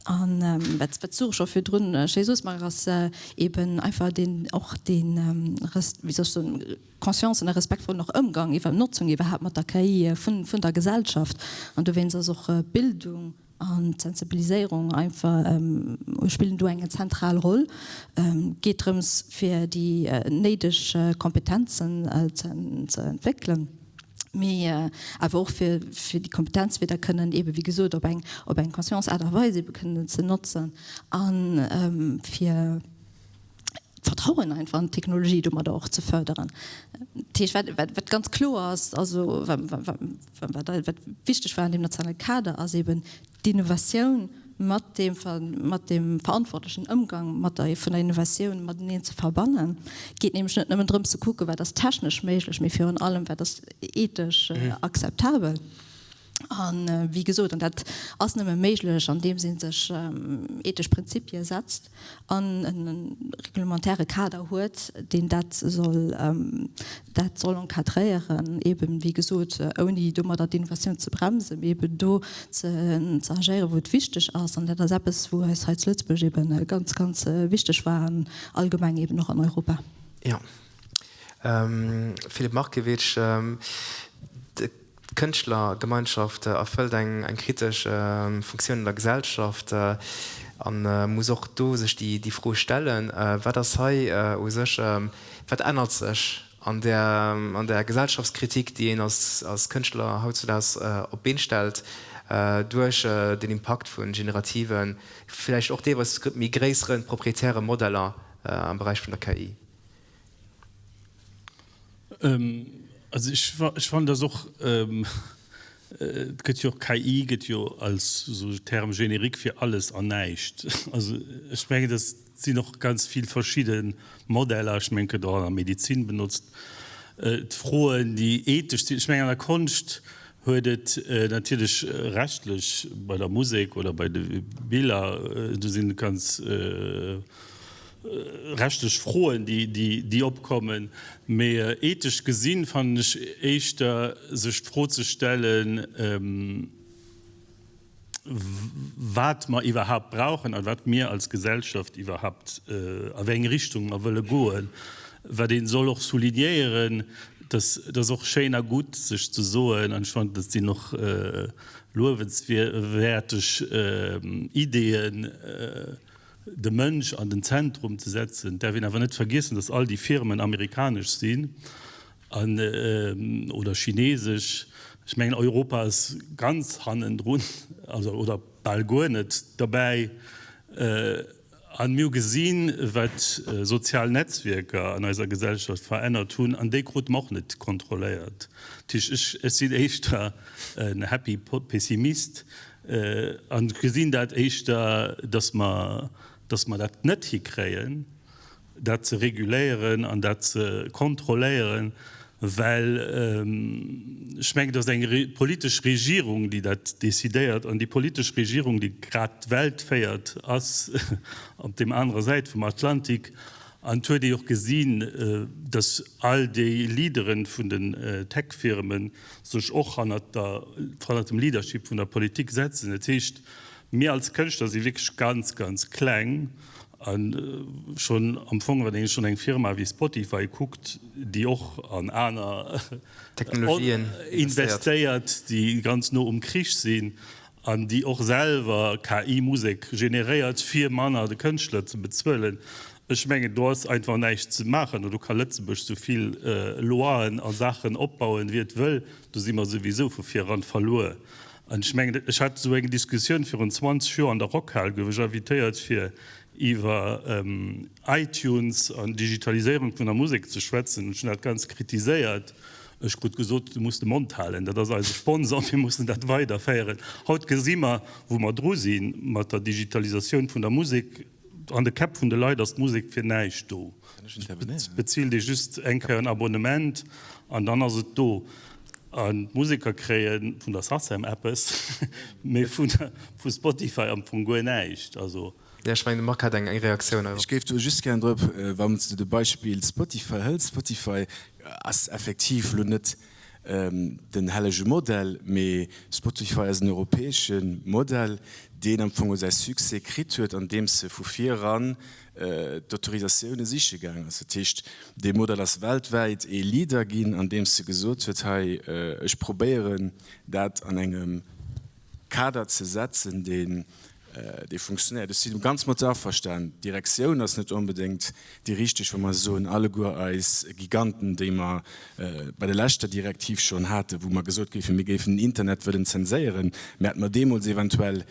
An wat, wat d'Sure scho virdrun schéi sot, Marc, ass eeben einfach deen, och dee, wéi soll ech soen, Conscience an e respektvollen och Ëmgang iwwer d'Notzung iwwerhaapt mat der KI vun, vun der Gesellschaft. An dowéinst ass och Bildung, An d'Sensibiliséierung einfach spillen do eng zentral Roll. Geet drëms fir déi néideg Kompetenzen ze entwéckelen, mee awer och fir déi Kompetenz wieder kënnen eebe wéi gesot op eng op eng conscience Aart a Weis eebe kënnen ze notzen a fir d'Vertrauen einfach an d'Technologie domadder och ze förderen. Dat heescht, wat, wat, wat ganz kloer ass, also wat, wat, wat wichteg war an deem nationale Kader, ass eben d'Innovatioun mat deem, mat deem verantwortlechen Ëmgang mat der, vun der Innovatioun mateneen ze verbannen. Et geet nämlech net nëmmen drëms ze kucken, wat ass technesch méiglech, mee virun allem, wat ass ethesch akzeptabel. A wéi gesot, an dat ass nëmme méiglech, andeems ee sech ethesch Prinzipie setzt an e reglementaire Kader huet, deen dat soll, dat soll encadréieren, eeben, wéi gesot, ouni domadder d'Innovatioun ze bremsen, mee eeben do ze agéieren, wou et wichteg ass. An dat ass eppes, wou eis hei zu Lëtzebuerg eebe ganz, ganz wichteg war an allgemeng eeben och an Europa. Jo. Philippe Markiewicz, D'Kënschtlergemeinschaft erfëllt eng kritesch Funktioun an der Gesellschaft a muss och do sech déi Fro stellen, Wat ass hei u sech, wat ännert sech an där Gesellschaftskritik, déi een als Kënschtler hautzudaags op d'Been stellt, duerch den Impakt vu generativen, vläicht och deelweis méi gréisseren, proprietäre Modeller am Beräich vun der KI? Also ech ech fannen dass och, et gëtt jo och, KI gëtt jo als esou Terme générique fir alles an näischt. Also ech mengen, dass sinn och ganz vill verschidde Modeller, ech mengen et gëtt och an der Medezin benotzt. D'Froen déi ethesch sinn, ech mengen an der Konscht huet et natierlech rechtlech bei der Musek oder bei de Biller, do sinn ganz rechtlech Froen, déi opkommen. Mee ethesch gesinn, fannen ech éischter, sech d'Fro ze stellen, wat mer iwwerhaupt brauchen a wat mir als Gesellschaft iwwerhaupt, a wéi eng Richtung mer wëlle goen. Wat ee soll och soulignéieren, dass et ass och schéin a gutt, sech ze soen, an ech fannen, dat sinn och luewenswäerteg Ideeën, de Mënsch an den Zentrum ze setzen. Et däerf een awer net vergiessen, dass all déi Firmen amerikanesch sinn an, oder chinesesch. Ech mengen, Europa ass ganz hannendrun, also, oder bal guer net derbäi. An mir hu gesinn, wat sozial Netzwierker an eiser Gesellschaft verännert hunn, an déi krute mer och net kontrolléiert. Dat heescht, ech, ech sinn éischter en happy pessimist An gesinn dat éischter, dass mer, dass mer dat net hikréien, dat ze reguléieren an dat ze kontrolléieren, well ech mengen, et ass eng politesch Regierung, déi dat decidéiert, an déi politesch Regierung, déi grad d'Welt féiert, ass op deem anerer Säit vum Atlantik. An et huet ee och gesinn, dass all déi Leadere vun den Tech-Firmen sech och hannert der, hannert dem Leadership vun der Politik setzen. Dat heescht, mir als Kënschtler si wierklech ganz, ganz kleng a schonn am Fong, wann ee schonn eng Firma wéi Spotify kuckt, déi och an aner Technologien investéiert, déi ganz no um Krich sinn an déi och selwer KI-Musek generéiert, fir manner de Kënschtler ze bezuelen. Ech mengen, do ass einfach näischt ze maachen an do ka Lëtzebuerg sou vill Loien a Saachen opbauen, wéi et wëll, do si mer souwisou vu vireran verluer. An ech mengen, ech hat esou eng Diskussioun virun 20 Joer an der Rockhal, gouf ech invitéiert fir. Iwwer iTunes an Digitaliséierung vun der Musek ze schwätzen. Ech hunn dat ganz kritiséiert. Ech krut gesot, du muss de Mond halen, dat ass eise Sponsor, mir mussen dat weiderféieren. Haut gesi mer, wou mer dru si mat der Digitalisatioun vun der Musek. An de Käpp vun de Leit ass d'Musek fir näischt do. Et bezilt ee just eng Kéier en Abonnement an dann ass et do. An d'Museker kréie vun der Sacem eppes, mee vu Spotify am Fong guer näischt. Also. Jo, ech mengen de Marc hat eng Reaktioun heirop. Ech géif do just gären drop, wann s de de Beispill Spotify hëls, Spotify ass effektiv elo net den hellege Modell, mee Spotify ass en europäesche Modell, deen am Fong säi Succès kritt huet, andeems e vu vir eran d'Autorisatioune siche gaang ass. Dat heescht, dee Modell ass weltwäit ee Leader ginn, andeems e gesot huet, hei ech probéieren dat an engem Kader ze setzen, deen dee funktionéiert. Ech si ganz mat der averstan, d'Direktioun ass net onbedéngt déi richteg, wa mer soen, alleguer eis Giganten, déi mer bei der leschter Direktiv schonn haten, wou mer gesot géifen, mir géifen den Internet wëllen zenséieren, mä hätte mer deemools eventuell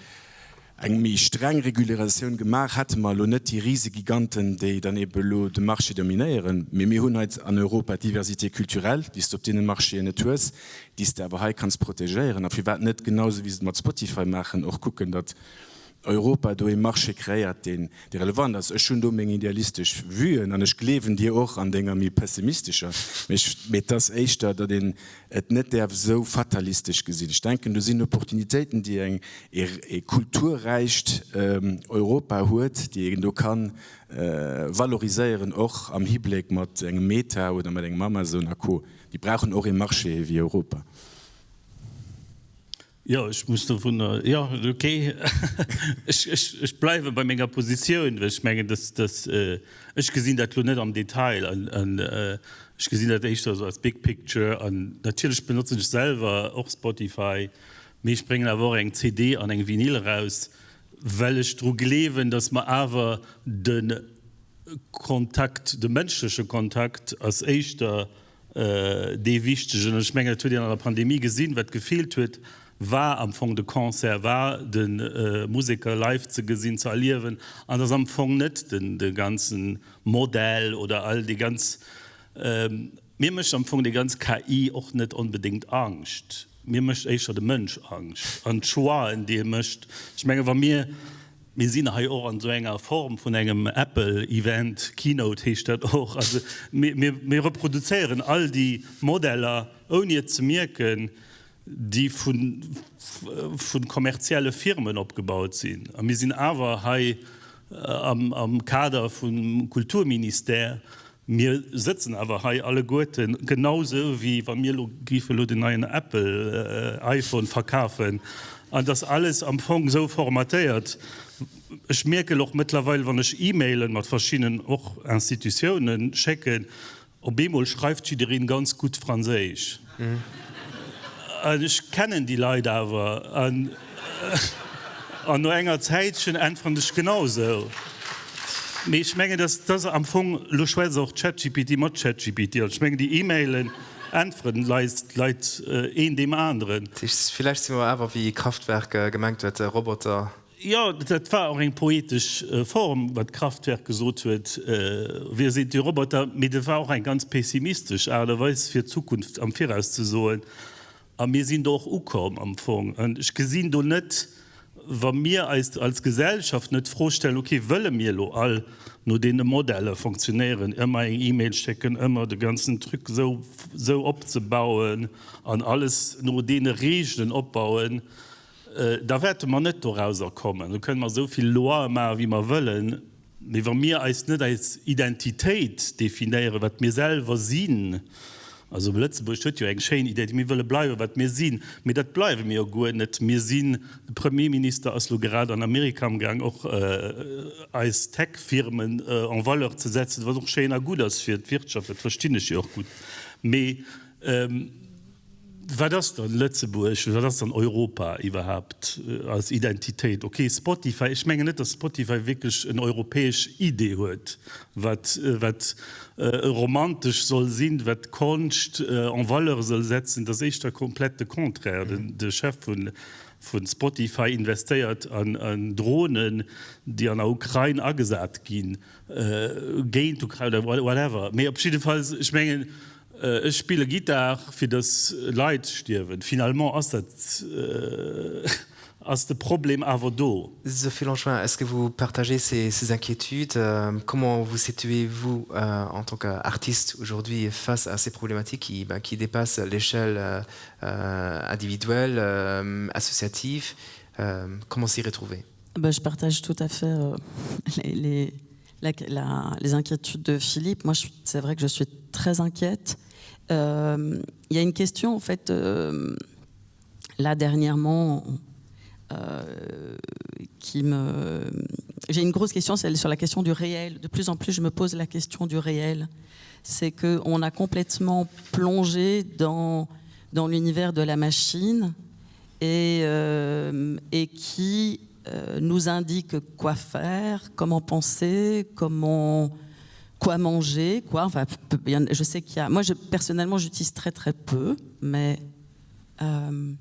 eng méi streng Reguliratioun gemaach, hätte mer elo net déi Risegiganten, déi dann ebe elo de Marché dominéieren. Mee mir hunn hei an Europa d'Diversité culturelle, déi s de op deene Marchéen net hues, déi s de awer hei kanns protegéieren. A firwat net, genau esou wéi se et mat Spotify maachen, och kucken, datt Europa do ee Marché kreéiert, deen relevant ass. Ech hunn do meng idealistesch Vuen an ech gleewen dir och an denger méi pessimistescher. Mee et ass éischter, datt een et net däerf esou fatalistesch gesinn. Ech denken, do sinn Opportunitéiten, déi eng ee kulturräicht Europa huet, déi een do ka valoriséieren, och am Hibléck mat engem Meta oder mat engem Amazon a Co. Déi brauchen och ee Marché wéi Europa. Jo, ech muss dovunner, jo, ok, ech bleiwe bei menger Positioun, well ech mengen, dass, dass, ech gesinn dat elo net am Detail an ech gesinn dat éischter esou als big picture. An natierlech benotzen ech selwer och Spotify, mee ech bréngen awer och eng CD an eng Vinyl eraus, well ech dru gleewen, dass mer awer de Kontakt, de mënschleche Kontakt ass éischter dee wichtegen. An ech mengen, dat huet een an der Pandemie gesinn, wat gefeelt huet, war am Fong de Concert, war de Museker live ze gesinn, ze erliewen. An dass am Fong net den de ganze Modell oder all déi ganz, mir mécht am Fong déi ganz KI och net onbedéngt Angscht, mir mécht éischter de Mënsch Angscht an d'Choixen, déi e mécht. Ech menge wa mir Mir sinn hei och an esou enger Form vun engem Apple-Event, Keynote heescht dat och. Also mir reproduzéieren all déi Modeller, ouni et ze mierken, déi vu kommerzielle Firmen opgebaut sinn. A mir sinn awer hei am Kader vum Kulturministère Mir sëtzen awer hei alleguerten, genau sou wéi wa mir elo géife elo den neien Apple iPhone verkafen, an et ass alles am Fong sou formatéiert. Ech mierken och mëttlerweil, wann ech E-Mailen mat verschiddenen och Institutiounen schécken, op eemol schreift jiddereen ganz gutt Franséisch. An ech kennen déi Leit awer. An no enger Zäitchen äntweren ech genau esou. Mee ech mengen, dass dass am Fong, elo schwätzt och ChatGPT mat ChatGPT, an ech mengen, déi E-Mailen äntweren d'Leit een deem aneren. Villäicht si mer awer, wéi Kraftwerk gemengt huet, Roboter. Jo, dat war och eng poetesch Form, wat Kraftwerk gesot huet, Wir sind die Roboter. Mee dat war och eng ganz pessimistesch Aart a Weis, fir d'Zukunft am Viraus ze soen. A mir sinn do och ukomm am Fong. An ech gesinn do net, wa mir eis als Gesellschaft net d'Fro stellen, okay, wëlle mir elo all no deene Modeller fonctionnéieren, ëmmer eng E-Mail schécken, ëmmer de ganzen Truc esou opzebauen an alles no deene Reegelen opbauen, Da wäerte mer net dorauser kommen. Do kënne mer esou vill Loië maachen, wéi mer wëllen, mee wa mir eis net eis Identitéit definéieren, wat mir selwer sinn, also Lëtzebuerg huet jo eng schéin Identitéit, mir wëlle bleiwen, wat mir sinn, mee dat bleiwe mir jo guer net. Mir sinn, de Premierminister ass elo grad an Amerika amgaang och eis Tech-Firmen en valeur ze setzen, wat och schéin a gutt ass fir d'Wirtschaft, dat verstinn ech jo och gutt, mee Wat ass dann Lëtzebuerg, wat ass dann Europa iwwerhaapt als Identitéit? Ok, Spotify, ech mengen net, datt Spotify wierklech en europäesch Idee huet, wat wat romantesch soll sinn, wat Konscht en valeur soll setzen. Dat ass éischter komplett de Contraire. De Chef vun. Vu Spotify investéiert an Dronen, déi an der Ukrain agesat ginn, géint d'Ukrain oder whatever. Mee op jiddefalls, ech mengen, ech spille Gittar, fir datt Leit stierwen. Finalement ass dat, ass de Problem awer do. Sophie Langevin, est-ce que vous partagez ces, ces inquiétudes Comment vous situez-vous euh, en tant qu'artiste aujourd'hui face à ces problématiques qui, ben, qui dépassent l'échelle euh, euh, individuelle, euh, associative euh, Comment s'y retrouver ben, Je partage tout à fait euh, les, les, la, la, les inquiétudes de Philippe. Moi, c'est vrai que je suis très inquiète. Euh, il y a une question en fait euh, là dernièrement euh, qui me j'ai une grosse question celle sur la question du réel de plus en plus je me pose la question du réel c'est que on a complètement plongé dans dans l'univers de la machine et euh, et qui euh, nous indique quoi faire comment penser comment quoi manger quoi enfin je sais qu'il y a moi je personnellement j'utilise très très peu mais euh,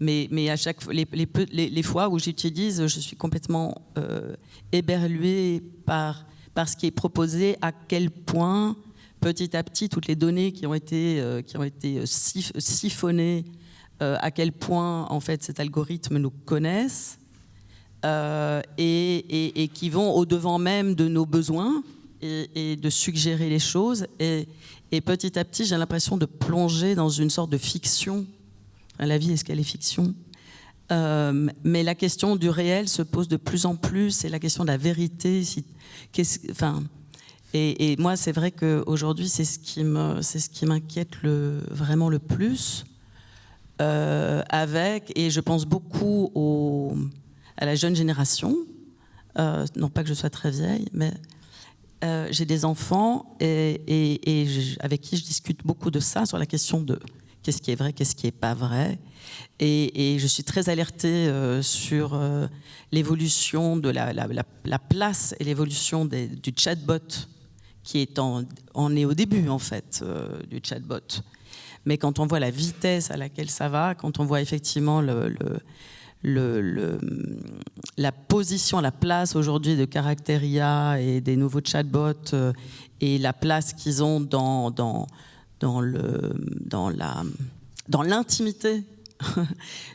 mais, mais à chaque les, les, les, les fois où j'utilise, je suis complètement euh, éberluée par, par ce qui est proposé, à quel point petit à petit toutes les données qui ont été, euh, qui ont été euh, sif siphonnées, euh, à quel point en fait cet algorithme nous connaissent euh, et, et, et qui vont au devant même de nos besoins et, et de suggérer les choses. Et, et petit à petit, j'ai l'impression de plonger dans une sorte de fiction la vie est-ce qu'elle est fiction euh, mais la question du réel se pose de plus en plus et la question de la vérité si qu'est-ce enfin et, et moi c'est vrai que aujourd'hui c'est ce qui me c'est ce qui m'inquiète le vraiment le plus euh, avec et je pense beaucoup au à la jeune génération euh, non pas que je sois très vieille mais euh, j'ai des enfants et, et, et je, avec qui je discute beaucoup de ça sur la question de qu'est-ce qui est vrai, qu'est-ce qui est pas vrai. Et, et je suis très alertée euh, sur euh, l'évolution de la, la, la, la place et l'évolution du chatbot qui est en, en est au début en fait euh, du chatbot. Mais quand on voit la vitesse à laquelle ça va, quand on voit effectivement le, le, le, le, la position, la place aujourd'hui de Caracteria et des nouveaux chatbots euh, et la place qu'ils ont dans, dans, dans le dans la dans l'intimité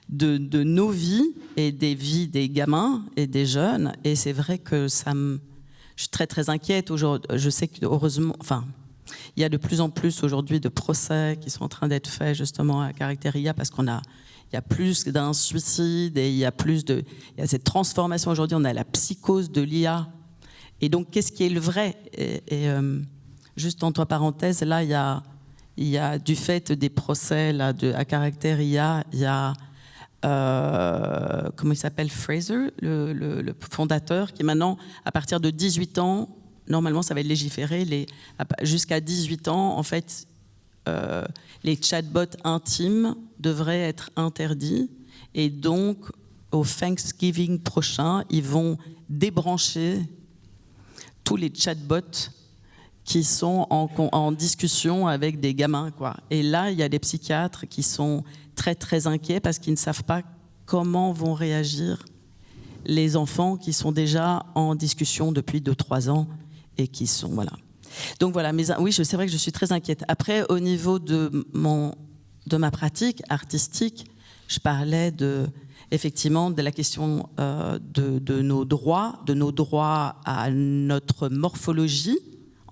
de, de nos vies et des vies des gamins et des jeunes et c'est vrai que ça me je suis très très inquiète aujourd'hui je sais que heureusement enfin il y a de plus en plus aujourd'hui de procès qui sont en train d'être faits justement à caractère IA parce qu'on a il y a plus d'un suicide et il y a plus de il y a cette transformation aujourd'hui on a la psychose de l'IA et donc qu'est-ce qui est le vrai et, et euh, juste entre parenthèses là il y a il y a du fait des procès là de à caractère IA il y a euh, comment il s'appelle Fraser le, le, le fondateur qui maintenant à partir de 18 ans normalement ça va être légiféré les jusqu'à 18 ans en fait euh, les chatbots intimes devraient être interdits et donc au Thanksgiving prochain ils vont débrancher tous les chatbots qui sont en, en discussion avec des gamins quoi. Et là il y a des psychiatres qui sont très très inquiets parce qu'ils ne savent pas comment vont réagir les enfants qui sont déjà en discussion depuis deux trois ans et qui sont voilà. Donc voilà mais oui c'est vrai que je suis très inquiète. Après au niveau de mon de ma pratique artistique, je parlais de effectivement de la question euh, de, de nos droits, de nos droits à notre morphologie,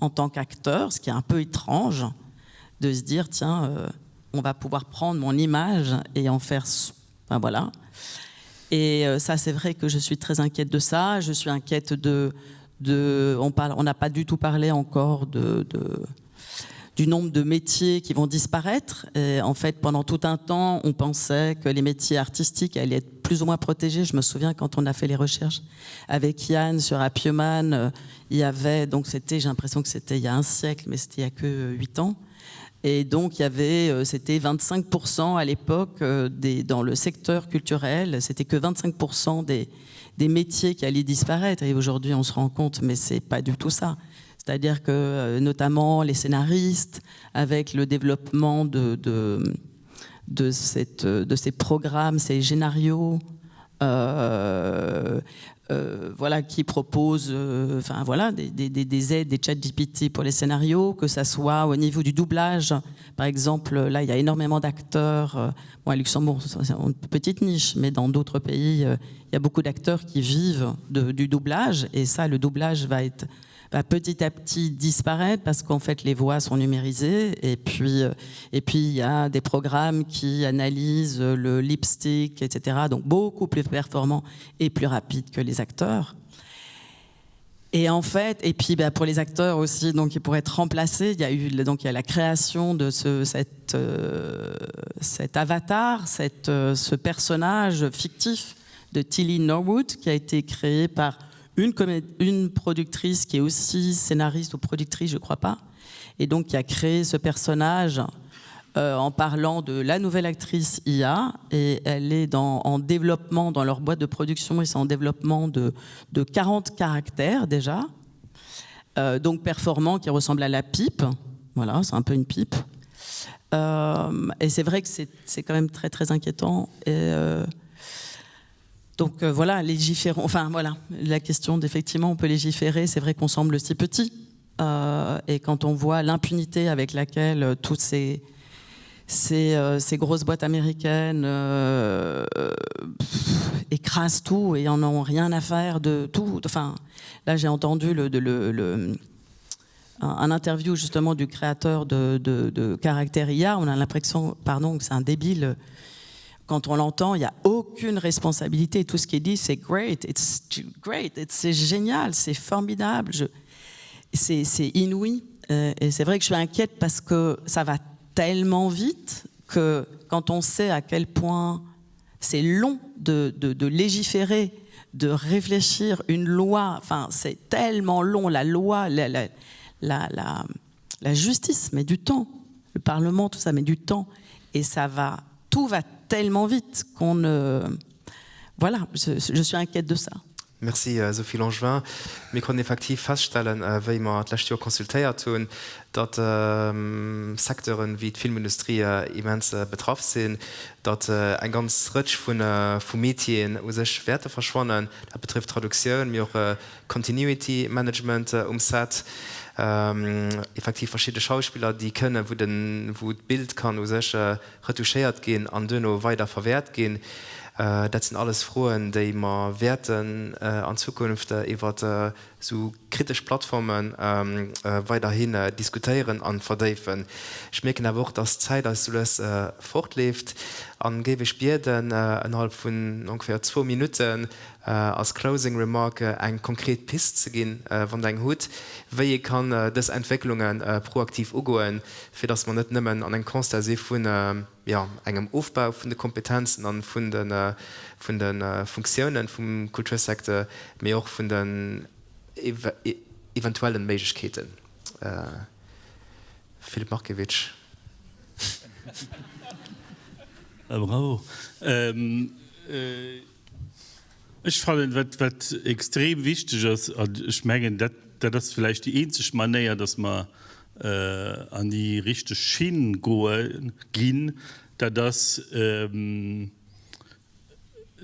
en tant qu'acteur, ce qui est un peu étrange de se dire tiens euh, on va pouvoir prendre mon image et en faire enfin, voilà. Et euh, ça c'est vrai que je suis très inquiète de ça, je suis inquiète de, de on parle on n'a pas du tout parlé encore de, de du nombre de métiers qui vont disparaître. Et en fait, pendant tout un temps, on pensait que les métiers artistiques allaient être plus ou moins protégés. Je me souviens quand on a fait les recherches avec Yann sur Apioman, euh, il y avait donc c'était j'ai l'impression que c'était il y a un siècle, mais c'était il y a que 8 ans. Et donc il y avait euh, c'était 25% à l'époque euh, des dans le secteur culturel, c'était que 25% des, des métiers qui allaient disparaître et aujourd'hui on se rend compte mais c'est pas du tout ça c'est-à-dire que euh, notamment les scénaristes avec le développement de, de, de, cette, de ces programmes, ces scénarios euh, euh, voilà, qui proposent euh, enfin, voilà, des, des, des aides, des chats GPT pour les scénarios, que ça soit au niveau du doublage. Par exemple, là, il y a énormément d'acteurs. Euh, bon, à Luxembourg, c'est une petite niche, mais dans d'autres pays, euh, il y a beaucoup d'acteurs qui vivent de, du doublage. Et ça, le doublage va être va petit à petit disparaître parce qu'en fait les voix sont numérisées et puis euh, et puis il y a des programmes qui analysent le lipstick etc donc beaucoup plus performant et plus rapide que les acteurs et en fait et puis bah, pour les acteurs aussi donc ils pourraient être remplacés il y a eu donc il y a la création de ce cette euh, cet avatar cette euh, ce personnage fictif de Tilly Norwood qui a été créé par une, une productrice qui est aussi scénariste ou productrice, je crois pas, et donc qui a créé ce personnage euh, en parlant de la nouvelle actrice IA et elle est dans, en développement dans leur boîte de production et c'est en développement de, de 40 caractères déjà euh, donc performant qui ressemble à la pipe voilà c'est un peu une pipe euh, et c'est vrai que c'est quand même très très inquiétant et euh, Donc euh, voilà, légiférons, enfin voilà, la question d'effectivement on peut légiférer, c'est vrai qu'on semble si petit. Euh, et quand on voit l'impunité avec laquelle euh, toutes ces, ces, euh, ces grosses boîtes américaines euh, pff, écrasent tout et en ont rien à faire de tout. Enfin, là j'ai entendu le, de, le, le, un, un interview justement du créateur de, de, de Caractère IA, on a l'impression pardon que c'est un débile. Euh, quand on l'entend, il n'y a aucune responsabilité. Tout ce qui est dit, c'est great, it's great, c'est génial, c'est formidable, c'est inouï. Euh, et c'est vrai que je suis inquiète parce que ça va tellement vite que quand on sait à quel point c'est long de, de, de légiférer, de réfléchir une loi, enfin c'est tellement long, la loi, la, la, la, la, la justice met du temps, le Parlement, tout ça met du temps, et ça va, tout va tellement vite qu'on ne voilà je, je suis inquiète de ça. Merci Sophie Langevin. Mir konnten effektiv feststellen, wéi mer d'lescht Joer consultéiert hunn, datt Secteuren wéi d'Filmindustrie immens betraff sinn, datt eng ganz Rëtsch vu Métieren u sech wäerte verschwannen. Dat betrifft d'Traduktioun, mee och Continuity Management um Set, effektiv verschidde Schauspiller, déi kënnen, wou d'Bild kann u sech retouchéiert ginn an duerno weider verwäert ginn. Dat sinn alles Froen, déi mer wäerten an Zukunft iwwer esou kritesch Plattforme weiderhin diskutéieren a verdéifen. Ech mierken awer och, dass d'Zäit eis sou lues fortleeft a géif Iech bieden, ënnerhalb vun ongeféier zwou Minutten als Closing Remark eng konkret Pist ze ginn, wann Der eng hutt, wéi ee kann dës Entwécklunge proaktiv ugoen, fir dass mer net nëmmen an engem Constat si vun, jo, engem Ofbau vun de Kompetenzen an vun de, vun de Funktiounen vum Kultursecteur, mee och vun den eventuellen Méiglechkeeten. Philippe Markiewicz. Bravo. Ech fannen, wat, wat extrem wichteg ass, an ech mengen, dat, dat ass vläicht déi eenzeg Manéier, dass mer an déi richteg Schinn goe ginn, dat ass,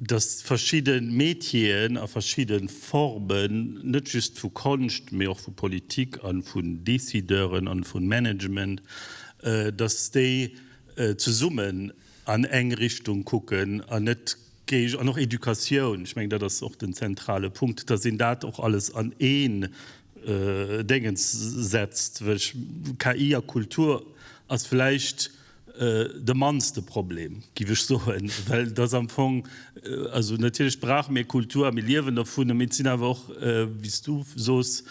dass verschidde Métieren a verschidde Formen, net just vu Konscht, mee och vu Politik a vun Décideuren an vu Management, dass déi zesummen an eng Richtung kucken an net géig an och Educatioun, ech mengen dat ass och den zentrale Punkt, dass een dat och alles an een Déngens setzt, well ech, KI a Kultur ass vläicht de mannste Problem, giff ech soen, well et ass am Fong, also natierlech brauche mir Kultur a mir liewen dovun, mee et sinn awer och, wéi s du soos,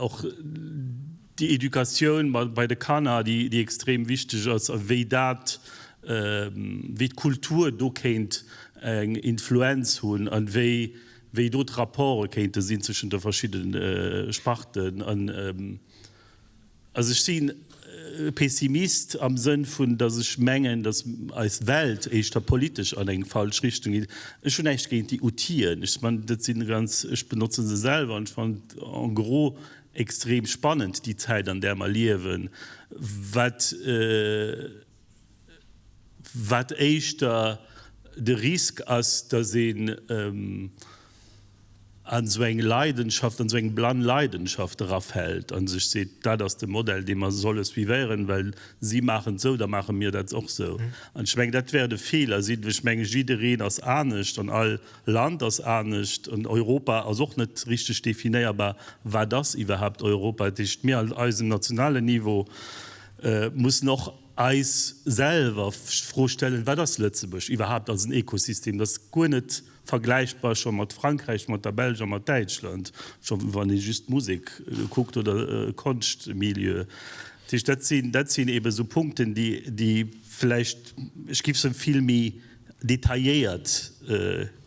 och Déi Educatioun bei de Kanner, déi extrem wichteg ass, a wéi dat, wéi d'Kultur do kéint eng Influenz hunn a wéi, wéi do d'Rapporte kéinte sinn zwëschen de verschiddene Sparten. An also ech si Pessimist am Sënn vun, datt ech mengen, datt eis Welt éischter politesch an eng falsch Richtung geet. Ech hunn näischt géint déi Outiller. Ech man, dat si ganz, ech benotze se selwer an ech fannen en gros Extrem spannend déi Zäit an där mer liewen. Wat. Wat éischter de Risk ass, datt een an esou eng Leidenschaft, an esou eng blann Leidenschaft erafält a sech seet, dat ass de Modell, dee mer solle suivéieren, well si maachen et esou, da maache mir dat och esou. An ech mengen, dat wäert e Feeler sinn, well ech mengen, jiddereen ass anescht an all Land ass anescht an Europa ass och net richteg definéierbar. Wat ass iwwerhaapt Europa? Dat heescht, mir an eisem nationalen Niveau mussen och eis selwer d'Fro stellen, Wat ass Lëtzebuerg iwwerhaapt als en Ekosystem? Dat ass guer net vergläichbar scho mat Frankräich, mat der Belsch a mat Däitschland, scho wann ee just d'Musek kuckt oder Konschtmilieu. Dat heescht, dat sinn, dat sinn eebe sou Punkten, déi, déi vläicht, ech géif se vill méi detailléiert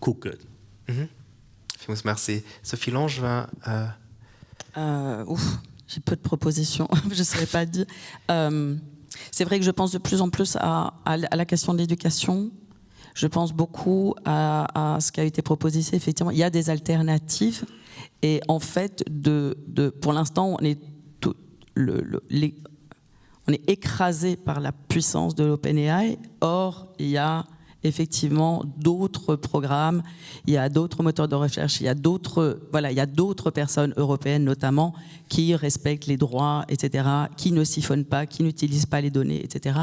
kucken. Villmools Merci. Sophie Langevin. Ouf, j'ai peu de propositions, je saurais pas dire. C'est vrai que je pense de plus en plus à, à, à la question de l'éducation. Je pense beaucoup à, à ce qui a été proposé ici. Effectivement, il y a des alternatives. Et en fait, de, de, pour l'instant, on est tout, le, le, les, on est écrasé par la puissance de l'OpenAI. Or, il y a effectivement d'autres programmes, il y a d'autres moteurs de recherche, il y a d'autres voilà, il y a d'autres personnes européennes notamment qui respectent les droits, etc., qui ne siphonnent pas, qui n'utilisent pas les données, etc.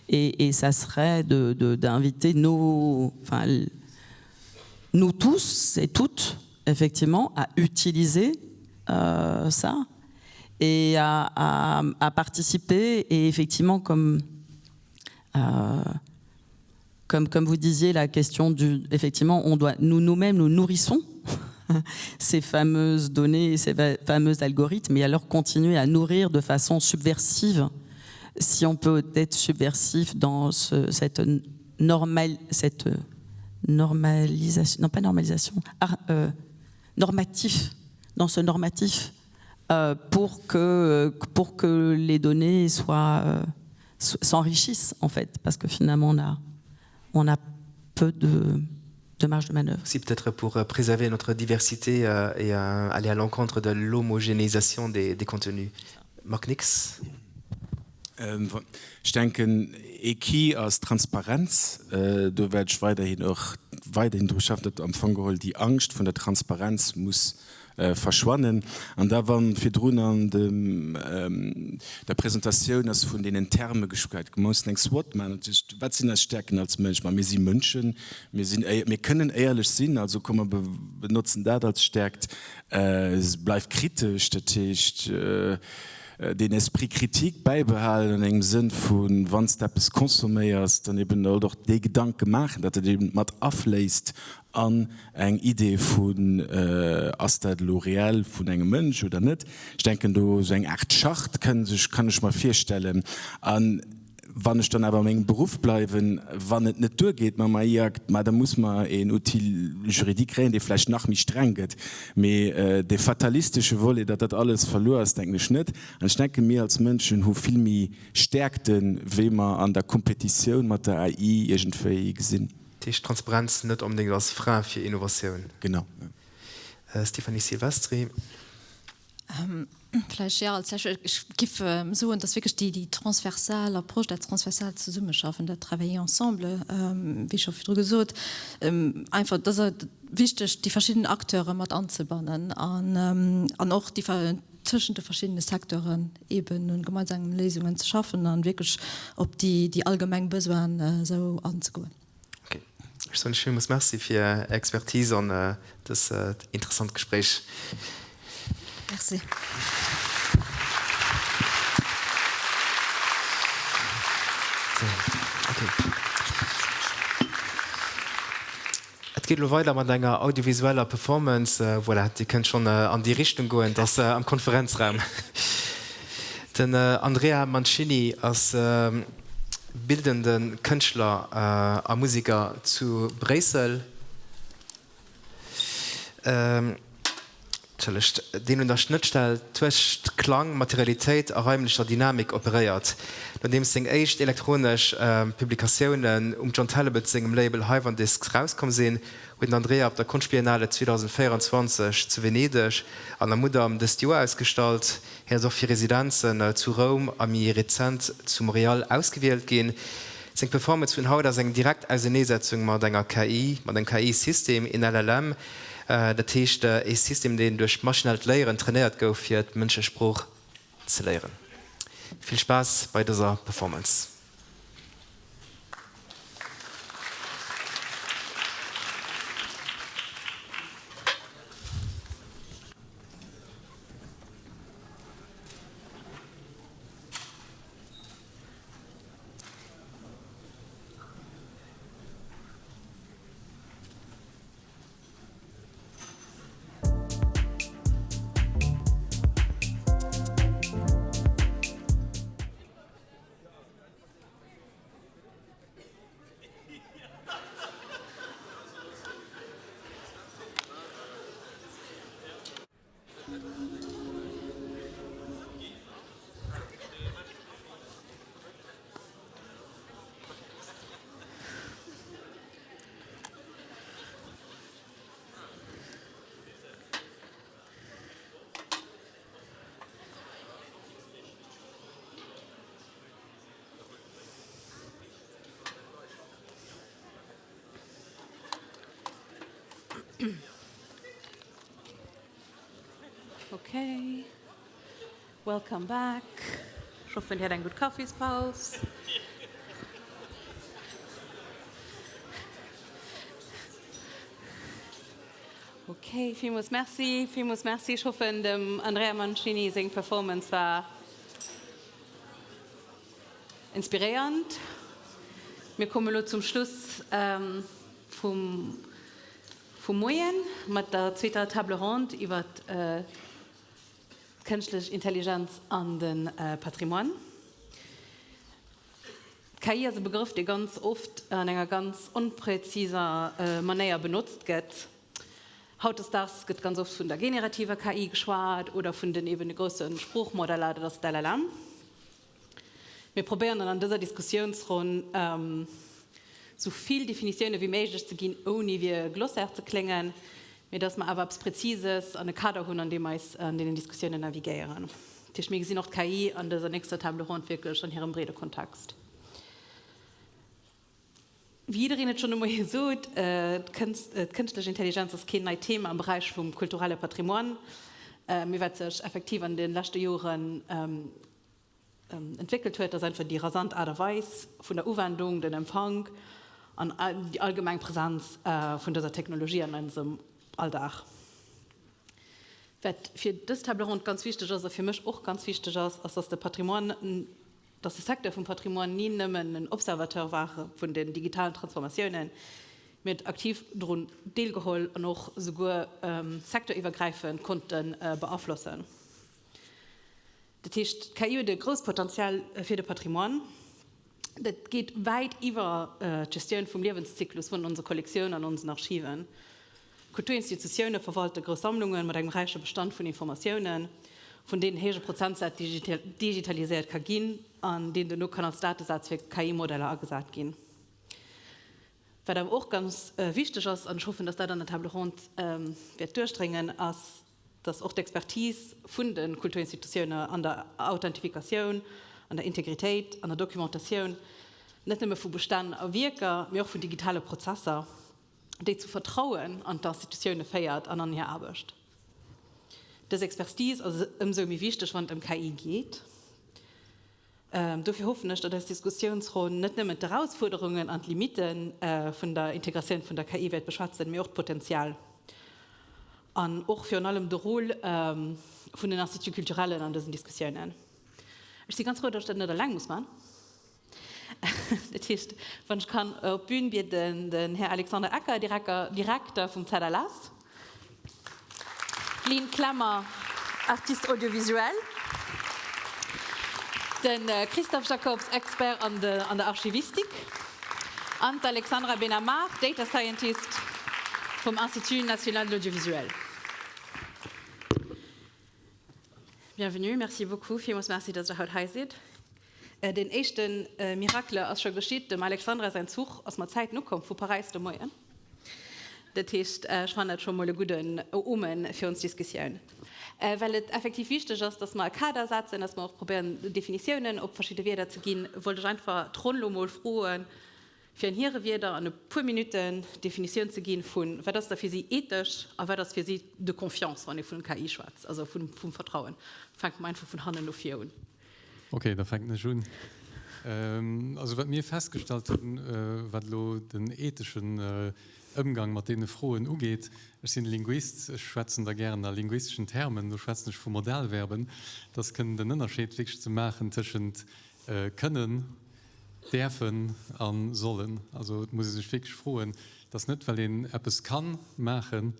Et, et ça serait d'inviter de, de, nos, enfin, nous tous et toutes, effectivement, à utiliser euh, ça et à, à, à participer et effectivement comme euh, comme, comme vous disiez la question du effectivement on doit nous nous-mêmes nous nourrissons ces fameuses données ces fameux algorithmes et alors continuer à nourrir de façon subversive si on peut être subversif dans ce, cette normale cette normalisation non pas normalisation ah, euh, normatif dans ce normatif euh, pour que pour que les données soient euh, s'enrichissent en fait parce que finalement on a on a peu de de marge de manœuvre. Si peut-être pour euh, préserver notre diversité euh, et euh, aller à l'encontre de l'homogénéisation des, des contenus. Marc Nix ähm, ech denken ee Key ass Transparenz. Do wäert ech weiderhin och weiderhin dru schaffen, datt am Fong geholl déi Angscht vun der Transparenz muss verschwannen. An da wa virdrun an dem der Presentatioun ass vun deenen Terme geschwat gi, mer mussen eng SWOT maachen, dat heescht, wat sinn eis Stärken als Mënsch? Ma mir si Mënschen, mir sinn, mir kënnen éierlech sinn, also komm mer benotzen dat als Stärkt. Bleift kritesch, dat heescht, deen Esprit critique bäibehalen an engem Sënn vu wann s de eppes consomméiers, dann eben halt och dee Gedanke maachen, datt et eben mat afléisst an eng Idee vun ass dat elo reell vun engem Mënsch oder net. Ech denken do esou eng Aart Charte kënn sech, kann ech mer virstellen. An wann ech dann awer a mengem Beruff bleiwen, wann et net duergeet mam AI-Akt, ma da muss mer een Outil juridique kréien, dee vläicht nach méi streng gëtt. Mee dee fatalistesche Volet, datt dat alles verluer ass, denken ech net. An ech denken, mir als Mënschen hu vill méi Stäerkten, wéi mer an der Kompetitioun mat der AI iergendwéi gesinn. Dat heescht, Transparenz net onbedéngt als Frein fir Innovatioun. Genau. Stéphanie Silvestri. Vläicht, jo, als Lescht, ech giff soen, dass wierklech déi, déi transversal Approche, dat transversaalt Zesummeschaffen, dat Travailler ensemble, wéi scho virdru gesot, einfach, dass et wichteg, déi verschidden Acteure mat anzebannen an, an och déi tëschent de verschiddene Secteuren eeben un gemeinsamen Léisungen ze schaffen an wierklech op déi, déi allgemeng Besoinen esou anzegoen. Ok, ech soen lech villmools Merci fir Är Expertise an dës interessant Gespréich. Merci. Et geet elo weider mat enger audiovisueller Performance. Voilà, Dir kënnt schonn an déi Richtung goen, et ass am Konferenzraum. Den Andrea Mancini ass bildende Kënschtler a Museker zu Bréissel. Entschëllegt, deen un der Schnëttstell tëscht Klang, Materialitéit a raimlecher Dynamik operéiert. Nodeems seng éischt elektronesch Publikatiounen um John Talabot sengem Label Hive on Discs rauskomm sinn, huet den Andrea op der Konschtbiennale 2024 zu Venedeg an am Mudam dëst Joer ausgestallt. Hien ass och fir Residenzen zu Roum a méi rezent zu Montréal ausgewielt ginn. Seng Performance vun haut ass eng direkt Auseneesetzung mat enger KI, mat engem KI-System, een LLM, dat heescht ee System, deen duerch maschinellt Léieren trainéiert gouf, fir d'mënschlech Sprooch ze léieren. Vill Spaass bei dëser Performance. Okay. Welcome back. Ech hoffen, Dir hat eng gutt Kaffispaus. Okay, villmools Merci, villmools Merci. Ech hoffen, dem Andrea Mancini seng Performance war inspiréiernd. Mir kommen elo zum Schluss vum Moien mat der zweeter Table ronde iwwer d'kënschtlech Intelligenz an de Patrimoine. D'KI ass e Begrëff, dee ganz oft an enger ganz onpräziser Manéier benotzt gëtt. Hautdesdaags gëtt ganz oft vun der generativer KI geschwat oder vun den eben de grousse Sproochmodeller, dat ass d'LLM. Mir probéieren dann an dëser Diskussiounsronn esou vill Definitioune wéi méiglech ze ginn, ouni wéi e Glossaire ze kléngen, mee dass mer awer eppes Präzises an e Kader hunn, an deem mer eis an deenen Diskussiounen navigéieren. Dat heescht, mir gesinn och d'KI an dëser nächster Table ronde wierklech an hirem breede Kontext. Wéi jiddereen et schonn de Moie sot, d'kënschtlech Intelligenz ass keen neit Thema am Beräich vum kulturelle Patrimoine, mee wat sech effektiv an de leschte Joren entwéckelt huet, ass einfach déi rasant Aart a Weis vun der Uwendung, den Empfank an déi allgemeng Presenz vun dëser Technologie an eisem Alldag. Wat fir dës Table ronde ganz wichteg ass a fir mech och ganz wichteg ass, ass, dass de Patrimoine, dass de Secteur vum Patrimoine ni nëmmen en Observateur war vun den digitalen Transformatiounen, mee huet aktiv drun deelgeholl an och souguer secteuriwwergräifend konnte beaflossen. Dat heescht, d'KI huet e grousst Potential fir de Patrimoine. Dat geet wäit iwwer d'Gestioun vum Liewenszyklus vun onser Kollektioun an onsen Archiven. Kulturinstitutioune verwalte grouss Sammlunge mat engem räiche Bestand vun Informatiounen, vun deenen héije Prozentsaz digitaliséiert ka ginn an deen dono kann als Datesaz fir KI-Modeller agesat ginn. Wat awer och ganz wichteg ass, an ech hoffen, dass dat an der Table ronde wäert duerchdréngen, ass, dass och d'Expertise vun de Kulturinstitutioune an der Authentifikatioun, an der Integritéit, an der Documentatioun net nëmme vu Bestänn a Wierker, mee och vun digitale Prozesser, déi zu Vertrauen an d'Institutioune féiert an an hir Aarbecht. Dës Expertise ass ëmsou méi wichteg, wann et ëm KI geet. Dofir hoffen ech, datt eis Diskussiounsronn net nëmmen d'Erausfuerderungen an d'Limitte vun der Integratioun vun der KI wäert beschwätzen, mee och d'Potenzial an och virun allem de Rôle vun den Instituts culturellen an dësen Diskussiounen. Ech si ganz frou, datt ech dat net eleng muss man. Dat heescht, wann ech kann op d'Bün bieden den Här Alexander Ecker, Direkter vum ZLS. D'Lynn Clemmer, Artiste audiovisuel, de Christophe Jacobs, Expert an der Archivistik, an d'Alexandra Benamar, Data Scientist vum Institut national de l'audiovisuel. Bienvenue, merci beaucoup, villmools Merci, dass Der haut hei sidd. Deen éischte Miracle ass scho geschitt, dem Alexandra säin Zuch ass mat Zäiten ukomm vu Paräis de Moien. Dat heescht, ech fannen dat scho mol e gudden Omen fir ons Diskussioun. Well et effektiv wichteg ass, dass mer e Kader setzen, dass mer och probéieren, Definitiounen op verschidde Wierder ze ginn, wollt ech einfach d'Ronn elo mol froen, fir an hire Wierder an e puer Minutten d'Definitioun ze ginn vu wat ass da fir si ethesch a wat ass fir si de confiance, wann ee vun KI schwätzt, also vum Vertrauen. Fänke mer einfach vun hannen no vir un. Ok, da fänken ech un. Also wat mir festgestallt hunn, wat elo den etheschen Ëmgang mat deene Froen ugeet, ech sinn Linguist, ech schwätzen da gären a linguisteschen Termen, do schwätzen ech vu Modalverben, dass kënnen den Ënnerscheed wierklech ze maachen tëschent kënnen, däerfen a sollen. Also et muss ee sech wierklech froen, dass net well een eppes ka maachen,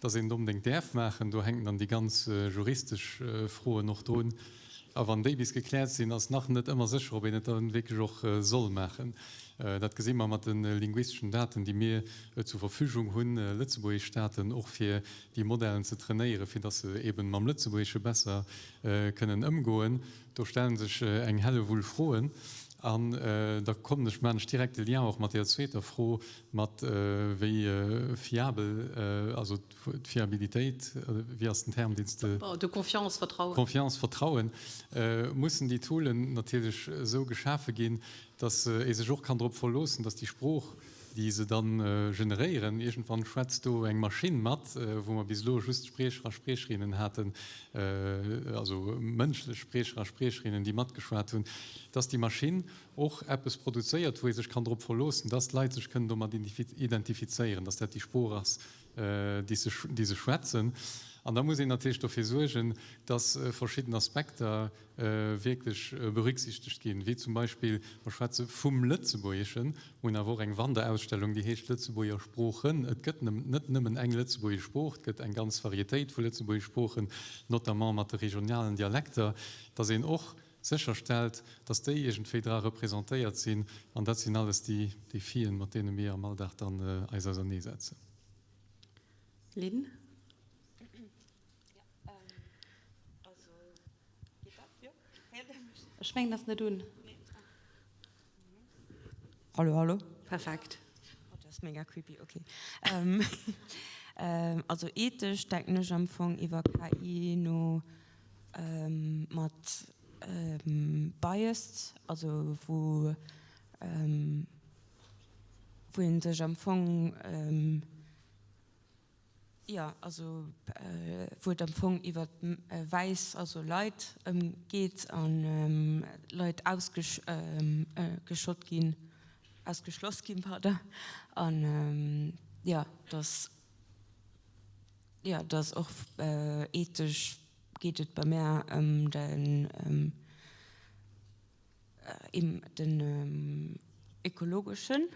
Dass een et onbedéngt däerf maachen, do hänken dann déi ganz juristesch Froen och drun. A wann déi bis gekläert sinn, ass nach net ëmmer sécher, ob een et dann wierklech och soll maachen. Dat gesi mer mat de linguisteschen Daten, déi mir zur Verfügung hunn, lëtzebuergesch Daten, och fir déi Modellen ze trainéieren, fir dass se eeben mam Lëtzebuergesche besser kënnen ëmgoen. Do stelle sech eng Hellewull Froen. An da kommen ech, maachen ech direkt de Lien och mat deeër zweeter Fro, Mat wéi fiabel, also d'Fiabilitéit, wéi ass den Term, deen s de. De Confiance, Vertrauen. Confiance, Vertrauen, mussen déi Toolen natierlech esou geschafe ginn, datt ee sech och kann drop verloossen, datt déi Sprooch, déi se da generéieren, iergendwann schwätzt do eng Maschinn mat, wou mer bis elo just Spriecher a Spriecherinnen haten, also mënschlech Spriecher a Spriecherinnen, déi matgeschwat hunn, datt déi Maschinn och eppes produzéiert, wou ee sech kann drop verloossen, dass d'Leit sech kënnen domat identifizéieren, dass dat déi Sprooch ass, déi se, déi se schwätzen. An da muss een natierlech dofir suergen, dass verschidden Aspekter wierklech berücksichtegt ginn, wéi zum Beispill, mer schwätze vum Lëtzebuergeschen, mer hunn awer och eng Wanderausstellung, déi heescht Lëtzebuerger Sproochen. Et gëtt net nëmmen eng lëtzebuergesch Sprooch, et gëtt eng ganz Varietéit vu lëtzebuergesch Sproochen, notamment mat de regionalen Dialekter, dass een och sécherstellt, dass déi iergendwéi dra representéiert sinn, an dat sinn alles déi Défien, mat deene mir am Alldag dann eis auserneesetzen. Lynn? Ech mengen, ass net un. Hallo, hallo. Perfekt. Oh, dat ass mega creepy, ok. Also ethesch denken ech am Fong iwwer KI no mat biased, also wou wou een sech am Fong, Jo, also wou et am Fong iwwer wäiss, also Leit geet an Leit ausgeschott ginn, ausgeschloss ginn, pardon, an jo, dass, jo, dass och ethesch geet et bei mär ëm den, den ökologeschen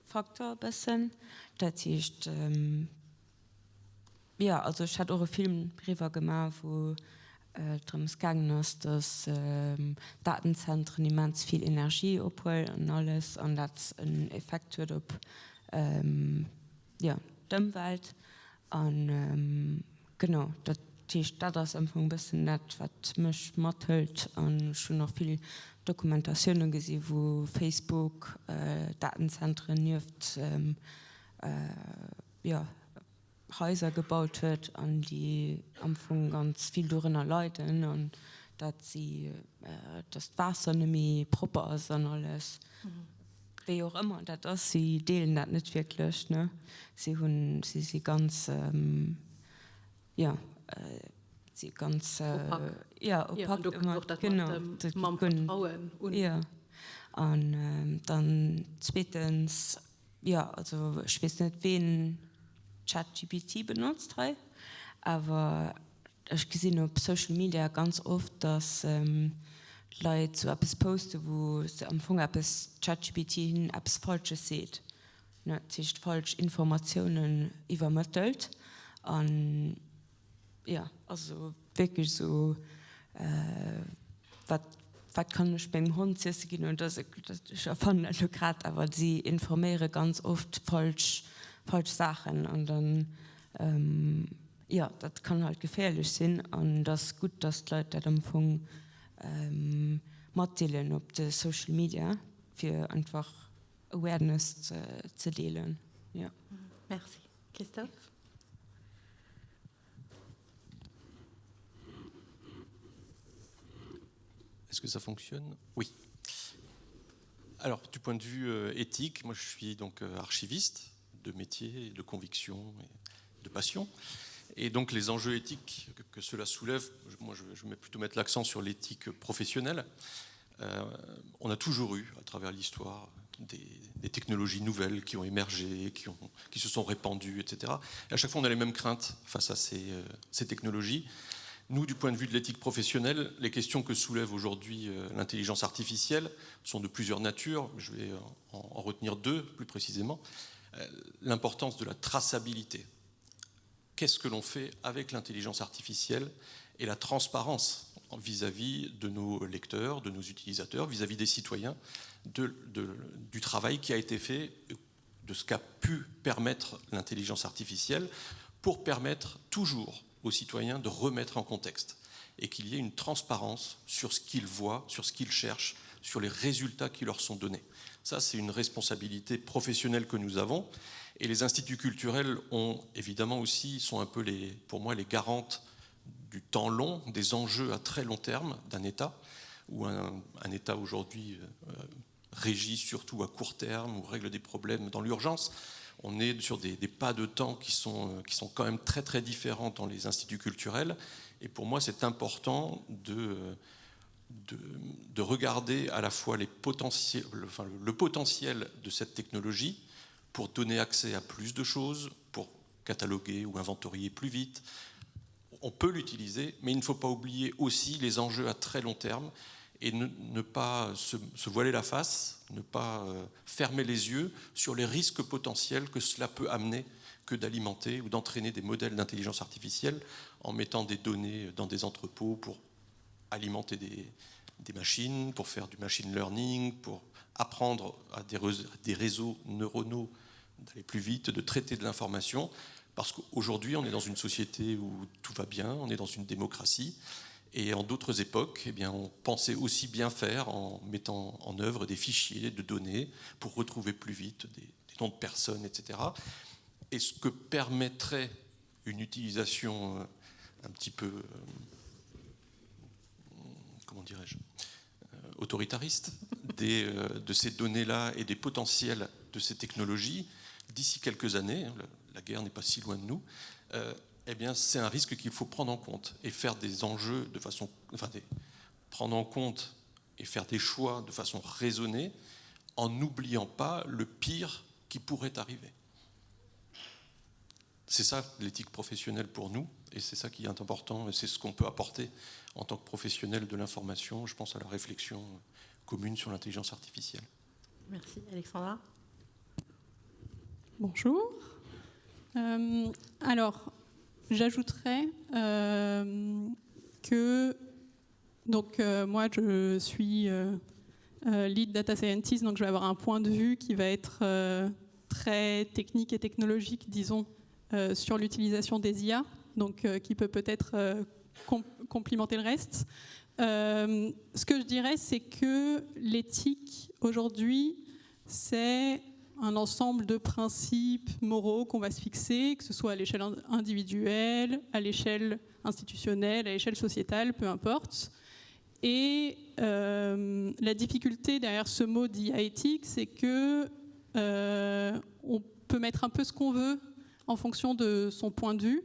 Faktor e bëssen. Dat heescht, jo, also ech hat och e Film driwwer gemaach, wou et drëms gaangen ass, datt Datenzentren immens vill Energie ophuelen an alles an dat en Effekt huet op, jo, d'Ëmwelt. An genau, dat heescht, dat ass am Fong e bëssen dat, wat mech mathëlt. An ech hunn och vill Dokumentatioune gesi wou Facebook Datenzentren nieft jo, Haiser gebaut huet an déi am Fong ganz vill dorënner leiden an dat si, datt d'Waasser net méi propper ass an alles. Wéi och ëmmer dat ass, si deelen dat net wierklech, ne? Si hunn, si si ganz, jo, si ganz, Opak. Jo, opak ëmmer, genau. Mam Vertrauen un. Jo. An dann zweetens, jo, also ech weess net, ween ChatGPT benotzt hei, awer Ech gesinn op Social Media ganz oft, dass Leit sou eppes posten, wou se am Fong eppes, ChatGPT hinnen eppes Falsches seet, dat heescht falsch Informatiounen iwwermëttelt. An jo, also wierklech esou, wat, wat kann ech mengem Hond z'iesse ginn oder esou, ech erfannen dat elo grad, awer si informéiere ganz oft falsch, falsch Saachen an dann, Jo, dat kann halt geféierlech sinn an et ass gutt, dass d'Leit dat am Fong matdeelen op de Social Media, fir einfach Awareness ze deelen, jo. Merci. Christophe? Est-ce que ça fonctionne Oui. Alors du point de vue euh, éthique, moi je suis donc euh, archiviste de métier, de conviction et de passion. Et donc les enjeux éthiques que, que cela soulève, moi je, je vais plutôt mettre l'accent sur l'éthique professionnelle. Euh, on a toujours eu, à travers l'histoire, des, des technologies nouvelles qui ont émergé, qui, ont, qui se sont répandues, etc. Et à chaque fois, on a les mêmes craintes face à ces, euh, ces technologies. Nous, du point de vue de l'éthique professionnelle, les questions que soulève aujourd'hui euh, l'intelligence artificielle sont de plusieurs natures. Je vais en, en retenir deux plus précisément. Euh, l'importance de la traçabilité. Qu'est-ce que l'on fait avec l'intelligence artificielle et la transparence vis-à-vis -vis de nos lecteurs, de nos utilisateurs, vis-à-vis -vis des citoyens, de, de, du travail qui a été fait, de ce qu'a pu permettre l'intelligence artificielle pour permettre toujours aux citoyens de remettre en contexte et qu'il y ait une transparence sur ce qu'ils voient, sur ce qu'ils cherchent, sur les résultats qui leur sont donnés. Ça, c'est une responsabilité professionnelle que nous avons. Et les instituts culturels ont évidemment aussi, sont un peu les, pour moi les garantes du temps long, des enjeux à très long terme d'un État, où un, un État aujourd'hui euh, régit surtout à court terme ou règle des problèmes dans l'urgence. On est sur des, des pas de temps qui sont, euh, qui sont quand même très très différents dans les instituts culturels. Et pour moi, c'est important de, de, de regarder à la fois les potentiels, le, enfin, le potentiel de cette technologie pour donner accès à plus de choses, pour cataloguer ou inventorier plus vite. On peut l'utiliser, mais il ne faut pas oublier aussi les enjeux à très long terme et ne, ne pas se, se voiler la face, ne pas euh, fermer les yeux sur les risques potentiels que cela peut amener que d'alimenter ou d'entraîner des modèles d'intelligence artificielle en mettant des données dans des entrepôts pour alimenter des, des machines, pour faire du machine learning, pour apprendre à des, des réseaux neuronaux d'aller plus vite, de traiter de l'information, parce qu'aujourd'hui on est dans une société où tout va bien, on est dans une démocratie, et en d'autres époques, eh bien, on pensait aussi bien faire en mettant en œuvre des fichiers de données pour retrouver plus vite des, des noms de personnes, etc. Et ce que permettrait une utilisation euh, un petit peu, euh, comment dirais-je, euh, autoritariste des, de ces données-là et des potentiels de ces technologies, d'ici quelques années, la guerre n'est pas si loin de nous, euh, eh bien c'est un risque qu'il faut prendre en compte et faire des enjeux de façon enfin des, prendre en compte et faire des choix de façon raisonnée en n'oubliant pas le pire qui pourrait arriver. C'est ça l'éthique professionnelle pour nous et c'est ça qui est important et c'est ce qu'on peut apporter en tant que professionnel de l'information, je pense à la réflexion commune sur l'intelligence artificielle. Merci Alexandra. Bonjour. Euh, alors j'ajouterais euh, que donc euh, moi je suis euh, euh, lead data scientist, donc je vais avoir un point de vue qui va être euh, très technique et technologique, disons, euh, sur l'utilisation des IA, donc euh, qui peut peut-être euh, com complimenter le reste. Euh, ce que je dirais, c'est que l'éthique aujourd'hui, c'est un ensemble de principes moraux qu'on va se fixer, que ce soit à l'échelle individuelle, à l'échelle institutionnelle, à l'échelle sociétale, peu importe. Et euh, la difficulté derrière ce mot d'IA éthique, c'est que euh, on peut mettre un peu ce qu'on veut en fonction de son point de vue.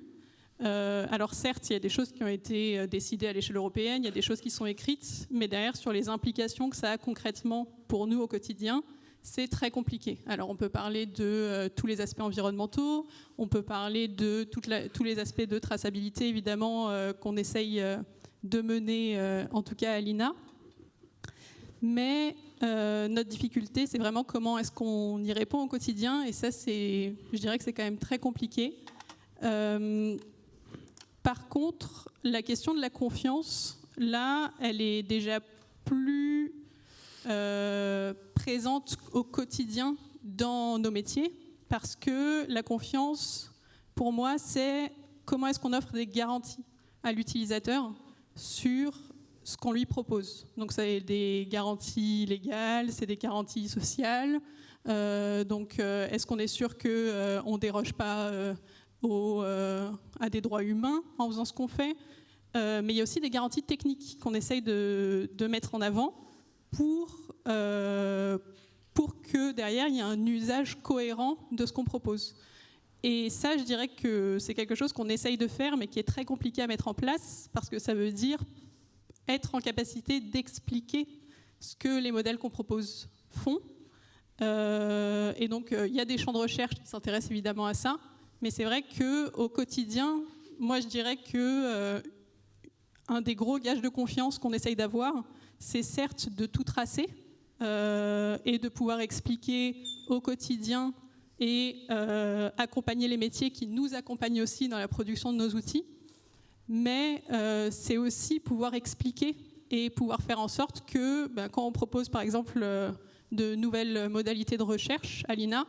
Euh, alors certes, il y a des choses qui ont été euh, décidées à l'échelle européenne, il y a des choses qui sont écrites, mais derrière, sur les implications que ça a concrètement pour nous au quotidien, c'est très compliqué. Alors on peut parler de euh, tous les aspects environnementaux, on peut parler de toute la, tous les aspects de traçabilité, évidemment, euh, qu'on essaye euh, de mener, euh, en tout cas à l'INA. Mais euh, notre difficulté, c'est vraiment comment est-ce qu'on y répond au quotidien, et ça, c'est, je dirais que c'est quand même très compliqué. Euh, par contre, la question de la confiance, là, elle est déjà plus euh, présente au quotidien dans nos métiers, parce que la confiance, pour moi, c'est comment est-ce qu'on offre des garanties à l'utilisateur sur ce qu'on lui propose. Donc ça est des garanties légales, c'est des garanties sociales. Euh, donc euh, est-ce qu'on est sûr qu'on euh, ne déroge pas euh, au, euh, à des droits humains en faisant ce qu'on fait? Euh, mais il y a aussi des garanties techniques qu'on essaye de, de mettre en avant pour, euh, pour que derrière il y ait un usage cohérent de ce qu'on propose. Et ça, je dirais que c'est quelque chose qu'on essaye de faire, mais qui est très compliqué à mettre en place, parce que ça veut dire être en capacité d'expliquer ce que les modèles qu'on propose font. Euh, et donc, euh, il y a des champs de recherche qui s'intéressent évidemment à ça, mais c'est vrai qu'au quotidien, moi je dirais que euh, un des gros gages de confiance qu'on essaye d'avoir, c'est certes de tout tracer euh, et de pouvoir expliquer au quotidien et euh, accompagner les métiers qui nous accompagnent aussi dans la production de nos outils. Mais euh, c'est aussi pouvoir expliquer et pouvoir faire en sorte que ben, quand on propose par exemple euh, de nouvelles modalités de recherche à l'INA,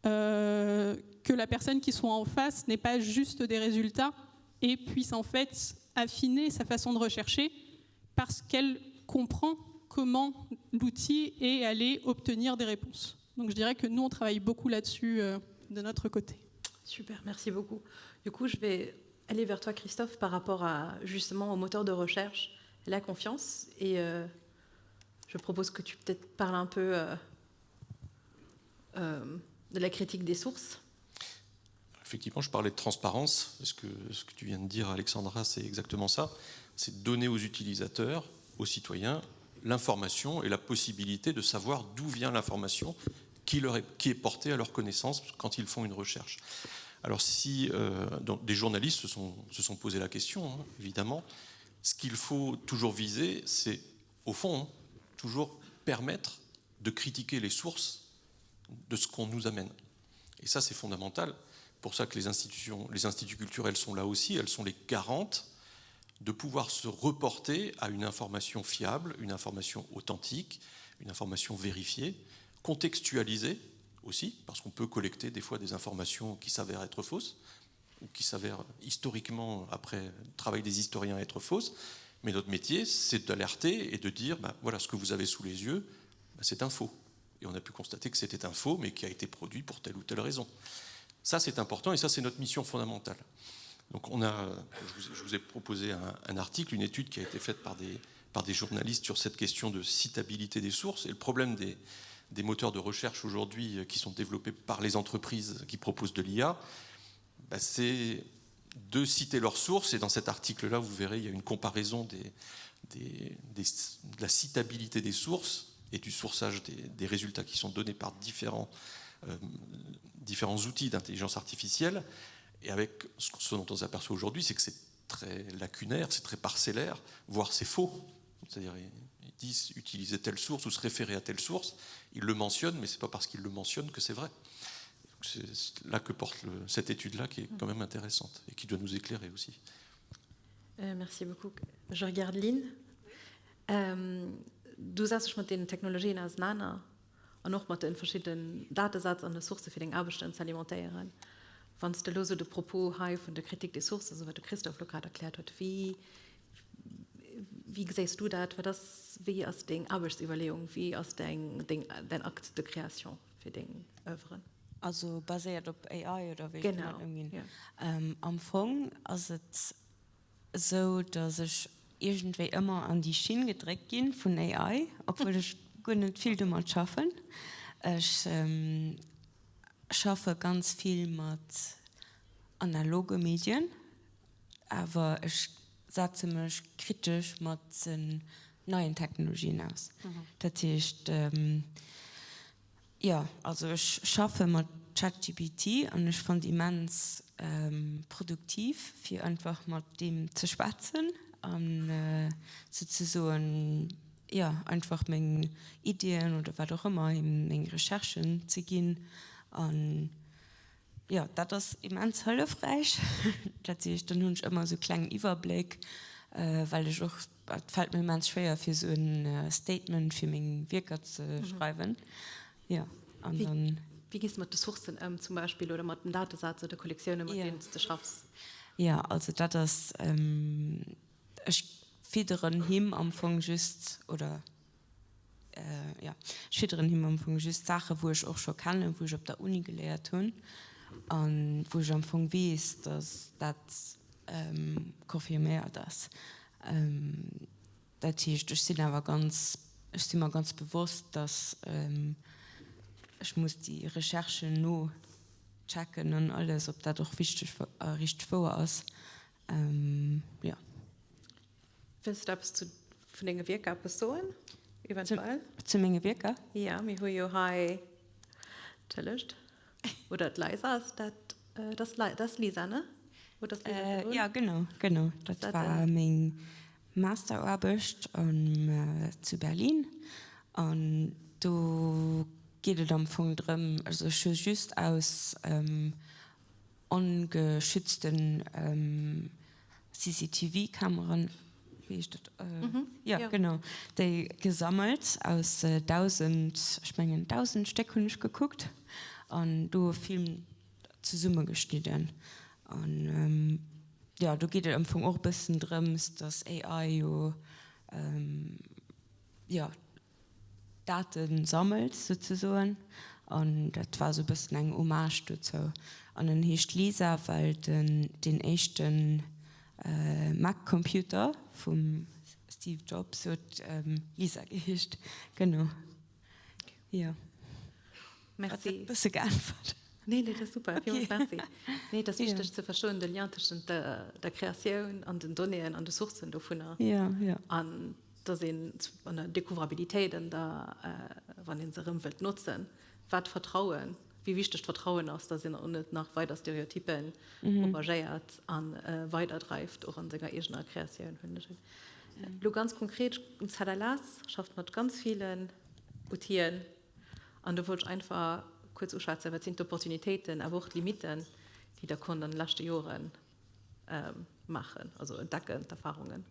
euh, que la personne qui soit en face n'ait pas juste des résultats et puisse en fait affiner sa façon de rechercher parce qu'elle comprend comment l'outil est allé obtenir des réponses. Donc je dirais que nous on travaille beaucoup là-dessus euh, de notre côté. Super, merci beaucoup. Du coup, je vais aller vers toi Christophe par rapport à justement au moteur de recherche, la confiance et euh, je propose que tu peut-être parles un peu euh, euh, de la critique des sources. Effectivement, je parlais de transparence. Ce que, ce que tu viens de dire, Alexandra, c'est exactement ça. C'est donner aux utilisateurs, aux citoyens, l'information et la possibilité de savoir d'où vient l'information qui, leur est, qui est portée à leur connaissance quand ils font une recherche. Alors si euh, donc, des journalistes se sont, se sont posé la question, hein, évidemment, ce qu'il faut toujours viser, c'est au fond hein, toujours permettre de critiquer les sources de ce qu'on nous amène. Et ça, c'est fondamental. Pour ça que les institutions, les instituts culturels sont là aussi, elles sont les garantes de pouvoir se reporter à une information fiable, une information authentique, une information vérifiée, contextualisée aussi, parce qu'on peut collecter des fois des informations qui s'avèrent être fausses ou qui s'avèrent historiquement, après le travail des historiens, être fausses. Mais notre métier, c'est d'alerter et de dire ben, voilà ce que vous avez sous les yeux, ben, c'est un faux. Et on a pu constater que c'était un faux, mais qui a été produit pour telle ou telle raison. Ça, c'est important et ça, c'est notre mission fondamentale. Donc on a, je vous, je vous ai proposé un, un article, une étude qui a été faite par des, par des journalistes sur cette question de citabilité des sources. Et le problème des, des moteurs de recherche aujourd'hui euh, qui sont développés par les entreprises qui proposent de l'IA, bah, c'est de citer leurs sources. Et dans cet article-là, vous verrez, il y a une comparaison des, des, des, de la citabilité des sources et du sourçage des, des résultats qui sont donnés par différents, euh, différents outils d'intelligence artificielle. Et avec ce dont on s'aperçoit aujourd'hui, c'est que c'est très lacunaire, c'est très parcellaire, voire c'est faux. C'est-à-dire, ils disent utiliser telle source ou se référer à telle source, ils le mentionnent, mais ce n'est pas parce qu'ils le mentionnent que c'est vrai. C'est là que porte le, cette étude-là qui est quand même intéressante et qui doit nous éclairer aussi. Euh, merci beaucoup. Je regarde Lynn. Euh, du setz dech mat den Technologien ausenaner an och mat den verschidden Datesätz an de Sourcë fir deng Aarbechten ze alimentéieren. Wann s de elo sou de Propos hei vun der Kritik des sources, also wat de Christophe elo grad erkläert huet, wéi, wéi geséis du dat? Wat ass, wéi ass deng Aarbechtsiwwerleeung? Wéi ass deng, deng, däin Acte de création fir deng Oeuvren? Also baséiert op AI oder wéi ech domat ëmginn? Genau, jo. Am Fong ass et esou datt ech iergendwéi ëmmer an déi Schinn gedréckt ginn vun AI, obwuel ech guer net vill domat schaffen. Ech schaffe ganz vill mat analoge Medien, awer ech setze mech kritesch mat den neien Technologien aus. Dat heescht, Jo, also ech schaffe mat ChatGPT an ech fannt immens produktiv fir einfach mat deem ze schwätzen an souzesoen jo einfach meng Iddien oder wat och ëmmer him meng Recherchen ze ginn an Jo, dat ass immens hëllefräich. Dat heescht, dann hunn ech ëmmer esou e klengen Iwwerbléck, well ech och, et fält mir immens schwéier fir esou e Statement fir meng Wierker ze schreiwen. Jo, an dann. Wéi gees de mat de Sourcen ëm zum Beispill oder mat den Datesaz oder Kollektioune mat deenen s de schaffs? Jo, also dat ass, ech fidderen him am Fong just, oder Jo, ech fidderen him am Fong just Saachen, wou ech och scho kennen, wou ech op der Uni geléiert hunn a wou ech am Fong weess, datt dat. confirméiert ass. Dat heescht, ech sinn awer ganz, ech si mer ganz bewosst, datt ech muss déi Recherchen nochecken an alles, ob dat och wichteg a richteg wouer ass. Jo. Wëlls de eppes zu vun denge Wierker eppes soen, eventuell? Zu menge Wierker? Jo, mir hu jo hei d'Hëllecht oder d'Liza ass dat, dat ass Lisa, ne? Oder ass Lisa virdrun? Jo, genau, genau. Dat war meng Masteraarbecht an zu Berlin an do geet et am Fong drëm, also ech hu just aus ongeschützten CCTV-Kameren, wéi heescht dat, jo genau, déi gesammelt aus 1.000, ech mengen 1.000 Stéck hunn ech gekuckt an do e Film zesummegeschnidden. An jo, do geet et am Fong och e bëssen drëms, dass AI jo, jo, Date sammelt souzesoen. An dat war esou e bëssen eng Hommage dozou. An en heescht Lisa, well den deen éischte Mac-Computer vum Steve Jobs huet Lisa geheescht. Genau. Jo. Merci. Hat dat bësse geäntwert? Nee, nee, dat ass super. Villmools merci. Nee, et ass wichteg ze verstoen, de Lien tëschent der Kreatioun an den Donnéeën an de Sourcen dovunner. Jo, jo. An dass een an der Découvrabilitéit an der, wann ee se erëm wëllt notzen, wat Vertrauen, wéi wichteg d'Vertrauen ass, dass een och net nach weider Stereotyppe propagéiert a weiderdreift, och a senger eegener Kreatioun, hunn ech elo ganz konkret. Den ZLS schafft mat ganz villen Outiller an do wollt ech einfach kuerz uschwätzen, wat sinn d'Opportunitéiten, awer och d'Limitten, déi Der konnt an de leschte Jore maachen, also entdecken, d'Erfahrungen.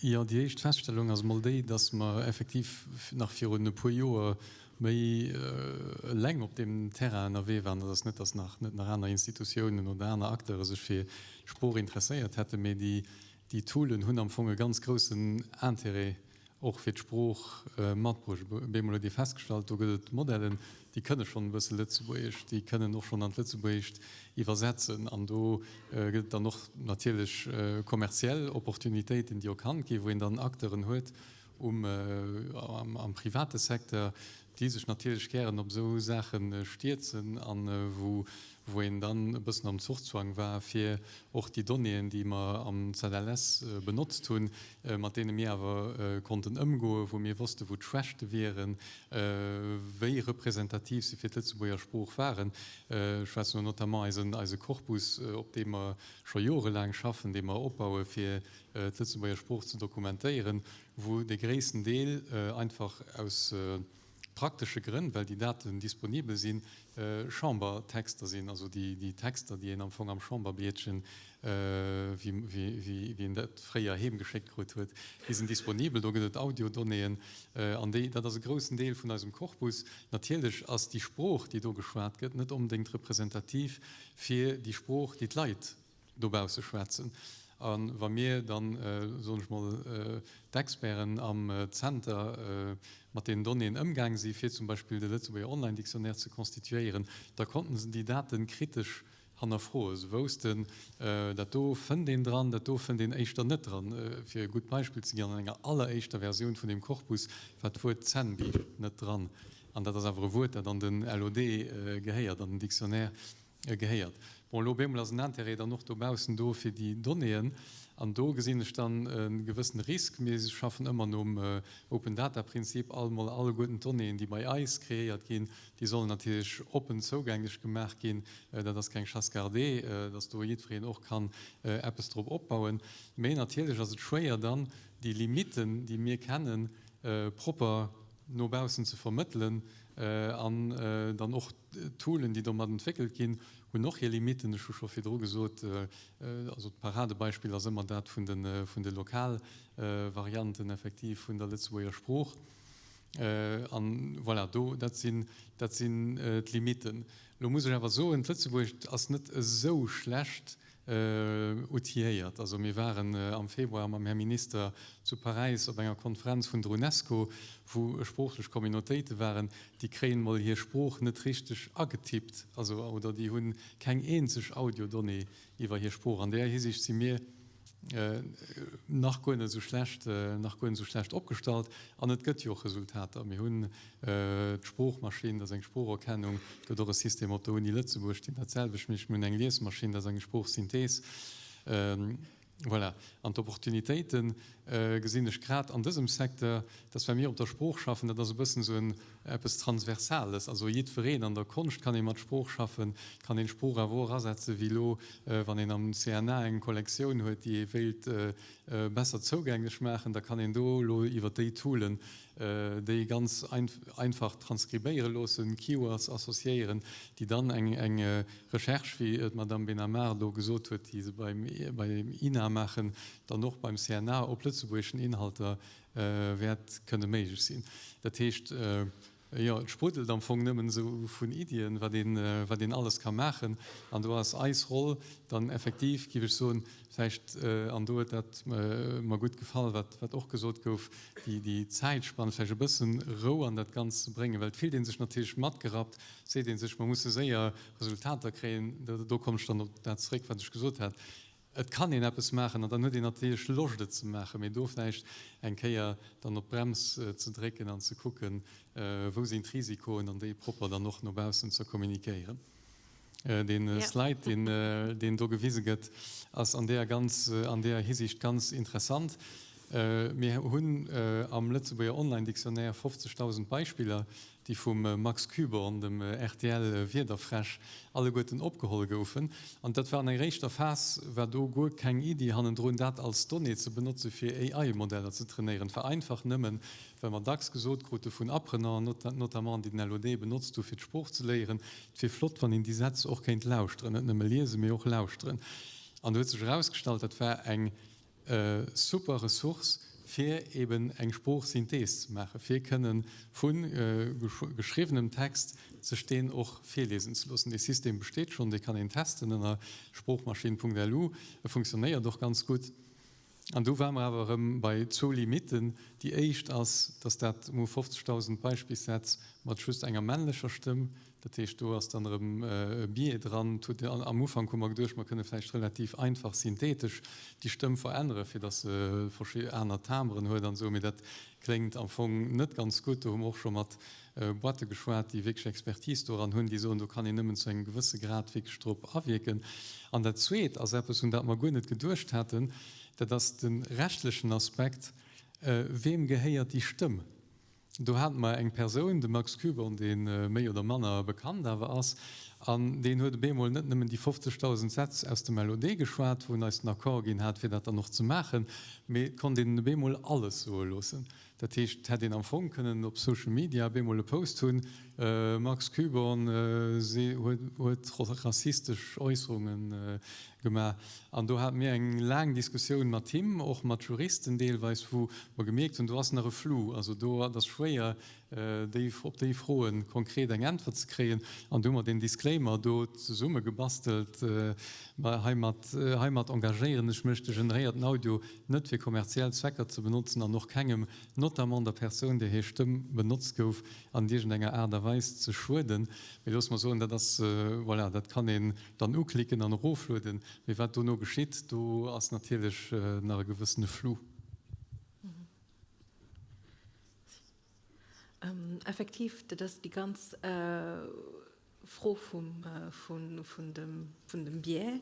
Jo, déi éischt Feststellung ass emol déi, dass mer effektiv nach virun e puer Joer méi eleng op deem Terrain ënnerwee waren. Dat ass net, dass nach net nach aner Institutiounen oder aner Acteure sech fir d'Sprooch interesséiert hätten, mee déi Toolen hunn am Fong e ganz groussen Intérêt och fir d'Sprooch matbruecht. Bemol huet ee festgestallt, do gëtt et Modellen, déi kënne schonn e bësse Lëtzebuergesch, déi kënnen och schonn an d'Lëtzebuergescht iwwersetzen. An do gëtt et dann och natierlech kommerziell Opportunitéiten, déi erkannt ginn, wou een dann Acteuren huet um, am private Secteur, déi sech natierlech gären op esou Saache stierzen a wou wou een dann e bëssen am Zuchzwang war, fir och déi Donnéeën, déi mer am ZLS benotzt hunn, mat deene mir awer konnten ëmgoen, wou mir wossten, wou d'Schwächte wieren, wéi representativ se fir d'Lëtzebuerger Sprooch waren. Ech schwätzen elo notamment eisen, eise Korpus, op deem mer scho jorelaang schaffen, dee mer opbaue fir d'Lëtzebuerger Sprooch ze dokumentéieren, wou de gréissten Deel einfach aus praktesche Grënn, well déi Daten disponibel sinn, Chambertexter sinn, also déi Texter, déi een am Fong am Chamberblietchen, wéi een dat fréier heemgeschéckt krut huet, déi sinn disponibel. Do gëtt et Audiodonnéeën an déi, dat ass e groussen Deel vun eisem Korpus. Natierlech ass déi Sprooch, déi do geschwat gëtt, net onbedéngt representativ fir déi Sprooch, déi d'Leit dobausse schwätzen. A wa mir dann, soen ech mol, d'Experten am Zenter mat deenen Donnéeën ëmgaang si fir zum Beispill de Lëtzebuerger Online-Dictionnaire ze constituéieren, da konnten se déi Date kritesch hannerfroen. Se woussten, dat do fënnt een dran, dat do fënnt een éischter net dran. Fir e gutt Beispill ze ginn, an enger alleréischter Versioun vun deem Korpus war d'Wuert Zännbiischt net dran. An dat ass awer e Wuert, dat an den LOD gehéiert, an den Dictionnaire. Gehéiert. Bon, elo op eemol ass en Intérêt dann och dobaussen do fir déi Donnéeën an do gesinn ech dann e gewëssene Risk. Mir schaffen ëmmer nom Open-Data-Prinzip, all mol alleguerten d'Donnéeën, déi bei eis kreéiert ginn, déi sollen natierlech oppen zougänglech gemaach ginn. Dat ass keng Chasse gardée, dass do jiddwereen och kann eppes drop opbauen. Mä natierlech ass et schwéier dann, déi Limiten, déi mir kennen, propper no baussen ze vermëttelen an dann och D'Toolen, déi domat entwéckelt ginn, hunn och hir Limiten. Ech hu scho virdru gesot, also d'Paradebeispill ass ëmmer dat vun de vun de Lokalvarianten effektiv vun der Lëtzebuerger Sprooch. An voilà, do, dat sinn, dat sinn d'Limiten. Elo muss ech awer soen, d'Lëtzebuergescht ass net esou schlecht. outilléiert. Also mir waren am Februar mam Här Minister zu Paräis op enger Konferenz vun der Unesco, wou sproochlech Communautéite waren, déi kréien mol hir Sprooch net richteg agetippt, also oder déi hu keng eenzeg Audiodonnée iwwer hir Sprooch. An där Hisiicht si mir nach guer net esou schlecht, nach guer net esou schlecht opgestallt. An et gëtt jo och Resultater. Mir hunn d'Sproochmaschinn, dat ass eng Sproocherkennung. Et gëtt och e System op der Uni Lëtzebuerg, deen dat selwecht mécht. Mir hunn eng Liesmaschinn, dat ass eng Sproochsynthees. Voilà. An d'Opportunitéite gesinn ech grad an dësem Secteur, dass wa mir op der Sprooch schaffen, dat ass e bëssen esou en eppes Transversales, also jiddwereen an der Konscht kann ee mat Sprooch schaffen, et kann een Sprooch awer och erasetze wéi elo wann een am CNA eng Kollektioun huet, déi ee wéilt besser zougänglech maachen, da kann een do elo iwwer déi Toolen déi ganz einfach transkribéiere loossen, Keywords associéieren, déi dann eng Recherche, wéi d'Madame Benamar do gesot huet, déi se beim INA maachen, dann och beim CNA op lëtzebuergeschen Inhalter wäert kënne méiglech sinn. Dat heescht, jo, et spruddelt am Fong nëmmen esou vun Iddien, wat een alles ka maachen. An do ass eis Roll dann effektiv, géif ech soen, vläicht, an do huet dat mer gutt gefall, wat och gesot gouf, déi Zäitspann, vläicht e bëssen Rou an dat Ganzt ze bréngen, well et fillt ee sech natierlech matgerappt, seet ee sech, mer musse séier Resultater kréien. Do kommen ech dann op dat zeréck, wat ech gesot hat, Et kann een eppes maachen an dann huet een natierlech Loscht, et ze maachen, mee do vläicht eng Kéier dann op d'Brems ze drécken an ze kucken, wou sinn d'Risikoen an déi propper dann och no baussen ze kommunikéieren. Dee Slide, deen do gewise gëtt, ass an deeër ganz, an deeër Hisiicht ganz interessant. Mir hunn am Lëtzebuerger Online-Dictionnaire 50.000 Beispiller, déi vum Max Küborn, dem RTL-Wierderfräsch, alleguerten opgeholl goufen. An dat war an enger éischter Phas, war do guer keng Iddi hannendrun, dat als Donnée ze benotze fir AI-Modeller ze trainéieren. Et war einfach nëmmen, well mer dacks gesot krute vun Apprenanten notamment, déi den LOD benotzt hu fir d'Sprooch ze léieren, Et wier flott, wann een déi Sätz och kéint lauschteren, net nëmme liesen, mee och lauschteren. An do huet sech erausgestallt, dat war eng super Ressource, fir eben eng Sproochsynthees ze maachen, fir kënne vu geschriwwenem Text sech deen och virliesen ze loossen. Dee System besteet schonn, dee kann een testen ënner sproochmaschinn.lu. E funktionéiert och ganz gutt. An do ware mer awer erëm bei zwou Limitten. Déi éischt ass, dass dat mu 50.000 Beispillssätz mat just enger männlecher Stëmm, dat heescht, do ass dann erëm e Biais dran. Et huet am Ufank hu mer geduecht, mer kënne vläicht relativ einfach synthetesch déi Stëmm verännere fir dass se verschi aner Timbren huet an esou, mee dat kléngt am Fong net ganz gutt. Do hu mer och scho mat Boîte geschwat, déi wierklech Expertise doran hunn, déi soen, do kann een nëmmen zu engem gewësse Grad wierklech drop awierken. An dat Zweet ass eppes, un dat mer guer net geduecht haten, dat ass de rechtlechen Aspekt, Weem gehéiert déi Stëmm? Do hate mer eng Persoun, de Max Küborn, dee méi oder manner bekannt awer ass, an deen huet op eemol net nëmmen déi 50.000 Sätz aus dem LOD geschwat, wou en eis den Accord ginn hat, fir dat dann och ze maachen, mee et konnt een en op eemol alles soe loossen. Dat heescht, et hätt een am Fong kënnen op Social Media op eemol e Post hunn, Max Küborn huet rassistesch Äusserunge gemaach. An do hate mir eng laang Diskussioun mat him, och mat Juristen deelweis, wou mer gemierkt hunn, do ass nach e Flou. Also do ass et schwéier, déi, op déi Froe konkret eng Äntwert ze kréien. An do hu mer deen Disclaimer do zesumme gebastelt, Heimat, heimat engagéieren ech mech, de generéierten Audio net fir kommerziell Zwecker ze benotzen an och kengem, notamment der Persoun, där hir Stëmm benotzt gouf, an iergendenger Aart a Weis ze schueden. Mee loosse mer soen, dat ass, voilà, dat kann een dann uklicken an eroflueden. Mee wat dono geschitt, do ass natierlech nach e gewëssene Flou. Effektiv, dat ass déi ganz Fro vun dem Biais,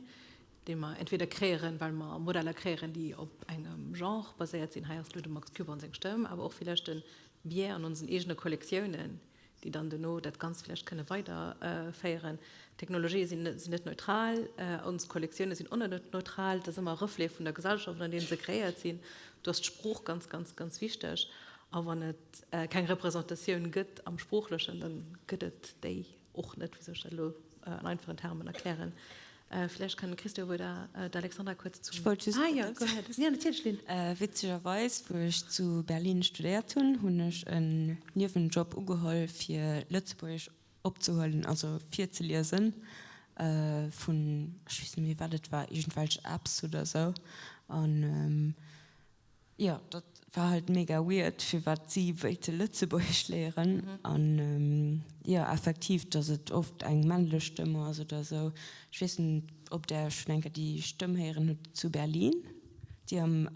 dee mer entweder kreéieren, well mer Modeller kreéieren, déi op engem Genre baséiert sinn, hei ass elo dem Max Küborn seng Stëmm, awer och villäicht de Biais an onsen eegene Kollektiounen, déi dann duerno dat Ganzt villäicht kënne weiderféieren. Technologië sinn net neutral, ons Kollektioune sinn och net neutral, dat ass ëmmer e Reflet vun der Gesellschaft, an deem se kreéiert sinn. Do ass d'Sprooch ganz, ganz, ganz wichteg. A wann et keng Representatioun gëtt am Sproochlechen, da gëtt et déi och net. Wéi soll ech dat elo an einfachen Termen erklären? Vläicht kann de Christophe oder d'Alexandra kuerz zum. Ech wollt just. Ah jo, go ahead. Jo, natierlech, Lynn. Witzegerweis, wou ech zu Berlin studéiert hunn, hunn ech en Niewenjob ugeholl, fir Lëtzebuergesch opzehuelen, also virzeliesen. Vun, ech weess net méi wat et war, iergendwelch Apps oder sou. An jo, dat war halt mega weird, firwat si wéilte Lëtzebuergesch léieren. An jo, effektiv, dass et oft eng männlech Stëmm ass oder sou. Ech weess net, ob Der schonn eng Kéier déi Stëmm héieren hutt zu Berlin, déi am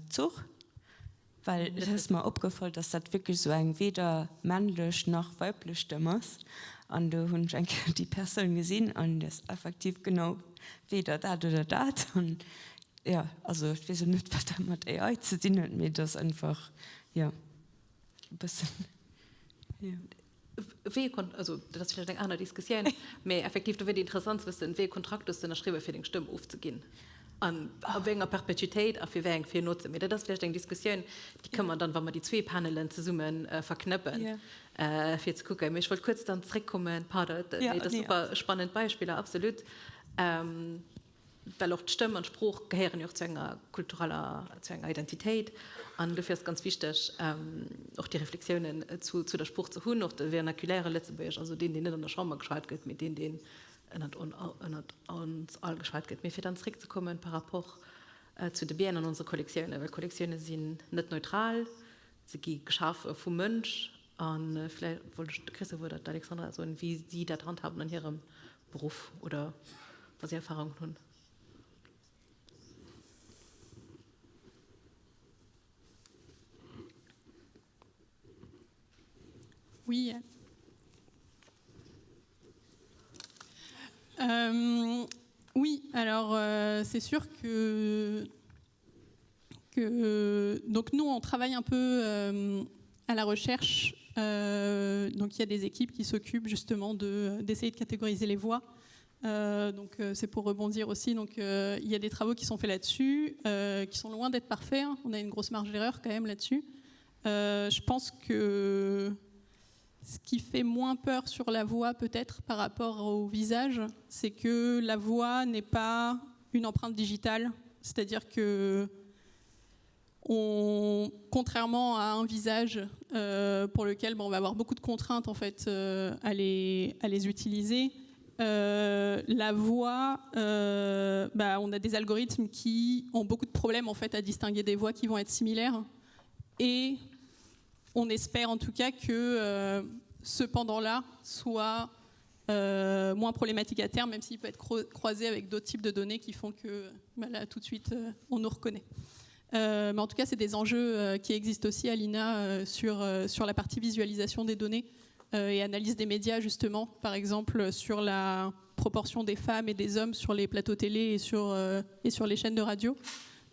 Zuch. Well et ass mer opgefall, dass dat wierklech esou eng weder männlech nach weiblech Stëmm ass. An do hunn ech eng Kéier déi Persoun gesinn an déi ass effektiv genau weder dat oder dat. An jo, also ech weess elo net, wat dat mat AI ze dinn huet, mee et ass einfach, jo, e bëssen, jo. Wéi e Kon-, also dat ass vläicht eng aner Diskussioun, mee effektiv, do wier et interessant ze wëssen, wéi e Kontrakt hues de ënnerschriwwen, fir deng Stëmm ofzeginn an a wéi enger Perpetuitéit a fir wéi eng Vir an Notzen. Mee dat ass vläicht eng Diskussioun, déi kënne mer dann, wa mer déi zwee Panelen zesumme verknëppen, fir ze kucken. Mee ech wollt kuerz dann zréckkommen, pardon, mee dat ass super spannend Beispiller, absolut. Well och d'Stëmm an d'Sprooch gehéieren jo och zu enger kultureller, zu enger Identitéit. An dofir ass et ganz wichteg, och déi Reflexiounen zu der Sprooch ze hunn, och de vernaculaire Lëtzebuergesch, also deen, deen net an der Chamber geschwat gëtt, mee deen, deen ënnert ons all geschwat gëtt. Mee fir dann zréckzekommen par rapport zu de Bieren an onse Kollektiounen, well Kollektioune sinn net neutral, se gi geschafe vum Mënsch. A vläicht wollt ech de Christophe oder d'Alexandra soen, wéi si dat handhaben an hirem Beruff oder wa si Erfahrungen hunn. Oui. Euh, oui, alors euh, c'est sûr que, que donc nous on travaille un peu euh, à la recherche euh, donc il y a des équipes qui s'occupent justement d'essayer de, de catégoriser les voix euh, donc euh, c'est pour rebondir aussi donc euh, il y a des travaux qui sont faits là dessus euh, qui sont loin d'être parfaits hein. on a une grosse marge d'erreur quand même là dessus euh, je pense que ce qui fait moins peur sur la voix peut-être par rapport au visage c'est que la voix n'est pas une empreinte digitale c'est à dire que on contrairement à un visage euh, pour lequel bon, on va avoir beaucoup de contraintes en fait euh, à les à les utiliser euh, la voix euh, bah, on a des algorithmes qui ont beaucoup de problèmes en fait à distinguer des voix qui vont être similaires et on espère en tout cas que euh, cependant là soit euh, moins problématique à terme même s'il peut être croisé avec d'autres types de données qui font que bah, là tout de suite euh, on nous reconnaît. Euh, mais en tout cas c'est des enjeux euh, qui existent aussi à l'INA euh, sur, euh, sur la partie visualisation des données euh, et analyse des médias justement par exemple sur la proportion des femmes et des hommes sur les plateaux télé et sur, euh, et sur les chaînes de radio.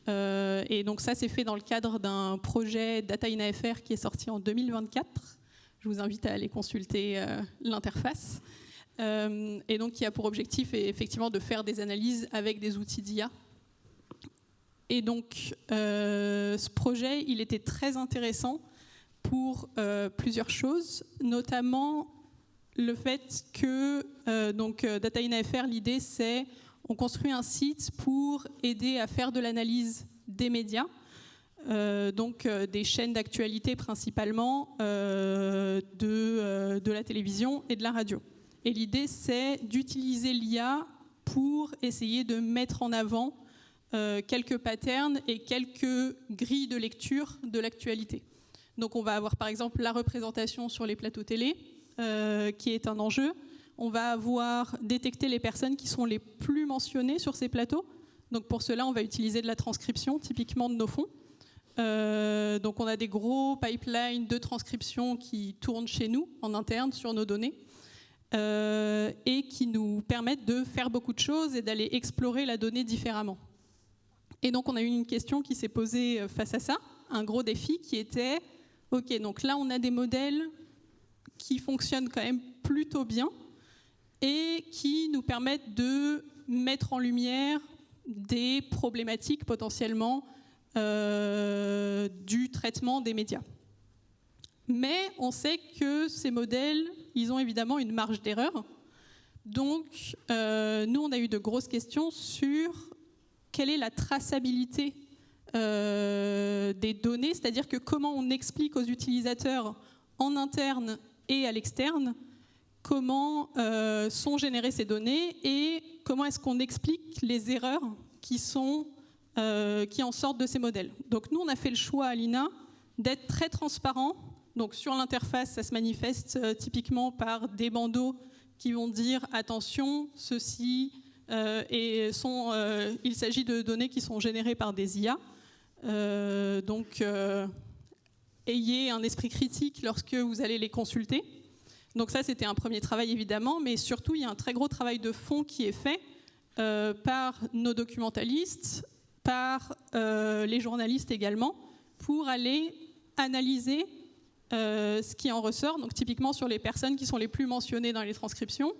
Euh, et donc ça c'est fait dans le cadre d'un projet Data INAFR qui est sorti en 2024. Je vous invite à aller consulter euh, l'interface. Euh, et donc qui a pour objectif effectivement de faire des analyses avec des outils d'IA. Et donc euh, ce projet, il était très intéressant pour euh, plusieurs choses, notamment le fait que euh, donc euh, Data INAFR, l'idée c'est on construit un site pour aider à faire de l'analyse des médias, euh, donc euh, des chaînes d'actualité principalement euh, de, euh, de la télévision et de la radio. Et l'idée c'est d'utiliser l'IA pour essayer de mettre en avant euh, quelques patterns et quelques grilles de lecture de l'actualité. Donc on va avoir par exemple la représentation sur les plateaux télé euh, qui est un enjeu. On va avoir détecté les personnes qui sont les plus mentionnées sur ces plateaux. Donc pour cela, on va utiliser de la transcription typiquement de nos fonds. Euh, donc on a des gros pipelines de transcription qui tournent chez nous en interne sur nos données euh, et qui nous permettent de faire beaucoup de choses et d'aller explorer la donnée différemment. Et donc on a eu une question qui s'est posée euh, face à ça, un gros défi qui était ok donc là on a des modèles qui fonctionnent quand même plutôt bien et qui nous permettent de mettre en lumière des problématiques potentiellement euh, du traitement des médias. Mais on sait que ces modèles, ils ont évidemment une marge d'erreur. Donc euh, nous, on a eu de grosses questions sur quelle est la traçabilité euh, des données, c'est-à-dire que comment on explique aux utilisateurs en interne et à l'externe. comment euh, sont générées ces données et comment est-ce qu'on explique les erreurs qui, sont, euh, qui en sortent de ces modèles. Donc nous, on a fait le choix à l'INA d'être très transparent. Donc sur l'interface, ça se manifeste euh, typiquement par des bandeaux qui vont dire attention, ceci euh, et sont, euh, il s'agit de données qui sont générées par des IA. Euh, donc euh, ayez un esprit critique lorsque vous allez les consulter. Donc ça, c'était un premier travail évidemment, mais surtout, il y a un très gros travail de fond qui est fait euh, par nos documentalistes, par euh, les journalistes également, pour aller analyser euh, ce qui en ressort, donc typiquement sur les personnes qui sont les plus mentionnées dans les transcriptions.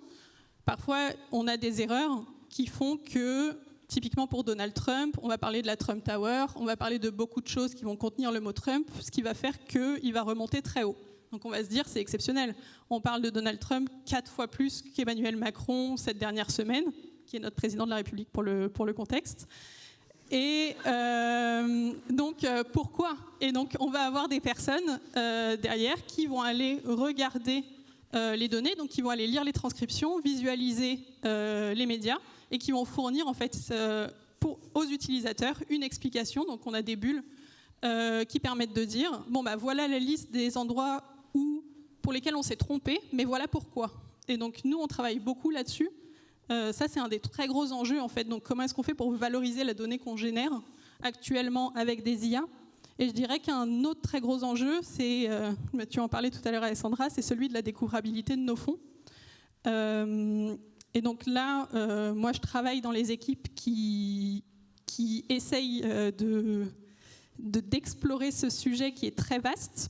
Parfois, on a des erreurs qui font que, typiquement pour Donald Trump, on va parler de la Trump Tower, on va parler de beaucoup de choses qui vont contenir le mot Trump, ce qui va faire qu'il va remonter très haut. Donc on va se dire c'est exceptionnel. On parle de Donald Trump quatre fois plus qu'Emmanuel Macron cette dernière semaine, qui est notre président de la République pour le, pour le contexte. Et euh, donc euh, pourquoi Et donc on va avoir des personnes euh, derrière qui vont aller regarder euh, les données, donc qui vont aller lire les transcriptions, visualiser euh, les médias et qui vont fournir en fait euh, pour, aux utilisateurs une explication. Donc on a des bulles euh, qui permettent de dire bon bah voilà la liste des endroits où, pour lesquels on s'est trompé, mais voilà pourquoi. Et donc nous on travaille beaucoup là-dessus. Euh, ça c'est un des très gros enjeux en fait. Donc comment est-ce qu'on fait pour valoriser la donnée qu'on génère actuellement avec des IA Et je dirais qu'un autre très gros enjeu, c'est, euh, tu en parlais tout à l'heure Alessandra, c'est celui de la découvrabilité de nos fonds. Euh, et donc là, euh, moi je travaille dans les équipes qui, qui essayent euh, de d'explorer de, ce sujet qui est très vaste.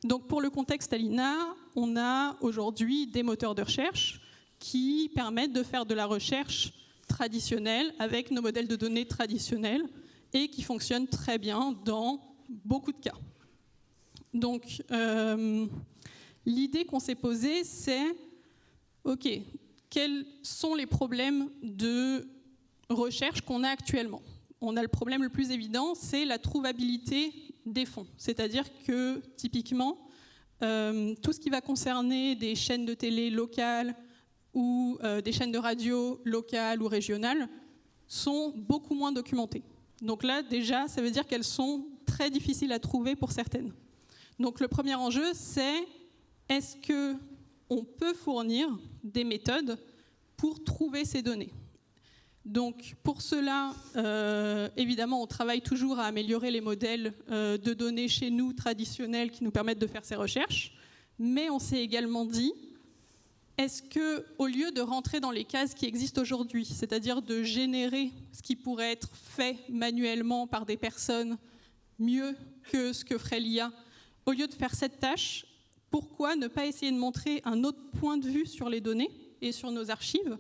Donc pour le contexte à l'INA, on a aujourd'hui des moteurs de recherche qui permettent de faire de la recherche traditionnelle avec nos modèles de données traditionnels et qui fonctionnent très bien dans beaucoup de cas. Donc euh, l'idée qu'on s'est posée, c'est OK, quels sont les problèmes de recherche qu'on a actuellement On a le problème le plus évident, c'est la trouvabilité des fonds. C'est-à-dire que typiquement, euh, tout ce qui va concerner des chaînes de télé locales ou euh, des chaînes de radio locales ou régionales sont beaucoup moins documentées. Donc là, déjà, ça veut dire qu'elles sont très difficiles à trouver pour certaines. Donc le premier enjeu, c'est est-ce que on peut fournir des méthodes pour trouver ces données Donc pour cela, euh, évidemment, on travaille toujours à améliorer les modèles euh, de données chez nous traditionnels qui nous permettent de faire ces recherches, mais on s'est également dit est-ce que au lieu de rentrer dans les cases qui existent aujourd'hui, c'est-à-dire de générer ce qui pourrait être fait manuellement par des personnes mieux que ce que ferait l'IA, au lieu de faire cette tâche, pourquoi ne pas essayer de montrer un autre point de vue sur les données et sur nos archives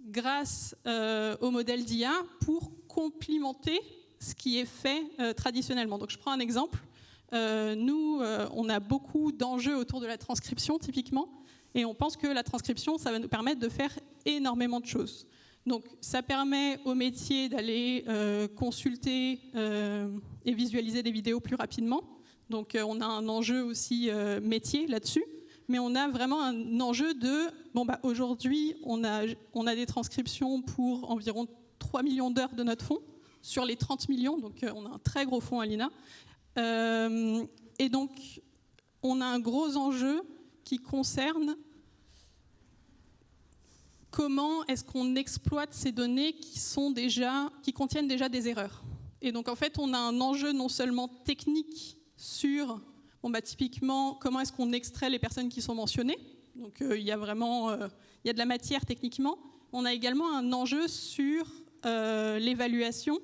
grâce euh, au modèle d'IA pour complimenter ce qui est fait euh, traditionnellement. Donc je prends un exemple. Euh, nous, euh, on a beaucoup d'enjeux autour de la transcription typiquement et on pense que la transcription, ça va nous permettre de faire énormément de choses. Donc ça permet au métier d'aller euh, consulter euh, et visualiser des vidéos plus rapidement. Donc euh, on a un enjeu aussi euh, métier là-dessus mais on a vraiment un enjeu de bon bah aujourd'hui on a on a des transcriptions pour environ 3 millions d'heures de notre fonds sur les 30 millions donc euh, on a un très gros fonds à l'INA euh, et donc on a un gros enjeu qui concerne comment est-ce qu'on exploite ces données qui sont déjà qui contiennent déjà des erreurs et donc en fait on a un enjeu non seulement technique sur bon, bah, typiquement comment est-ce qu'on extrait les personnes qui sont mentionnées donc euh, il y a vraiment euh, il y a de la matière techniquement on a également un enjeu sur euh, l'évaluation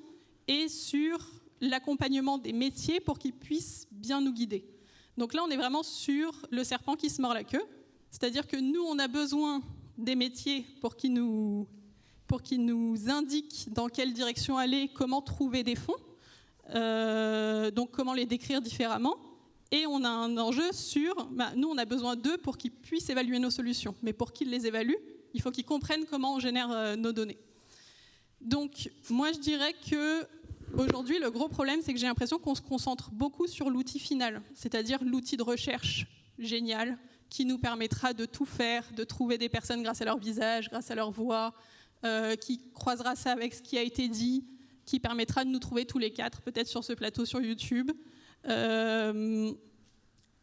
et sur l'accompagnement des métiers pour qu'ils puissent bien nous guider donc là on est vraiment sur le serpent qui se mord la queue c'est à dire que nous on a besoin des métiers pour qu'ils nous pour qu'ils nous indiquent dans quelle direction aller comment trouver des fonds euh, donc comment les décrire différemment et on a un enjeu sur bah, nous on a besoin d'eux pour qu'ils puissent évaluer nos solutions mais pour qu'ils les évaluent il faut qu'ils comprennent comment on génère euh, nos données donc moi je dirais que aujourd'hui le gros problème c'est que j'ai l'impression qu'on se concentre beaucoup sur l'outil final c'est à dire l'outil de recherche génial. qui nous permettra de tout faire, de trouver des personnes grâce à leur visage, grâce à leur voix, euh, qui croisera ça avec ce qui a été dit, qui permettra de nous trouver tous les quatre, peut-être sur ce plateau sur YouTube. Euh,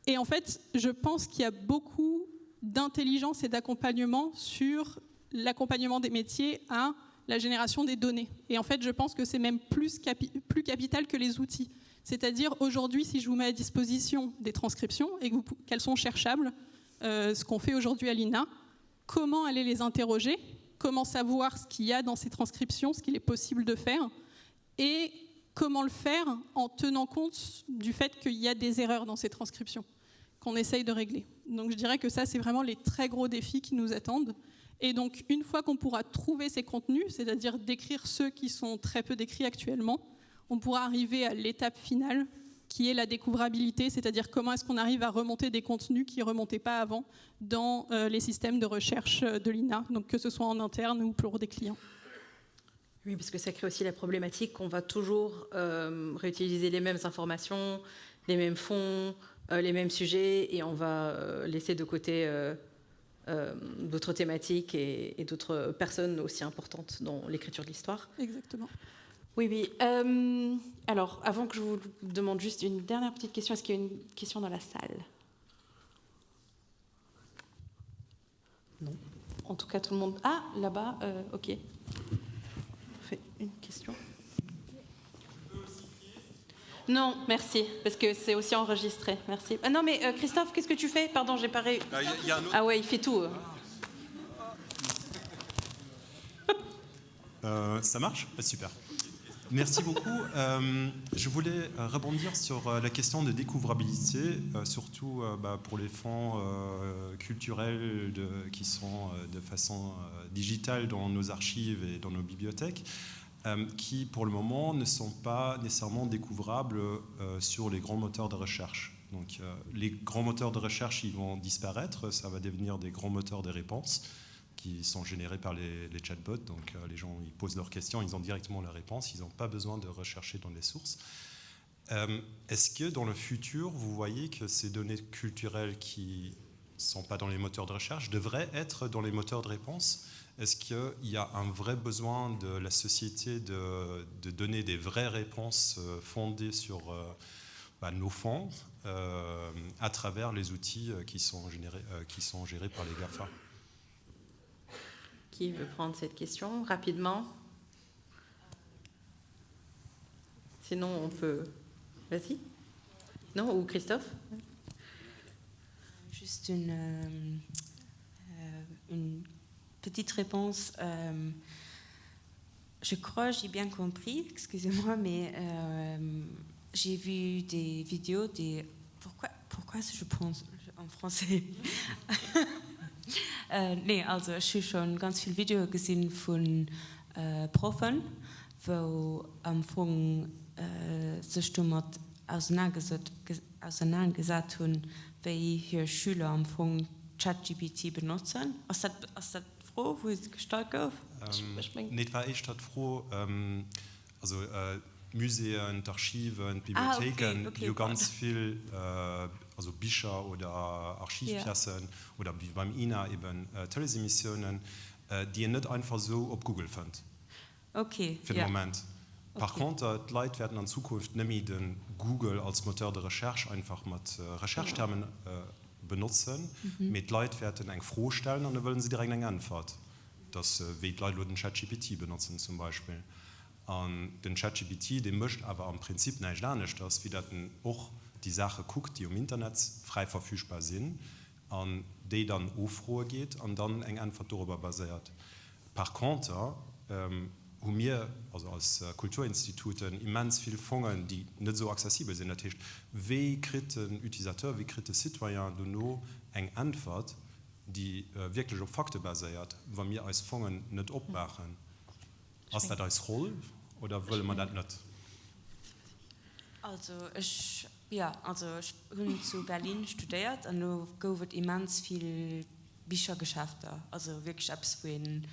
et en fait, je pense qu'il y a beaucoup d'intelligence et d'accompagnement sur l'accompagnement des métiers à la génération des données. Et en fait, je pense que c'est même plus, capi plus capital que les outils. C'est-à-dire aujourd'hui, si je vous mets à disposition des transcriptions et qu'elles sont cherchables, euh, ce qu'on fait aujourd'hui à l'INA, comment aller les interroger, comment savoir ce qu'il y a dans ces transcriptions, ce qu'il est possible de faire, et comment le faire en tenant compte du fait qu'il y a des erreurs dans ces transcriptions qu'on essaye de régler. Donc je dirais que ça, c'est vraiment les très gros défis qui nous attendent. Et donc une fois qu'on pourra trouver ces contenus, c'est-à-dire décrire ceux qui sont très peu décrits actuellement, on pourra arriver à l'étape finale qui est la découvrabilité, c'est-à-dire comment est-ce qu'on arrive à remonter des contenus qui ne remontaient pas avant dans euh, les systèmes de recherche euh, de l'INA, donc que ce soit en interne ou pour des clients. Oui, parce que ça crée aussi la problématique qu'on va toujours euh, réutiliser les mêmes informations, les mêmes fonds, euh, les mêmes sujets, et on va euh, laisser de côté euh, euh, d'autres thématiques et, et d'autres personnes aussi importantes dans l'écriture de l'histoire. Exactement. Oui, oui. Euh, alors, avant que je vous demande juste une dernière petite question, est-ce qu'il y a une question dans la salle Non. En tout cas, tout le monde. Ah, là-bas, euh, ok. On fait une question. Non, merci, parce que c'est aussi enregistré. Merci. Ah non, mais euh, Christophe, qu'est-ce que tu fais Pardon, j'ai pas ré... Ah, y a un autre... ah ouais, il fait tout. Euh, ça marche ah, Super. Merci beaucoup. Euh, je voulais euh, rebondir sur euh, la question de découvrabilité, euh, surtout euh, bah, pour les fonds euh, culturels de, qui sont euh, de façon euh, digitale dans nos archives et dans nos bibliothèques, euh, qui pour le moment ne sont pas nécessairement découvrables euh, sur les grands moteurs de recherche. Donc euh, les grands moteurs de recherche ils vont disparaître, ça va devenir des grands moteurs de réponse qui sont générés par les, les chatbots. Donc euh, les gens ils posent leurs questions, ils ont directement la réponse, ils n'ont pas besoin de rechercher dans les sources. Euh, Est-ce que dans le futur, vous voyez que ces données culturelles qui sont pas dans les moteurs de recherche devraient être dans les moteurs de réponse Est-ce qu'il y a un vrai besoin de la société de, de donner des vraies réponses euh, fondées sur euh, bah, nos fonds euh, à travers les outils euh, qui sont, générés, euh, qui sont gérés par les GAFA Qui veut prendre cette question rapidement Sinon, on peut. Vas-y. Non Ou Christophe Juste une, euh, euh, une petite réponse. Euh, je crois j'ai bien compris, excusez-moi, mais euh, j'ai vu des vidéos des. Pourquoi, pourquoi je pense en français äh, nee, also ech hu schon ganz vill Videoe gesinn vun äh, Proffen, wou am Fong äh, sech domat ausernaangesat hunn, wéi hir Schüler am Fong ChatGPT benotzen. Ass dat, ass dat d'Fro, wou gestallt gouf? Ähm, nee, et war éischter d'Fro, ähm, also d'Muséeën, d'Archiven, d'Bibliothéiken, déi hu ganz vill also Bicher oder Archivpiècen oder wéi beim INA eben Tëleesemissiounen, déi een net einfach esou op Google fënnt fir de Moment. Par conter, d'Leit wäerten an Zukunft net méi de Google als Moteur de recherche einfach mat Recherchetermen benotzen, mee d'Leit wäerten eng Fro stellen an da wëllen se direkt eng Äntwert. Dass wéi d'Leit elo den ChatGPT benotzen zum Beispill. An den ChatGPT, dee mécht awer am Prinzip näischt aneschters, wéi dat en och déi Saache kuckt, déi um Internet fräi verfügbar sinn, an déi dann offroe geet an dann eng Äntwert dorobber baséiert. Par conter hu mir, also als Kulturinstituten, immens vill Fongen, déi net esou accessibel sinn. Dat heescht, wéi kritt den Utilisateur, wéi kritt de Citoyen dono eng Äntwert, déi wierklech op Fakte baséiert, wa mir eis Fongen net opmaachen? Ass dat eis Roll oder wëlle mer dat net? Also ech, jo, also ech hunn zu Berlin studéiert an do gouf et immens vill Bichergeschäfter, also wierklech eppes wou een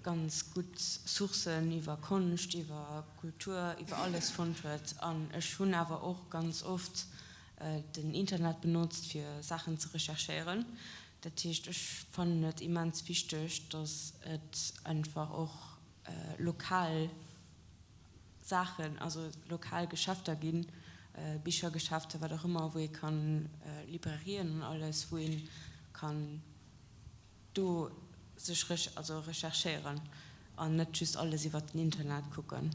ganz gutt Sourcen iwwer Konscht, iwwer Kultur, iwwer alles fonnt huet. An ech hunn awer och ganz oft. den Internet benotzt fir Saachen ze recherchéieren. Dat heescht ech fannen et immens wichteg, datt et einfach och lokal Saachen, also lokal Geschäfter ginn, Bichergeschäfter, wat och ëmmer, wou ee kann, Librairien an alles, wou ee kann do sech also recherchéieren an net just alles iwwert den Internet kucken.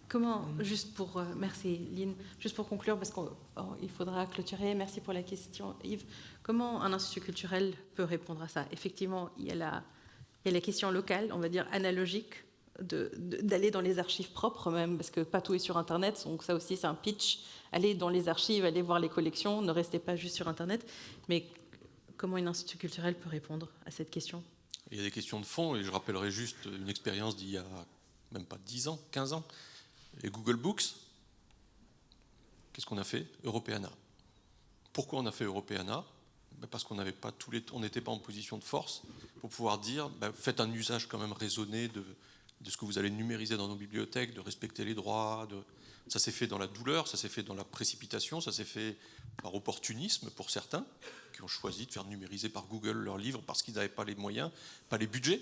Comment, juste pour, merci Lynn, juste pour conclure, parce qu'il faudra clôturer, merci pour la question Yves, comment un institut culturel peut répondre à ça? Effectivement, il y a la, il y a la question locale, on va dire analogique, d'aller dans les archives propres même, parce que pas tout est sur Internet, donc ça aussi c'est un pitch. Allez dans les archives, allez voir les collections, ne restez pas juste sur Internet. Mais comment une institut culturel peut répondre à cette question? Il y a des questions de fond, et je rappellerai juste une expérience d'il y a même pas 10 ans, 15 ans. Et Google Books, qu'est-ce qu'on a fait? Europeana. Pourquoi on a fait Europeana? Ben parce qu'on n'avait pas tous les, on n'était pas en position de force pour pouvoir dire, ben faites un usage quand même raisonné de, de ce que vous allez numériser dans nos bibliothèques, de respecter les droits. De... Ça s'est fait dans la douleur, ça s'est fait dans la précipitation, ça s'est fait par opportunisme pour certains qui ont choisi de faire numériser par Google leurs livres parce qu'ils n'avaient pas les moyens, pas les budgets.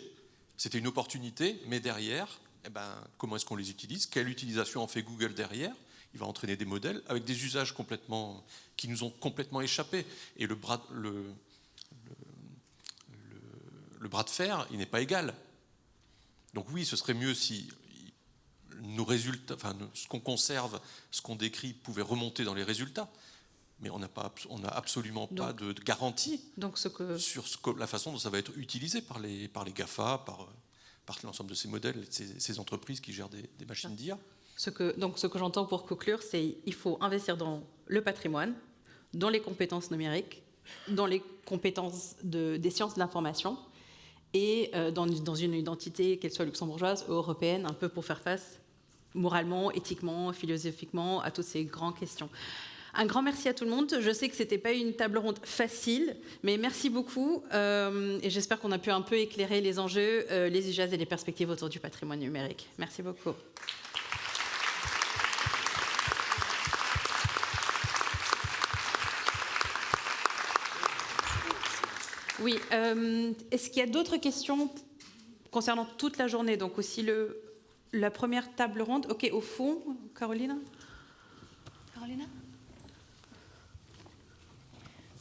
C'était une opportunité, mais derrière, eh ben, comment est-ce qu'on les utilise? Quelle utilisation en fait Google derrière? Il va entraîner des modèles avec des usages complètement, qui nous ont complètement échappé. Et le bras, le, le, le, le bras de fer, il n'est pas égal. Donc oui, ce serait mieux si nos résultats, enfin, ce qu'on conserve, ce qu'on décrit pouvait remonter dans les résultats, mais on n'a pas, on n'a absolument donc, pas de, de garantie donc ce que... sur ce que, la façon dont ça va être utilisé par les, par les GAFA, par, par l'ensemble de ces modèles, ces, ces entreprises qui gèrent des, des machines d'I A. Ce que, donc ce que j'entends pour conclure, c'est qu'il faut investir dans le patrimoine, dans les compétences numériques, dans les compétences de, des sciences de l'information et euh, dans, dans une identité, qu'elle soit luxembourgeoise ou européenne, un peu pour faire face moralement, éthiquement, philosophiquement à toutes ces grandes questions. Un grand merci à tout le monde. Je sais que ce n'était pas une table ronde facile, mais merci beaucoup euh, et j'espère qu'on a pu un peu éclairer les enjeux, euh, les usages et les perspectives autour du patrimoine numérique. Merci beaucoup. Oui, euh, est-ce qu'il y a d'autres questions concernant toute la journée, donc aussi le, la première table ronde? Ok, au fond, Caroline. Caroline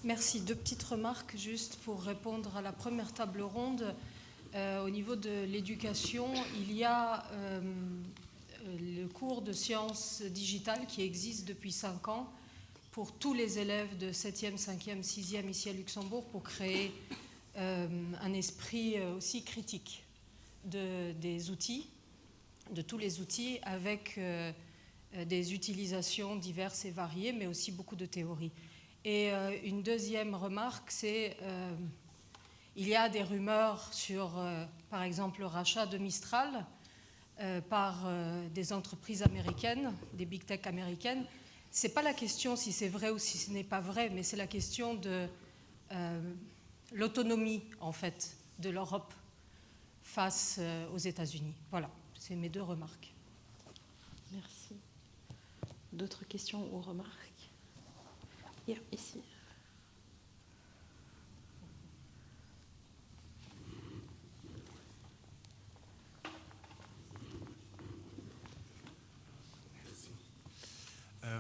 Merci. Deux petites remarques juste pour répondre à la première table ronde. Euh, au niveau de l'éducation, il y a euh, le cours de sciences digitales qui existe depuis cinq ans pour tous les élèves de 7e, 5e, 6e ici à Luxembourg pour créer euh, un esprit euh, aussi critique de, des outils, de tous les outils avec euh, des utilisations diverses et variées, mais aussi beaucoup de théories. Et euh, une deuxième remarque, c'est euh, il y a des rumeurs sur, euh, par exemple, le rachat de Mistral euh, par euh, des entreprises américaines, des big tech américaines. Ce n'est pas la question si c'est vrai ou si ce n'est pas vrai, mais c'est la question de euh, l'autonomie en fait de l'Europe face euh, aux États-Unis. Voilà, c'est mes deux remarques. Merci. D'autres questions ou remarques yeah, ici.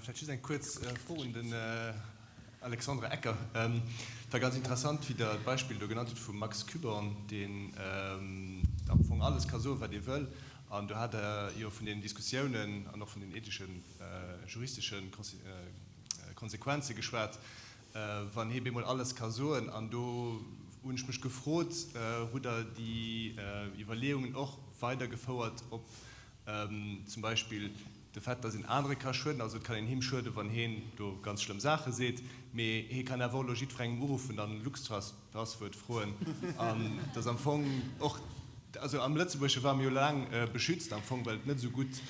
Vläicht just eng kuerz Fro un den Alexandre Ecker. Et war ganz interessant, wéi Der d'Beispill do genannt hutt vum Max Küborn, deen am Fong alles ka soen, wat ee wëll. An do hat Der jo vun deenen Diskussiounen an och vun den etheschen, juristesche Konsequenze geschwat, wann hee bemol alles ka soen. An do hunn ech mech gefrot, Hutt Der déi Iwwerleeungen och weidergefouert op Zum Beispill de Fait, dass een anere ka schueden. Also et kann een him schueden, wann heen do ganz schlëmm Saache seet, mee hee kann awer och elo jiddwerengem uruffen an LuxTrust-Passwuert froen. An dass am Fong och, also am Lëtzebuergesche ware mir jo laang beschützt am Fong, well et net esou gutt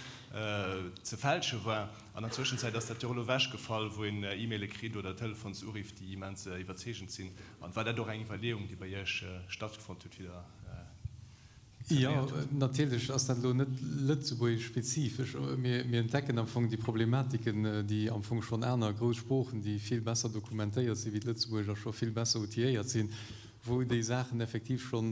ze fälsche war. An der Zwëschenzäit ass dat jo och elo ewechgefall, wou een E-Maile kritt oder Telefonsuriff, déi immens iwwerzeegend sinn. An war dat och eng Iwwerleeung, déi bei Iech stattfonnt huet, wéi Der. Jo, natierlech ass dat elo net lëtzebuergesch-spezifesch. Mir entdecken am Fong déi Problematiken, déi am Fong schonn aner grouss Sproochen, déi vill besser dokumentéiert si wéi d'Lëtzebuergesch a scho vill besser outilléiert sinn, wou déi Saachen effektiv scho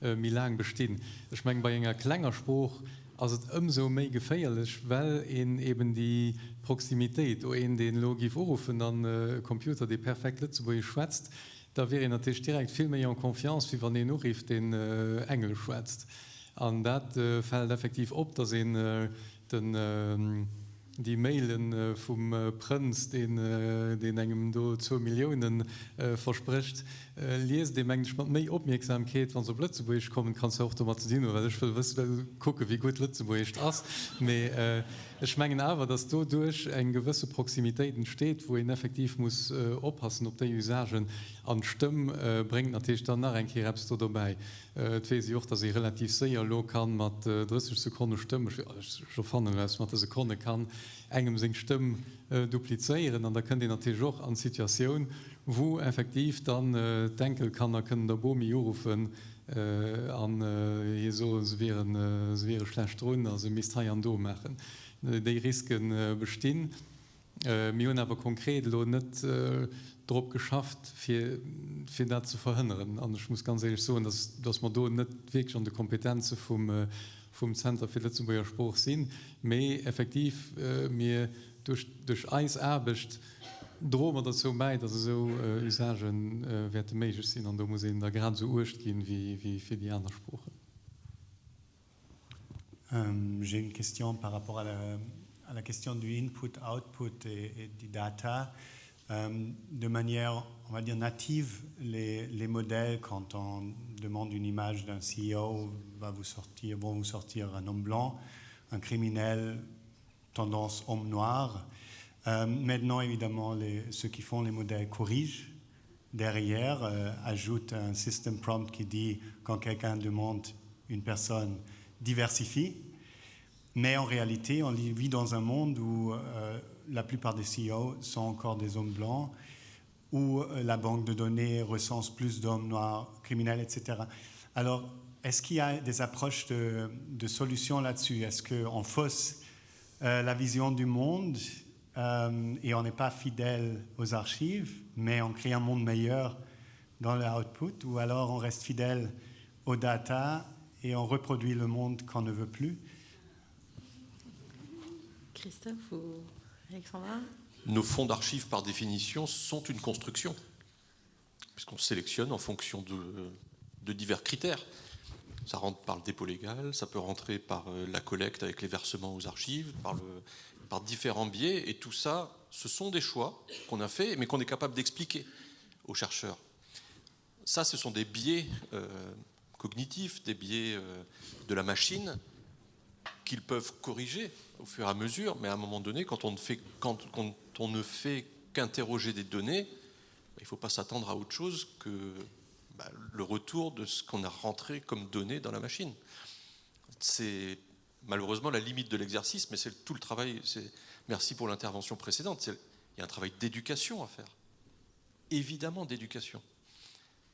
méi laang bestinn. Ech mengen, bei enger klenger Sprooch ass et ëmsou méi geféierlech, well een eben déi Proximitéit, o een, deen elo géif uruffen an e Computer, dee perfekt Lëtzebuergesch schwätzt, Da wier een natierlech direkt vill méi en confiance, wéi wann een urifft, deen Englesch schwätzt. An dat fält effektiv op, datt een den, déi Maile vum Prënz, deen, deen engem do zwou Millioune versprécht, liest ee, mengen ech, mat méi Opmierksamkeet, wa se op Lëtzebuergesch kommen. Kann zwar och domat ze dinn hunn, well ech wëll wëssen, wëll kucken, wéi gutt Lëtzebuergescht ass, mee Ech mengen awer, dass doduerch eng gewësse Proximitéit entsteet, wou een effektiv muss oppassen op déi Usagen. An d'Stëmm bréngt natierlech dann nach eng Kéier eppes do dobäi. Et weess ee och, dass ee relativ séier elo ka mat 30 Sekonne Stëmm, ech erfannen elo eppes mat de Sekonne, kann engem seng Stëmm duplizéieren. An da kënnt een natierlech och an d'Situatioun, wou effektiv dann d'Enkelkanner kënnen der Bomi uruffen an hir soen, se wieren, se wiere schlecht drun a se misst hei an do maachen. Déi Riske bestinn. Mir hunn awer konkret elo net drop geschafft, fir, fir dat ze verhënneren. An ech muss ganz éierlech soen, dass, dass mer do net wierklech an de Kompetenze vum, vum Zenter fir d'Lëtzebuerger Sprooch sinn, mee effektiv mir duerch, duerch eis Aarbecht, Droe mer derzou bäi, datt esou Usagë wäerte méiglech sinn, an do muss een da grad esou uecht ginn, wéi fir déi aner Sproochen. J'ai une question par rapport à la, à la question du input, output et, et du data. Euh, de manière, on va dire, native, les, les modèles, quand on demande une image d'un CEO, va vous sortir, vont vous sortir un homme blanc, un criminel, tendance homme noir. Euh, maintenant, évidemment, les, ceux qui font les modèles corrigent derrière, euh, ajoutent un system prompt qui dit quand quelqu'un demande une personne diversifie. Mais en réalité, on vit dans un monde où euh, la plupart des CEO sont encore des hommes blancs, où euh, la banque de données recense plus d'hommes noirs criminels, etc. Alors, est-ce qu'il y a des approches de, de solutions là-dessus Est-ce qu'on fausse euh, la vision du monde euh, et on n'est pas fidèle aux archives, mais on crée un monde meilleur dans le output, ou alors on reste fidèle aux data et on reproduit le monde qu'on ne veut plus Christophe ou Alexandra Nos fonds d'archives, par définition, sont une construction, puisqu'on sélectionne en fonction de, de divers critères. Ça rentre par le dépôt légal, ça peut rentrer par euh, la collecte avec les versements aux archives, par, le, par différents biais, et tout ça, ce sont des choix qu'on a fait, mais qu'on est capable d'expliquer aux chercheurs. Ça, ce sont des biais euh, cognitifs, des biais euh, de la machine qu'ils peuvent corriger au fur et à mesure, mais à un moment donné, quand on ne fait, quand, quand on ne fait qu'interroger des données, il ne faut pas s'attendre à autre chose que bah, le retour de ce qu'on a rentré comme données dans la machine. C'est malheureusement la limite de l'exercice, mais c'est tout le travail. Merci pour l'intervention précédente. Il y a un travail d'éducation à faire. Évidemment d'éducation.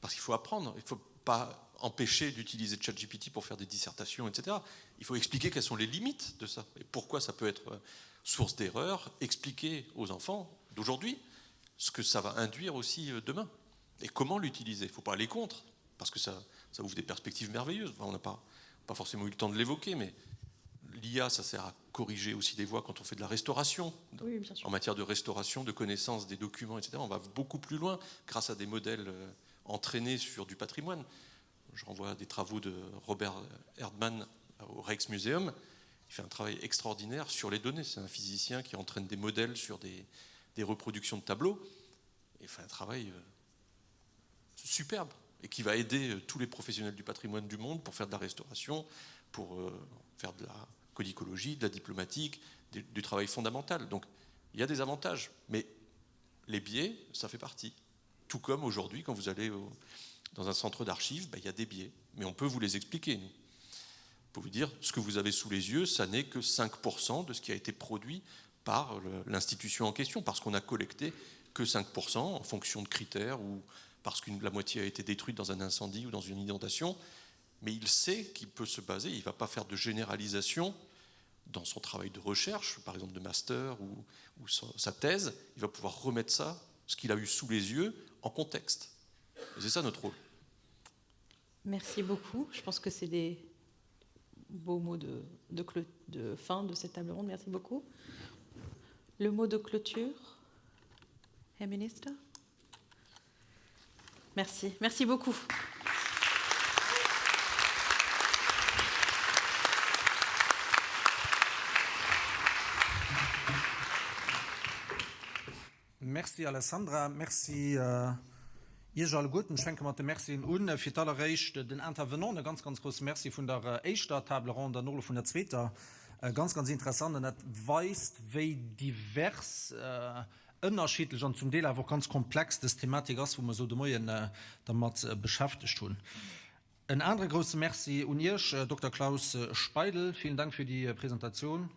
Parce qu'il faut apprendre, il ne faut pas empêcher d'utiliser ChatGPT pour faire des dissertations, etc. Il faut expliquer quelles sont les limites de ça et pourquoi ça peut être euh, source d'erreur, expliquer aux enfants d'aujourd'hui ce que ça va induire aussi euh, demain et comment l'utiliser. Il ne faut pas aller contre, parce que ça, ça ouvre des perspectives merveilleuses. Enfin, on n'a pas, pas forcément eu le temps de l'évoquer, mais l'IA, ça sert à corriger aussi des voies quand on fait de la restauration. Oui, en matière de restauration, de connaissance des documents, etc. On va beaucoup plus loin grâce à des modèles euh, entraînés sur du patrimoine. Je renvoie à des travaux de Robert Erdmann au Rijksmuseum. Il fait un travail extraordinaire sur les données. C'est un physicien qui entraîne des modèles sur des, des reproductions de tableaux. Il fait un travail euh, superbe et qui va aider euh, tous les professionnels du patrimoine du monde pour faire de la restauration, pour euh, faire de la codicologie, de la diplomatique, du, du travail fondamental. Donc il y a des avantages, mais les biais, ça fait partie. Tout comme aujourd'hui, quand vous allez au, dans un centre d'archives, ben, il y a des biais, mais on peut vous les expliquer. Nous. On peut vous dire ce que vous avez sous les yeux, ça n'est que 5% de ce qui a été produit par l'institution en question, parce qu'on a collecté que 5% en fonction de critères ou parce que la moitié a été détruite dans un incendie ou dans une inondation. Mais il sait qu'il peut se baser, il ne va pas faire de généralisation dans son travail de recherche, par exemple de master ou, ou sa, sa thèse, il va pouvoir remettre ça, ce qu'il a eu sous les yeux, en contexte. Et c'est ça notre rôle. Merci beaucoup. Je pense que c'est des beaux mots de, de, de fin de cette table ronde. Merci beaucoup. Le mot de clôture, Herr Minister. Merci. Merci beaucoup. Merci Alessandra, merci Iech alleguerten. Ech fänke mat de Mercien un. Fir d'alleréischt den Intervenanten e ganz, ganz grousse Merci vun der éischter Table ronde an och elo vun der zweeter. Ganz, ganz interessant an dat weist, wéi divers, ënnerschiddlech an zum Deel awer och ganz komplex dës Thematik ass, wou mer esou de Moien dermat beschäftegt hunn. En anere grousse Merci un Iech, Dokter Klaus Speidel. Vielen Dank für die Präsentation.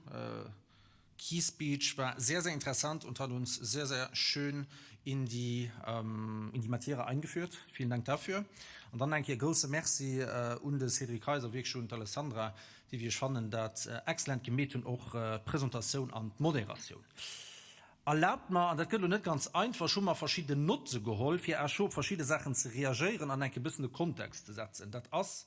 Key Speech war sehr, sehr interessant und hat uns sehr, sehr schön in die, in die Matière eingeführt. Vielen Dank dafür. An dann eng Kéier grousse Merci un de Cédric Reiser, wierklech un d'Alessandra, déi, wéi ech fannen, dat excellent gemeet hunn, och d'Presentatioun an d'Moderatioun. Erlaabt mer, an dat gëtt elo net ganz einfach, ech hu mer verschidden Notte geholl, fir à chaud op verschidde Saachen ze reagéieren an enk e bëssen de Kontext ze setzen. Dat ass,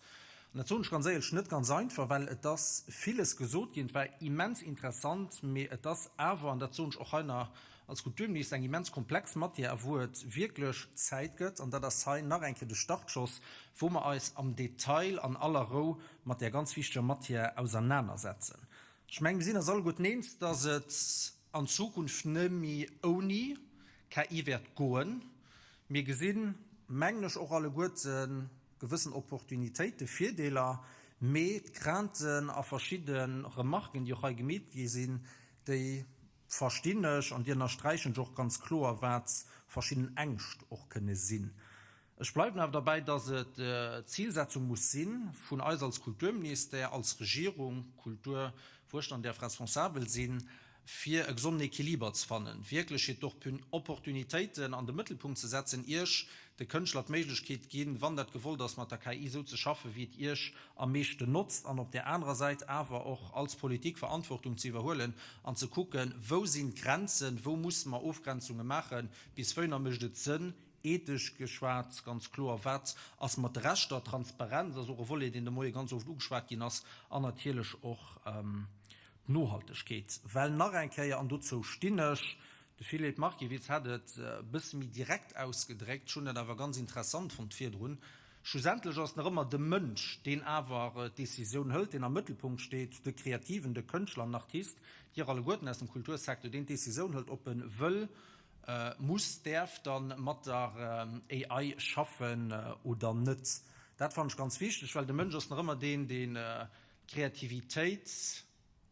an dat soen ech ganz éierlech, net ganz einfach, well et ass villes gesot ginn, et war immens interessant, mee et ass awer, an dat soen ech och hei nach als Kulturminister, eng immens komplex Matière, a wou et wierklech Zäit gëtt, an dat ass hei nach eng Kéier de Startschoss, wou mer eis am Detail an aller Rou mat där ganz wichteger Matière ausernanersetzen. Ech mengen, mir sinn eis alleguerten eens, dass et an Zukunft nëmme ouni KI wäert goen. Mir gesinn, mengen ech, och alleguerte gewëssen Opportunitéiten, Virdeeler, mee d'Crainten a verschidde Remarken, déi och hei gemeet gi sinn, déi verstinn ech an déi ënnersträichen ech och ganz kloer, wat verschidden Ängscht och kënne sinn. Ech bleiwen awer derbäi, dass et d'Zilsetzung muss si vun eis als Kulturministère, als Regierung, Kultur, wou ech dann däerf responsabel sinn, fir e gesonden Equiliber ze fannen, wierklech fir d'Opportunitéiten an de Mëttelpunkt ze setzen, Iech, de Kënschtler, d'Méiglechkeet ginn, wann dat gewollt ass, mat der KI esou ze schaffen, wéi et Iech am meeschten notzt, an op där anerer Säit awer och als Politik Verantwortung ze iwwerhuelen an ze kucken, wou sinn d'Grenzen, wou musse mer Ofgrenzunge maachen, bis wouhinner mécht et Sënn, Ethesch geschwat, ganz kloer, wat ass mat de Rechter? Transparenz ass och e Volet, deen de Moie ganz oft ugeschwat ginn ass, an natierlech och d'Nohaltegkeet. Well nach eng Kéier, an dozou stinn ech, de Philippe Markiewicz hat et e bësse méi direkt ausgedréckt, ech hunn dat awer ganz interessant fonnt virdrun, schlussendlech ass nach ëmmer de Mënsch, deen awer d'Decisioun hëlt, deen am Mëttelpunkt steet, de Kreativen, de Kënschtler, an Artist, Dir alleguerten aus dem Kultursecteur, deen d'Decisioun hëlt, ob e wëll Muss, däerf dann mat der AI schaffen oder net? Dat fannen ech ganz wichteg, well de Mënsch ass nach ëmmer deen, deen d'Kreativitéit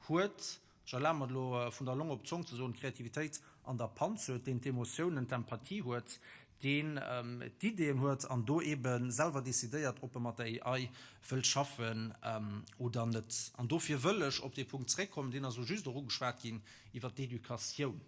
huet, ech erlabe mer et elo vun der Long op d'Zong ze soen, d'Kreativitéit an der Panz huet, deen d'Emotiounen, d'Empathie huet, deen d'Ideeën huet an do eebe selwer decidéiert, ob e mat der AI wëllt schaffen oder net. An dofir wëll ech op dee Punkt zréckkommen, deen ass elo just och ugeschwat ginn, iwwert d'Educatioun.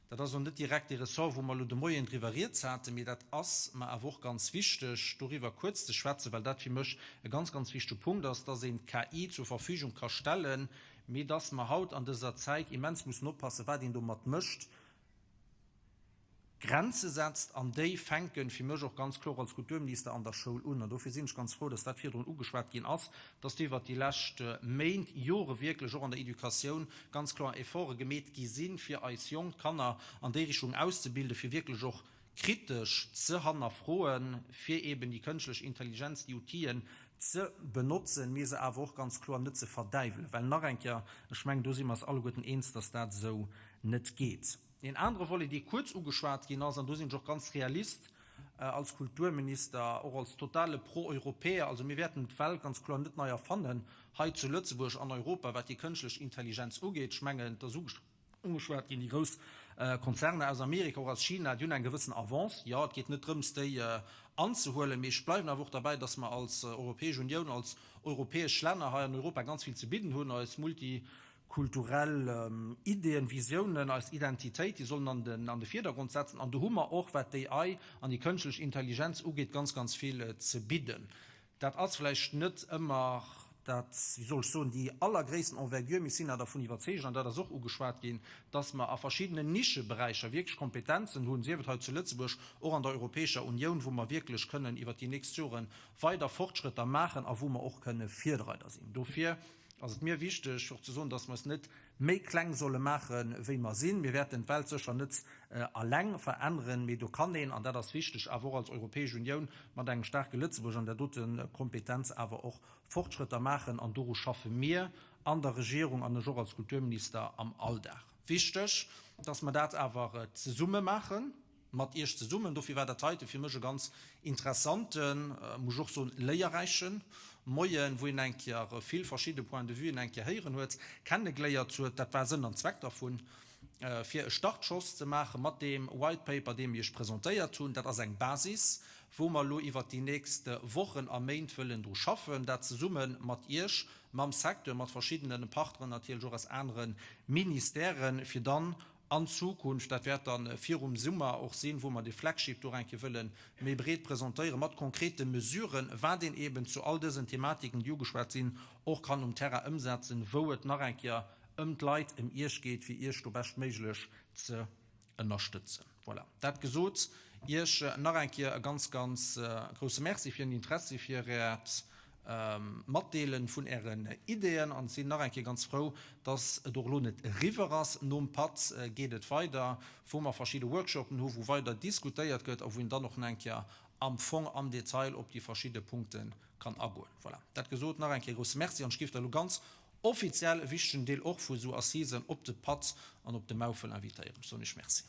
Dat ass elo net direkt dee Ressort, wou mer elo de Moien driwwer rieds haten, mee dat ass mer awer och ganz wichteg, doriwwer kuerz ze schwätzen, well dat fir mech e ganz, ganz wichtege Punkt ass, dass een d'KI zur Verfügung ka stellen, mee dass mer haut an dëser Zäit immens mussen oppassen, wat een domat mécht, Grenze setzt, an déi fänke fir mech och ganz kloer als Kulturminister an der Schoul un. An dofir sinn ech ganz frou, dass dat virdrun ugeschwat ginn ass, dass do iwwert déi lescht Méint, Jore wierklech och an der Educatioun ganz kloer Efforte gemeet gi sinn, fir eis jonk Kanner an déi Richtung auszebilden, fir wierklech och kritesch ze hannerfroen, fir eeben déi kënschtlech Intelligenz, déi Outiller ze benotzen, mee se awer och ganz kloer net ze verdäiwelen. Well nach eng Kéier, ech mengen, do si mer eis alleguerten eens, dass dat esou net geet. Een anere Volet, dee kuerz ugeschwat ginn ass, an do sinn ech och ganz Realist als Kulturminister, och als totale Pro-Europäer, also mir wäerten d'Welt ganz kloer net nei erfannen hei zu Lëtzebuerg an Europa, wat déi kënschtlech Intelligenz ugeet. Ech mengen, et ass ugeschwat ginn, déi grouss Konzerner aus Amerika, och aus China, déi hunn eng gewëssen Avance. Jo, et geet net drëms, déi anzehuelen, mee ech bleiwen awer och derbäi, dass mer als Europäesch Unioun, als europäesch Länner hei an Europa ganz vill ze bidden hunn, eis Multi Kulturell Ideeën, Visiounen, eis Identitéit, déi sollen an den an de Virdergrond setzen. An do hu mer och, wat d'AI an déi kënschtlech Intelligenz ugeet, ganz, ganz vill ze bidden. Dat ass vläicht net ëmmer dat, wéi soll ech soen, déi allergréissten Envergure, mee ech sinn awer dervun iwwerzeegt, an dat ass och ugeschwat ginn, dass mer a verschiddenen Nischeberäicher wierklech Kompetenzen hunn, sief et hei zu Lëtzebuerg, och an der Europäescher Unioun, wou mer wierklech kënnen iwwert déi nächst Jore weider Fortschrëtter maachen a wou mer och kënne Virreider sinn. Dofir ass et mir wichteg och ze soen, dass mer eis net méi kleng solle maache wéi mer sinn. Mir wäerten d'Welt sécher net alleng veränneren, mee do kann een, an dat ass wichteg, awer och als Europäesch Unioun mat engem staarke Lëtzebuerg an där dote Kompetenz awer och Fortschrëtter maachen. An doru schaffe mir an der Regierung an ech och als Kulturminister am Alldag. Wichteg, dass mer dat awer zesumme maachen. Mat Iech zesummen. Dofir war dat heite fir mech e ganz interessanten, muss ech och soen, léierräiche Moien, wou een eng Kéier vill verschidde Points de vuen eng Kéier héieren huet, kennegeléiert huet. Dat war Sënn an Zweck dervun, fir e Startschoss ze maache mat deem White Paper, dee mir Iech presentéiert hunn. Dat ass eng Basis, wou mer elo iwwert déi nächst Wochen a Méint wëllen dru schaffen, dat zesumme mat Iech, mam Secteur, mat verschiddene Partneren natierlech och aus anere Ministèren, fir dann An Zukunft, dat wäert da virum Summer och sinn, wou mer de Flagship do eng Kéier wëlle méi breet presentéieren, mat konkrete Mesuren, wat een eeben zu all dësen Thematiken, déi ugeschwat sinn, och kann um Terrain ëmsetzen, wou et nach eng Kéier ëm d'Leit, ëm Iech geet, fir Iech do beschtméiglech ze ënnerstëtzen. Voilà, dat gesot, Iech nach eng Kéier e ganz, ganz grouse Merci fir den Interessi, fir Äert Matdeelen vun Ären Ideeën an sinn nach eng Kéier ganz frou, dass et och elo net eriwwer ass. Nom Patt geet et weider, wou mer verschidde Workshopen hu wou weider diskutéiert gëtt a wou een dann och nach eng Kéier am Fong am Detail op déi verschidde Punkte kann agoen. Voilà, dat gesot, nach eng Kéier e grousse Merci an ech géif da elo ganz offiziell e wichtegen Deel och vu sou Assisen op de Patt an op de Maufel invitéieren. Ech soen Iech Merci.